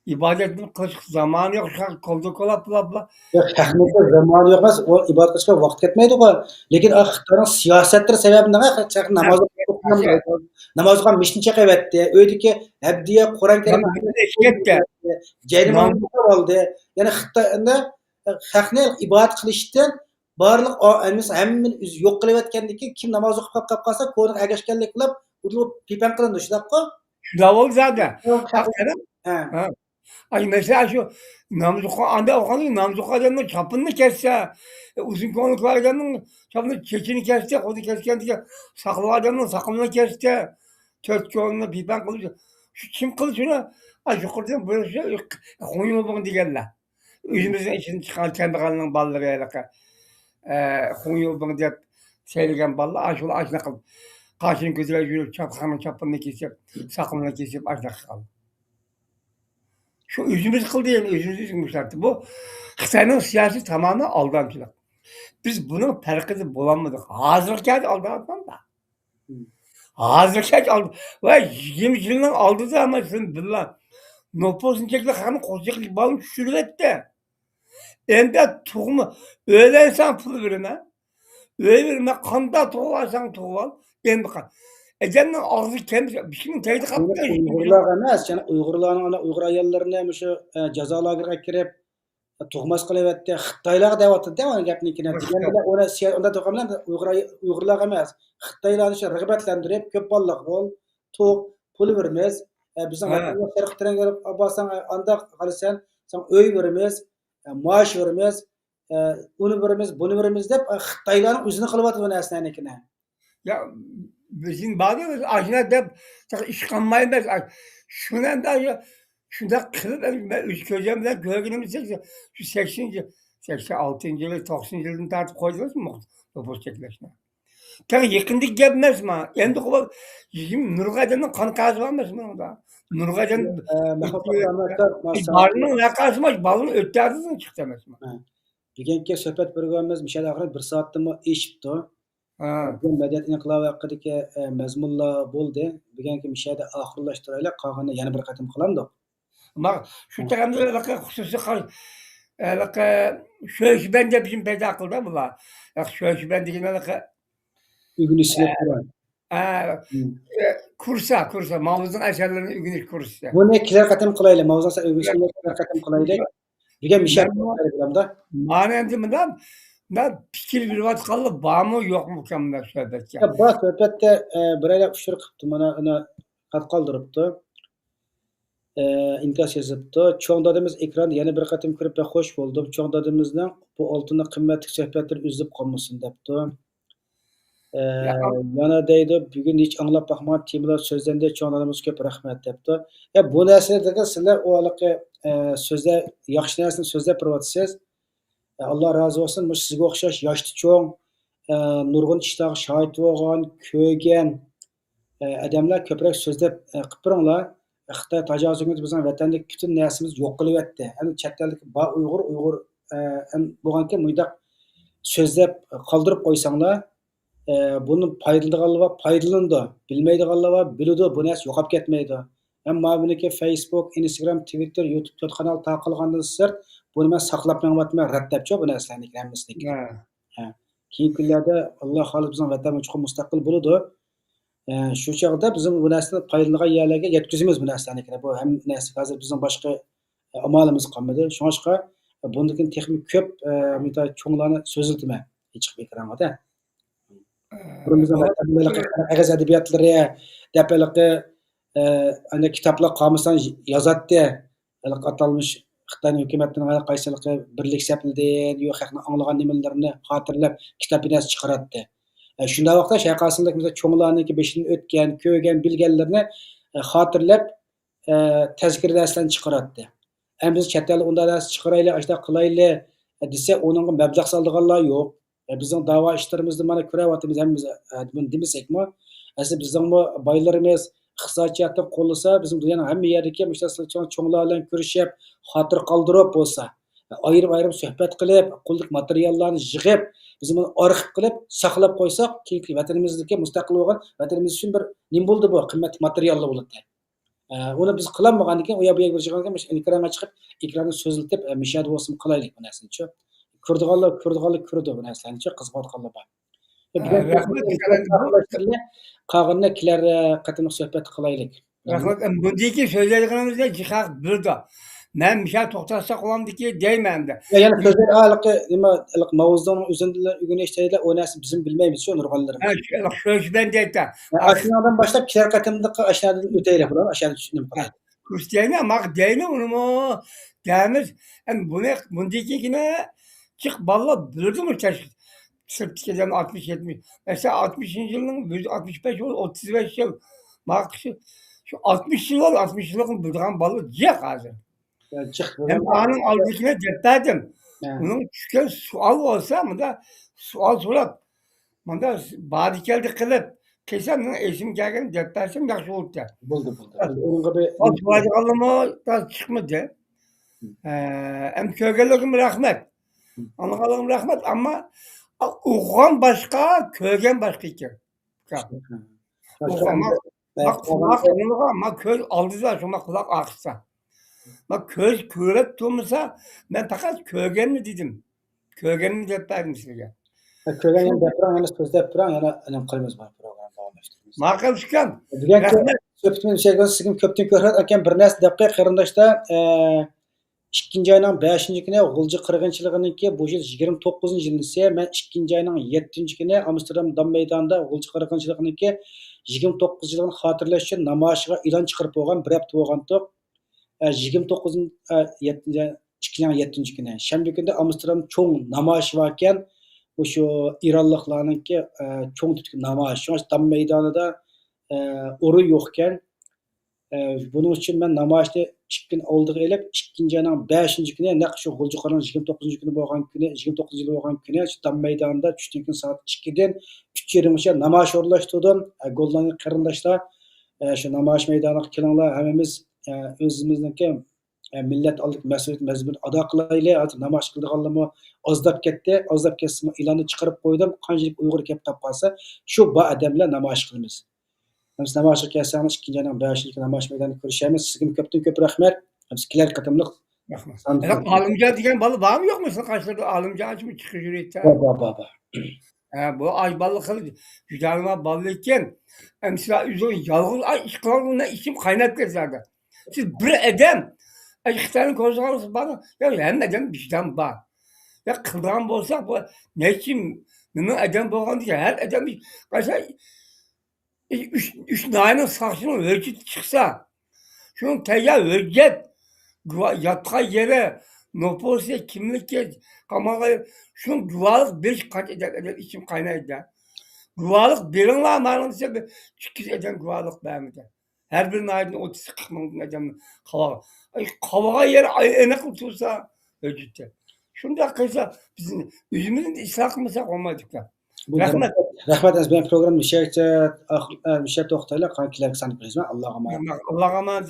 ئىبادەتنى قىلىشقا زامانى يوق، شۇ كولدا كولاپ بولاپلا. ياق، خەقنىڭ زامانى يوق ئەمەس، ئۇ ئىبادەت قىلىشقا ۋاقىت كەتمەيدىغۇ. لېكىن ئا، خىتاينىڭ سىياسەتلىرى سەۋەبىدىن خەق ناماز ئوقۇمايدۇ. ناماز ئوقۇغان مىشنى چېقىۋەتتى. ئۆيدىكى ھەدىيە، قۇرئان كەرىم، جايناماز ئالدى. يەنە خىتاي ئەمدى خەقنى ئىبادەت قىلىشتىن بارلىق ئا-، ھەممىسى، ھەممىنى ئۆزى يوق قىلىۋەتكەندىن كېيىن، كىم ناماز ئوقۇپ قاپ-، قاپ قالسا، كونىغا ئەگەشكەنلىك قىلىپ، ئۇدۇل پىپەڭ قىلىنىدۇ، شۇنداققۇ؟ شۇنداق بولدى زادى. يوق، ھەق قېرىم. ھە. ھە. ئاي، مەسىلەن، شۇ نامزۇققا، ئانداق ئوقۇغاندا نامزۇققا ئادەمنىڭ چاپىنىنى كەتسە، ئۇزۇن كۆڭلەك ئادەمنىڭ چاپىنى، چېچىنى كەتسە، خۇددى كەتكەندىكى ساقىللىق ئادەمنىڭ ساقىلىنى كەتسە، تۆت كۆڭلىنى پىپەڭ قىلىپ، شۇ كىم قىلدى شۇنى؟ ئا، يۇقىرىدىن بۇيرۇق، خۇڭيۇ بىڭ دېگەنلەر. ئۆزىمىزنىڭ ئىچىدىن چىققان كەمبەغەلنىڭ بالىلىرى ھېلىقى، ئە، خۇڭيۇ بىڭ دەپ سەيلىگەن بالىلار، ئاشۇلار ئاشۇنداق قىلىپ، قاشىنى كۆتۈرۈپ يۈرۈپ، چاپخانىنىڭ چاپىنىنى كېسىپ، ساقىلىنى كېسىپ، ئاشۇنداق قىلغان. شۇ ئۆزىمىز قىلدى، يەنى ئۆزىمىز ئۆزىمىز ئىشلەتتى. بۇ خىتاينىڭ سىياسىتى تامامەن ئالدامچىلىق. بىز بۇنىڭ پەرقىدە بولالمىدۇق. ھازىرغىچە ئالداۋاتىمىز-دە. مم. ھازىرغىچە ئالدى-، ۋە يىگىرمە يىلنىڭ ئالدىدا، ئەمما سىزدىن بىللا نوپۇسنى چەكلەپ، خەقنى قورساقلىق بالىنى چۈشۈرۈۋەتتى. ئەمدى تۇغما، ئۆيلەنسەڭ پۇل بېرىمەن. ئۆي بېرىمەن، قانداق تۇغۇۋالساڭ تۇغۇۋال. ئەمدى قا-، ئەجەمنىڭ ئاغزى كەم، بىشىمنىڭ تەگدى قاپتۇ. ئۇيغۇرلارغا ئەمەس، يەنى ئۇيغۇرلارنىڭ ئانا ئۇيغۇر ئاياللىرىنى مۇشۇ، ئە، جازا لاگېرىغا كىرىپ، تۇغماس قىلىۋەتتى. خىتايلارغا دەۋاتىدۇ ئۇنى گەپنى كېيىن. دېگەن بىلەن ئۇنى سىيا-، ئۇنداق تۇرغان بىلەن ئۇيغۇر ئاي-، ئۇيغۇرلارغا ئەمەس، خىتايلارنى شۇ رىغبەتلەندۈرۈپ، كۆپ بالىلىق بول، تۇغ، پۇل بېرىمىز. ئە، بىزنىڭ ھە. ۋەتەندىن سىرتقا تەرەنگە بارساڭ، ئە، ئانداق قارىسەن، ساڭا ئۆي بېرىمىز، ئە، مائاش بېرىمىز، ئە، ئۇنى بېرىمىز، بۇنى بېرىمىز دەپ، ئە، خىتايلارنىڭ ئۆزىنى قىلىۋاتىدۇ بۇ نەرسىلەرنىڭكىنى. يا، بىزدىن باردا بىز ئاشۇنداق دەپ، تېخى ئىش قالمايمىز. ئاي، شۇنى ئەمدى ئاشۇ، شۇنداق قىلىپ، ئەمدى مەن ئۆز كۆزۈم بىلەن كۆرگىنىمچە، شۇ سەكسىنىنچى، سەكسەن ئالتىنچى يىلى، توقسىنىنچى يىلدىن تارتىپ قويدىمىز نوپۇس چەكلەشنى. تېخى يېقىندىكى گەپ ئەمەس ما. ئەمدى قوبال يىگىرمە نۇرغۇن ئادەمنىڭ قان قەغىزى بار ئەمەسمۇ ئۇنىڭدا؟ نۇرغۇن ئادەم ئە، مەخمۇت ئابدۇرەھمەن ئاكا، ماشائاللاھ. بالىنىڭ ۋەقەسى بار، بالىنى ئۆتكەزدىڭىز چىقتى ئەمەسمۇ؟ ھە. بۈگۈنكى سۆھبەت پروگراممىمىز مۇشۇ يەردە ئاخىرى بىر سائەتتىنمۇ ئېشىپتۇ. ھە. بۈگۈن مەدەنىيەت ئىنقىلابى ھەققىدىكى، ئە، مەزمۇنلار بولدى. بۈگۈنكى مۇشۇ يەردە ئاخىرلاشتۇرايلى، قالغىنىنى يەنە بىر قېتىم قىلامدۇق. ما-، شۇ ھە. تەرەپتە ھېلىقى خۇسۇسىي قار-، ھېلىقى شۆشبەن دەپ بىزنى پەيدا قىلدى بۇلار. ھېلىقى شۆشبەن دېگەن ھېلىقى ئۆگىنىش ئە، سىنىپلىرى. ئە، مم. ئە، كۇرسا، كۇرسا، ماۋزۇنىڭ ئەسەرلىرىنى ئۆگىنىش كۇرسى. بۇنى كېلەر قېتىم قىلايلى، ماۋزۇنىڭ ئەسەرلىرىنى ئۆگىنىشنى كېلەر قېتىم قىلايلى. بۈگۈن مىشەل مەن بۇ-، پروگرامدا. مانا ئەمدى مۇنداق، مۇنداق پىكىر بېرىۋاتقانلار بارمۇ، يوقمۇ ئۇكام مۇنداق سۆھبەتكە؟ يا، بار سۆھبەتتە، ئە، بىرەيلەر ئۇچۇر قىپتۇ، مانا، ئۇنى خەت قالدۇرۇپتۇ. ئە، ئىنكاس يېزىپتۇ. چوڭ دادىمىز ئېكراندا يەنە بىر قېتىم كۆرۈپ بەك خوش بولدۇم. چوڭ دادىمىزنىڭ بۇ ئالتۇندەك قىممەتلىك سۆھبەتلىرى ئۈزۈلۈپ قالمىسۇن دەپتۇ. ئە، يا، يەنە دەيدۇ، بۈگۈن ھېچ ئاڭلاپ باقمىغان تېمىلار سۆزلەندى، چوڭ دادىمىز كۆپ رەھمەت دەپتۇ. يا، بۇ نەرسىلەردىكى سىلەر ئۇ ھېلىقى، ئە، سۆزلە-، ياخشى نەرسىنى سۆزلەپ بېرىۋاتىسىز. ئە، ئاللا رازى بولسۇن، مۇشۇ سىزگە ئوخشاش ياشتا چوڭ، ئە، نۇرغۇن ئىشلارغا شاھىت بولغان، كۆرگەن، ئە، ئادەملەر كۆپرەك سۆزلەپ، ئە، قىلىپ بېرىڭلار. خىتاي تاجاۋۇز ھۆكۈمىتى بىزنىڭ ۋەتەندىكى پۈتۈن نەرسىمىزنى يوق قىلىۋەتتى. ئەمدى چەت ئەلدىكى بار ئۇيغۇر، ئۇيغۇر، ئە، ئەم، بولغانكەن مۇنداق سۆزلەپ قالدۇرۇپ قويساڭلار، ئە، بۇنى پايدىلىغانلار بار، پايدىلىنىدۇ. بىلمەيدىغانلار بار، بىلىدۇ، بۇ نەرسە يوقاپ كەتمەيدۇ. ھەم ماۋۇنىڭكى فېيسبۇك، ئىنستاگرام، تىۋىتتېر، يۇتۇب تۆت قانال تارقالغاندىن سىرت، بۇنى مەن ساقلاپ مېڭىۋاتىمەن، رەت دەپچۇ بۇ نەرسىلەرنىڭكى ھەممىسىنىڭكى. ھە. ھە. كېيىنكى كۈنلەردە ئاللا خالىسا بىزنىڭ ۋەتەنمۇ چوقۇم مۇستەقىل بولىدۇ. ئە، شۇ چاغدا بىزمۇ بۇ نەرسىنى پايدىلىنىدىغان يەرلەرگە يەتكۈزىمىز بۇ نەرسىلەرنى. بۇ ھەممە نەرسە ھازىر بىزنىڭ باشقا، ئە، ئامالىمىز قالمىدى. شۇڭلاشقا، ئە، بۇندىن كېيىن تېخىمۇ كۆپ، ئە، مۇنداق چوڭلارنى سۆزلىتىمەن. چىقىپ ئېكرانغا دە. ئە، بۇرۇن بىزنىڭ بۇ ۋەتەندە ھېلىقى قەغەز ئەدەبىياتلىرى دەپ ھېلىقى، ئە، ئەنە كىتابلار قامۇسلارنى يازاتتى. ھېلىقى ئاتالمىش خىتاينىڭ ھۆكۈمەتنىڭ ھەر قايسى ھېلىقى بىرلىك سەپلىدىن يا خەقنىڭ ئاڭلىغان نېمىلىرىنى خاتىرىلەپ كىتاب بىناسى چىقىراتتى. ئە، شۇنداق ۋاقىتتا شەرقىي ئاسىيادىكى مىسال چوڭلارنىڭكى بېشىدىن ئۆتكەن، كۆرگەن، بىلگەنلىرىنى، ئە، خاتىرىلەپ، ئە، تەزكىرە نەرسىلەرنى چىقىراتتى. ئەمدى بىز چەت ئەلدە ئۇنداق نەرسە چىقىرايلى، ئاشۇنداق قىلايلى، ئە، دېسە، ئۇنىڭغا مەبلەغ سالىدىغانلار يوق. ئە، بىزنىڭ داۋا ئىشلىرىمىزدا مانا كۆرۈۋاتىمىز ھەممىمىز، ئە، بۇنى دېمىسەكمۇ. ئەسلى بىزنىڭمۇ بايلىرىمىز ئىقتىسادىي جەھەتتىن قوللىسا، بىزمۇ دۇنيانىڭ ھەممە يەردىكى مۇشۇنداق چوڭ-، چوڭلار بىلەن كۆرۈشۈپ، خاتىرە قالدۇرۇپ بولسا، ئايرىم-ئايرىم سۆھبەت قىلىپ، قولدىكى ماتېرىياللارنى يىغىپ، بىز بۇنى ئارخىپ قىلىپ ساقلاپ قويساق، كېيىنكى ۋەتىنىمىزدىكى مۇستەقىل بولغان ۋەتىنىمىز ئۈچۈن بىر نېمە بولدى بۇ؟ قىممەتلىك ماتېرىياللار بولاتتى. ئە، ئۇنى بىز قىلالمىغاندىكىن، ئۇ يەر بۇ يەرگە بېرىشىپ قالغانكەن، مۇشۇ ئېكرانغا چىقىپ، ئېكراننى سۆزلىتىپ، ئە، مۇشۇ يەردە بولسىمۇ قىلايلى بۇ نەرسىنىچۇ. كۆرىدىغانلار، كۆرىدىغانلار كۆرىدۇ بۇ نەرسىلەرنىچۇ، قىزىقىۋاتقانلار بار. ئە، بۈگۈن رەھمەت. قالغىنىنى كېلەر، ئە، قېتىملىق سۆھبەت قىلايلى. رەھمەت. ئە، بۇندىكى سۆزلەيدىغىنىمىزنى جىق ھەق بىلىدۇ. مەن مۇشۇ توختاتساق بولامدىكى دەيمەن ئەمدى. يا، يەنە سۆزلەر، ھېلىقى نېمە، ھېلىقى ماۋزۇنىڭ ئۆزىنى ئۆگىنىش دەيدىلەر، ئۇ نەرسە بىزمۇ بىلمەيمىز شۇ نۇرغۇنلىرىمىز. ھە، شۇ، شۇ، شۇ بىلەن دەيتتە. ھە، ئاشۇنىڭدىن باشلاپ كېلەر قېتىملىققا ئاشۇ يەردىن ئۆتەيلى، بۇرۇن ئاشۇ يەردىن چۈشىنىپ قالايلى. كۇرس دەينى، ماقا دەينى ئۇنىمۇ دەيمىز. ئەمدى بۇنى، بۇندىن كېيىن جىق بالىلار بىلدىمۇ تەشكىل. سىرتتىكى ئادەم ئاتمىش، يەتمىش. مەسىلەن، ئاتمىشىنچى يىلنىڭ ئۆزى ئاتمىش بەش يىل، ئوتتۇز بەش يىل. ماقا شۇ، شۇ ئاتمىش يىل بولدى، ئاتمىش يىللىقنى بىلىدىغان بالىلار جىق ھازىر. يا، جىق مەن بولغان ئانىڭ ئالدىدىكىنى دەپ بەردىم. ھە. ئۇنىڭ چۈشكەن سوئال بولسا، مۇندا سوئال سوراپ، مۇندا باردا كەلدى قىلىپ، قىلسام، مېنىڭ ئېسىمگە كەلگەننى دەپ بەرسەم ياخشى بولىدۇ. بولدى، بولدى. ھە. ئۇنىڭغا بىر سورايدىغانلىرىمۇ چىقمىدى. ھە، ئەمدى كۆرگەنلىكىم رەھمەت. ئاڭلىغانلىرىم رەھمەت. ئەمما ئوقۇغان باشقا، كۆرگەن باشقا ئىكەن. ئۇكام. ئۇكام، ما، ما قۇلاق ئاڭلىغان، ما كۆز ئالدىدا، شۇ ما قۇلاق ئاغرىتسا. ما كۆز كۆرۈپ تۇرمىسا، مەن پەقەت كۆرگەننى دېدىم. كۆرگەننى دەپ بەردىم سىزگە. ھە، كۆرگەن يەنە دەپ بېرىڭ، يەنە سۆزلەپ بېرىڭ، يەنە ئەنە قىلىمىز بۇ پروگراممىنى داۋاملاشتۇرىمىز. ماقۇل ئۇكام. بۈگۈنكى رەھمەت. سۆھبىتىمىز سىزگە سىزگە كۆپتىن كۆپ رەھمەت. ئاكام، بىر نەرسە دەپ قوياي قېرىنداشلار. ئە، ئىككىنچى ئاينىڭ بەشىنچى كۈنى غۇلجا قىرغىنچىلىقىنىڭكى بۇ يىل يىگىرمە توققۇزىنچى يىلىسى. مەن ئىككىنچى ئاينىڭ يەتتىنچى كۈنى ئامستېردام دام مەيدانىدا غۇلجا قىرغىنچىلىقىنىڭكى يىگىرمە توققۇز يىلىنى خاتىرىلەش ئۈچۈن نامايىشىغا ئېلان چىقىرىپ بولغان، بىر ھەپتە بولغانتۇق. ئە، يىگىرمە توققۇزىنچى، ئە، يەتتىنچى، ئىككىنچى ئاينىڭ يەتتىنچى كۈنى شەنبە كۈنىدە ئامستېردامدا چوڭ نامايىش باركەن. مۇشۇ ئىرانلىقلارنىڭكى، ئە، چوڭ تىپتىكى نامايىش. شۇڭا دام مەيدانىدا، ئە، ئورۇن يوقكەن. ئە، بۇنىڭ ئۈچۈن مەن نامايىشنى ئىككى كۈن ئالدىغا ئېلىپ، ئىككىنچى ئاينىڭ بەشىنچى كۈنى، نەق شۇ غۇلجا قىرغىنىنىڭ يىگىرمە توققۇزىنچى كۈنى بولغان كۈنى، يىگىرمە توققۇزىنچى يىلى بولغان كۈنى، شۇ دام مەيدانىدا چۈشتىن كېيىن سائەت ئىككىدىن ئۈچ يېرىمغىچە نامايىش ئورۇنلاشتۇردۇم. ئە، گوللاندىيە قېرىنداشلار، ئە، شۇ نامايىش مەيدانىغا كېلىڭلار، ھەممىمىز، ئە، ئۆزىمىزنىڭكى، ئە، مىللەت ئالدىدىكى مەسئۇلىيەت ۋەزىپىنى ئادا قىلايلى. ھازىر نامايىش قىلىدىغانلارمۇ ئازلاپ كەتتى. ئازلاپ كەتسىمۇ ئېلاننى چىقىرىپ قويدۇم. قانچىلىك ئۇيغۇر كېلىپ قاپقالسا، شۇ بار ئادەم بىلەن نامايىش قىلىمىز. ھەم سىز نامايىشقا كەلسەڭلار، ئىككىنچى ئاينىڭ بەشىنچى كۈنى نامايىش مەيدانىدا كۆرۈشەرمىز. سىزگىمۇ كۆپتىن كۆپ رەھمەت. ھەم سىز كېلەر قېتىملىق رەھمەت. سان ھېلىقى ئالىمجان دېگەن بالا بارمۇ يوقمۇ سىزنىڭ قاشلىرىدا؟ ئالىمجان شۇ چىقىش يۈرۈيتتە. بار، بار، بار، بار. ھە، بۇ ئاش بالىلىق خېلى ۋىجدانى بار بالا ئىكەن. ئەمسىلەر ئۆزىڭىز يالغۇز ئاي ئىش قىلغاندا ئىچىم قايناپ كېتىدۇ. سىز بىر ئادەم، ئاي، خىتاينى كۆرسىڭىز بار. يا، ھەممە ئادەم ۋىجدان بار. يا، قىلىدىغان بولساق، بۇ نەچچە مىڭ ئادەم بولغاندىكىن، ھەر ئادەم قارىسا، ئۈچ، ئۈچ ناھىيەنىڭ ساقچىنىڭ ھۆججىتى چىقسا، شۇنىڭ تەييار ھۆججەت، گۇۋا-، ياتقان يېرى، نوپۇسى، كىملىكى، قامالغان يېرى، شۇنىڭ گۇۋاھلىق بېرىش قانچە ئادەم، ئادەم ئىچىم قاينايدۇ. گۇۋاھلىق بېرىڭلار مانا دېسە، بىر ئىككى يۈز ئادەم گۇۋاھلىق بەرمىدى. ھەر بىر ناھىيەدىن ئوتتۇز قىرىق مىڭدىن ئادەمنى قاۋاغ-، ئاي، قاۋىغان يېرى ئېنىقلا تۇرسا ھۆججەتتە. شۇنداق قىلسا، بىز ئۆزىمىزنى ئىسلاھ قىلمىساق بولمايدۇ ئۇكا. رەھمەت. رەھمەت، ئەزىز بۇيان، پروگرامما مۇشۇ يەرگىچە ئاخ-، ئە، مۇشۇ يەردە توختايلى. قېنى كېلەركى ساندا كۆرۈشىمىز. ئاللاغا ئامانەت. ئاللاغا ئامانەت،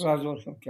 رازى بولسۇن.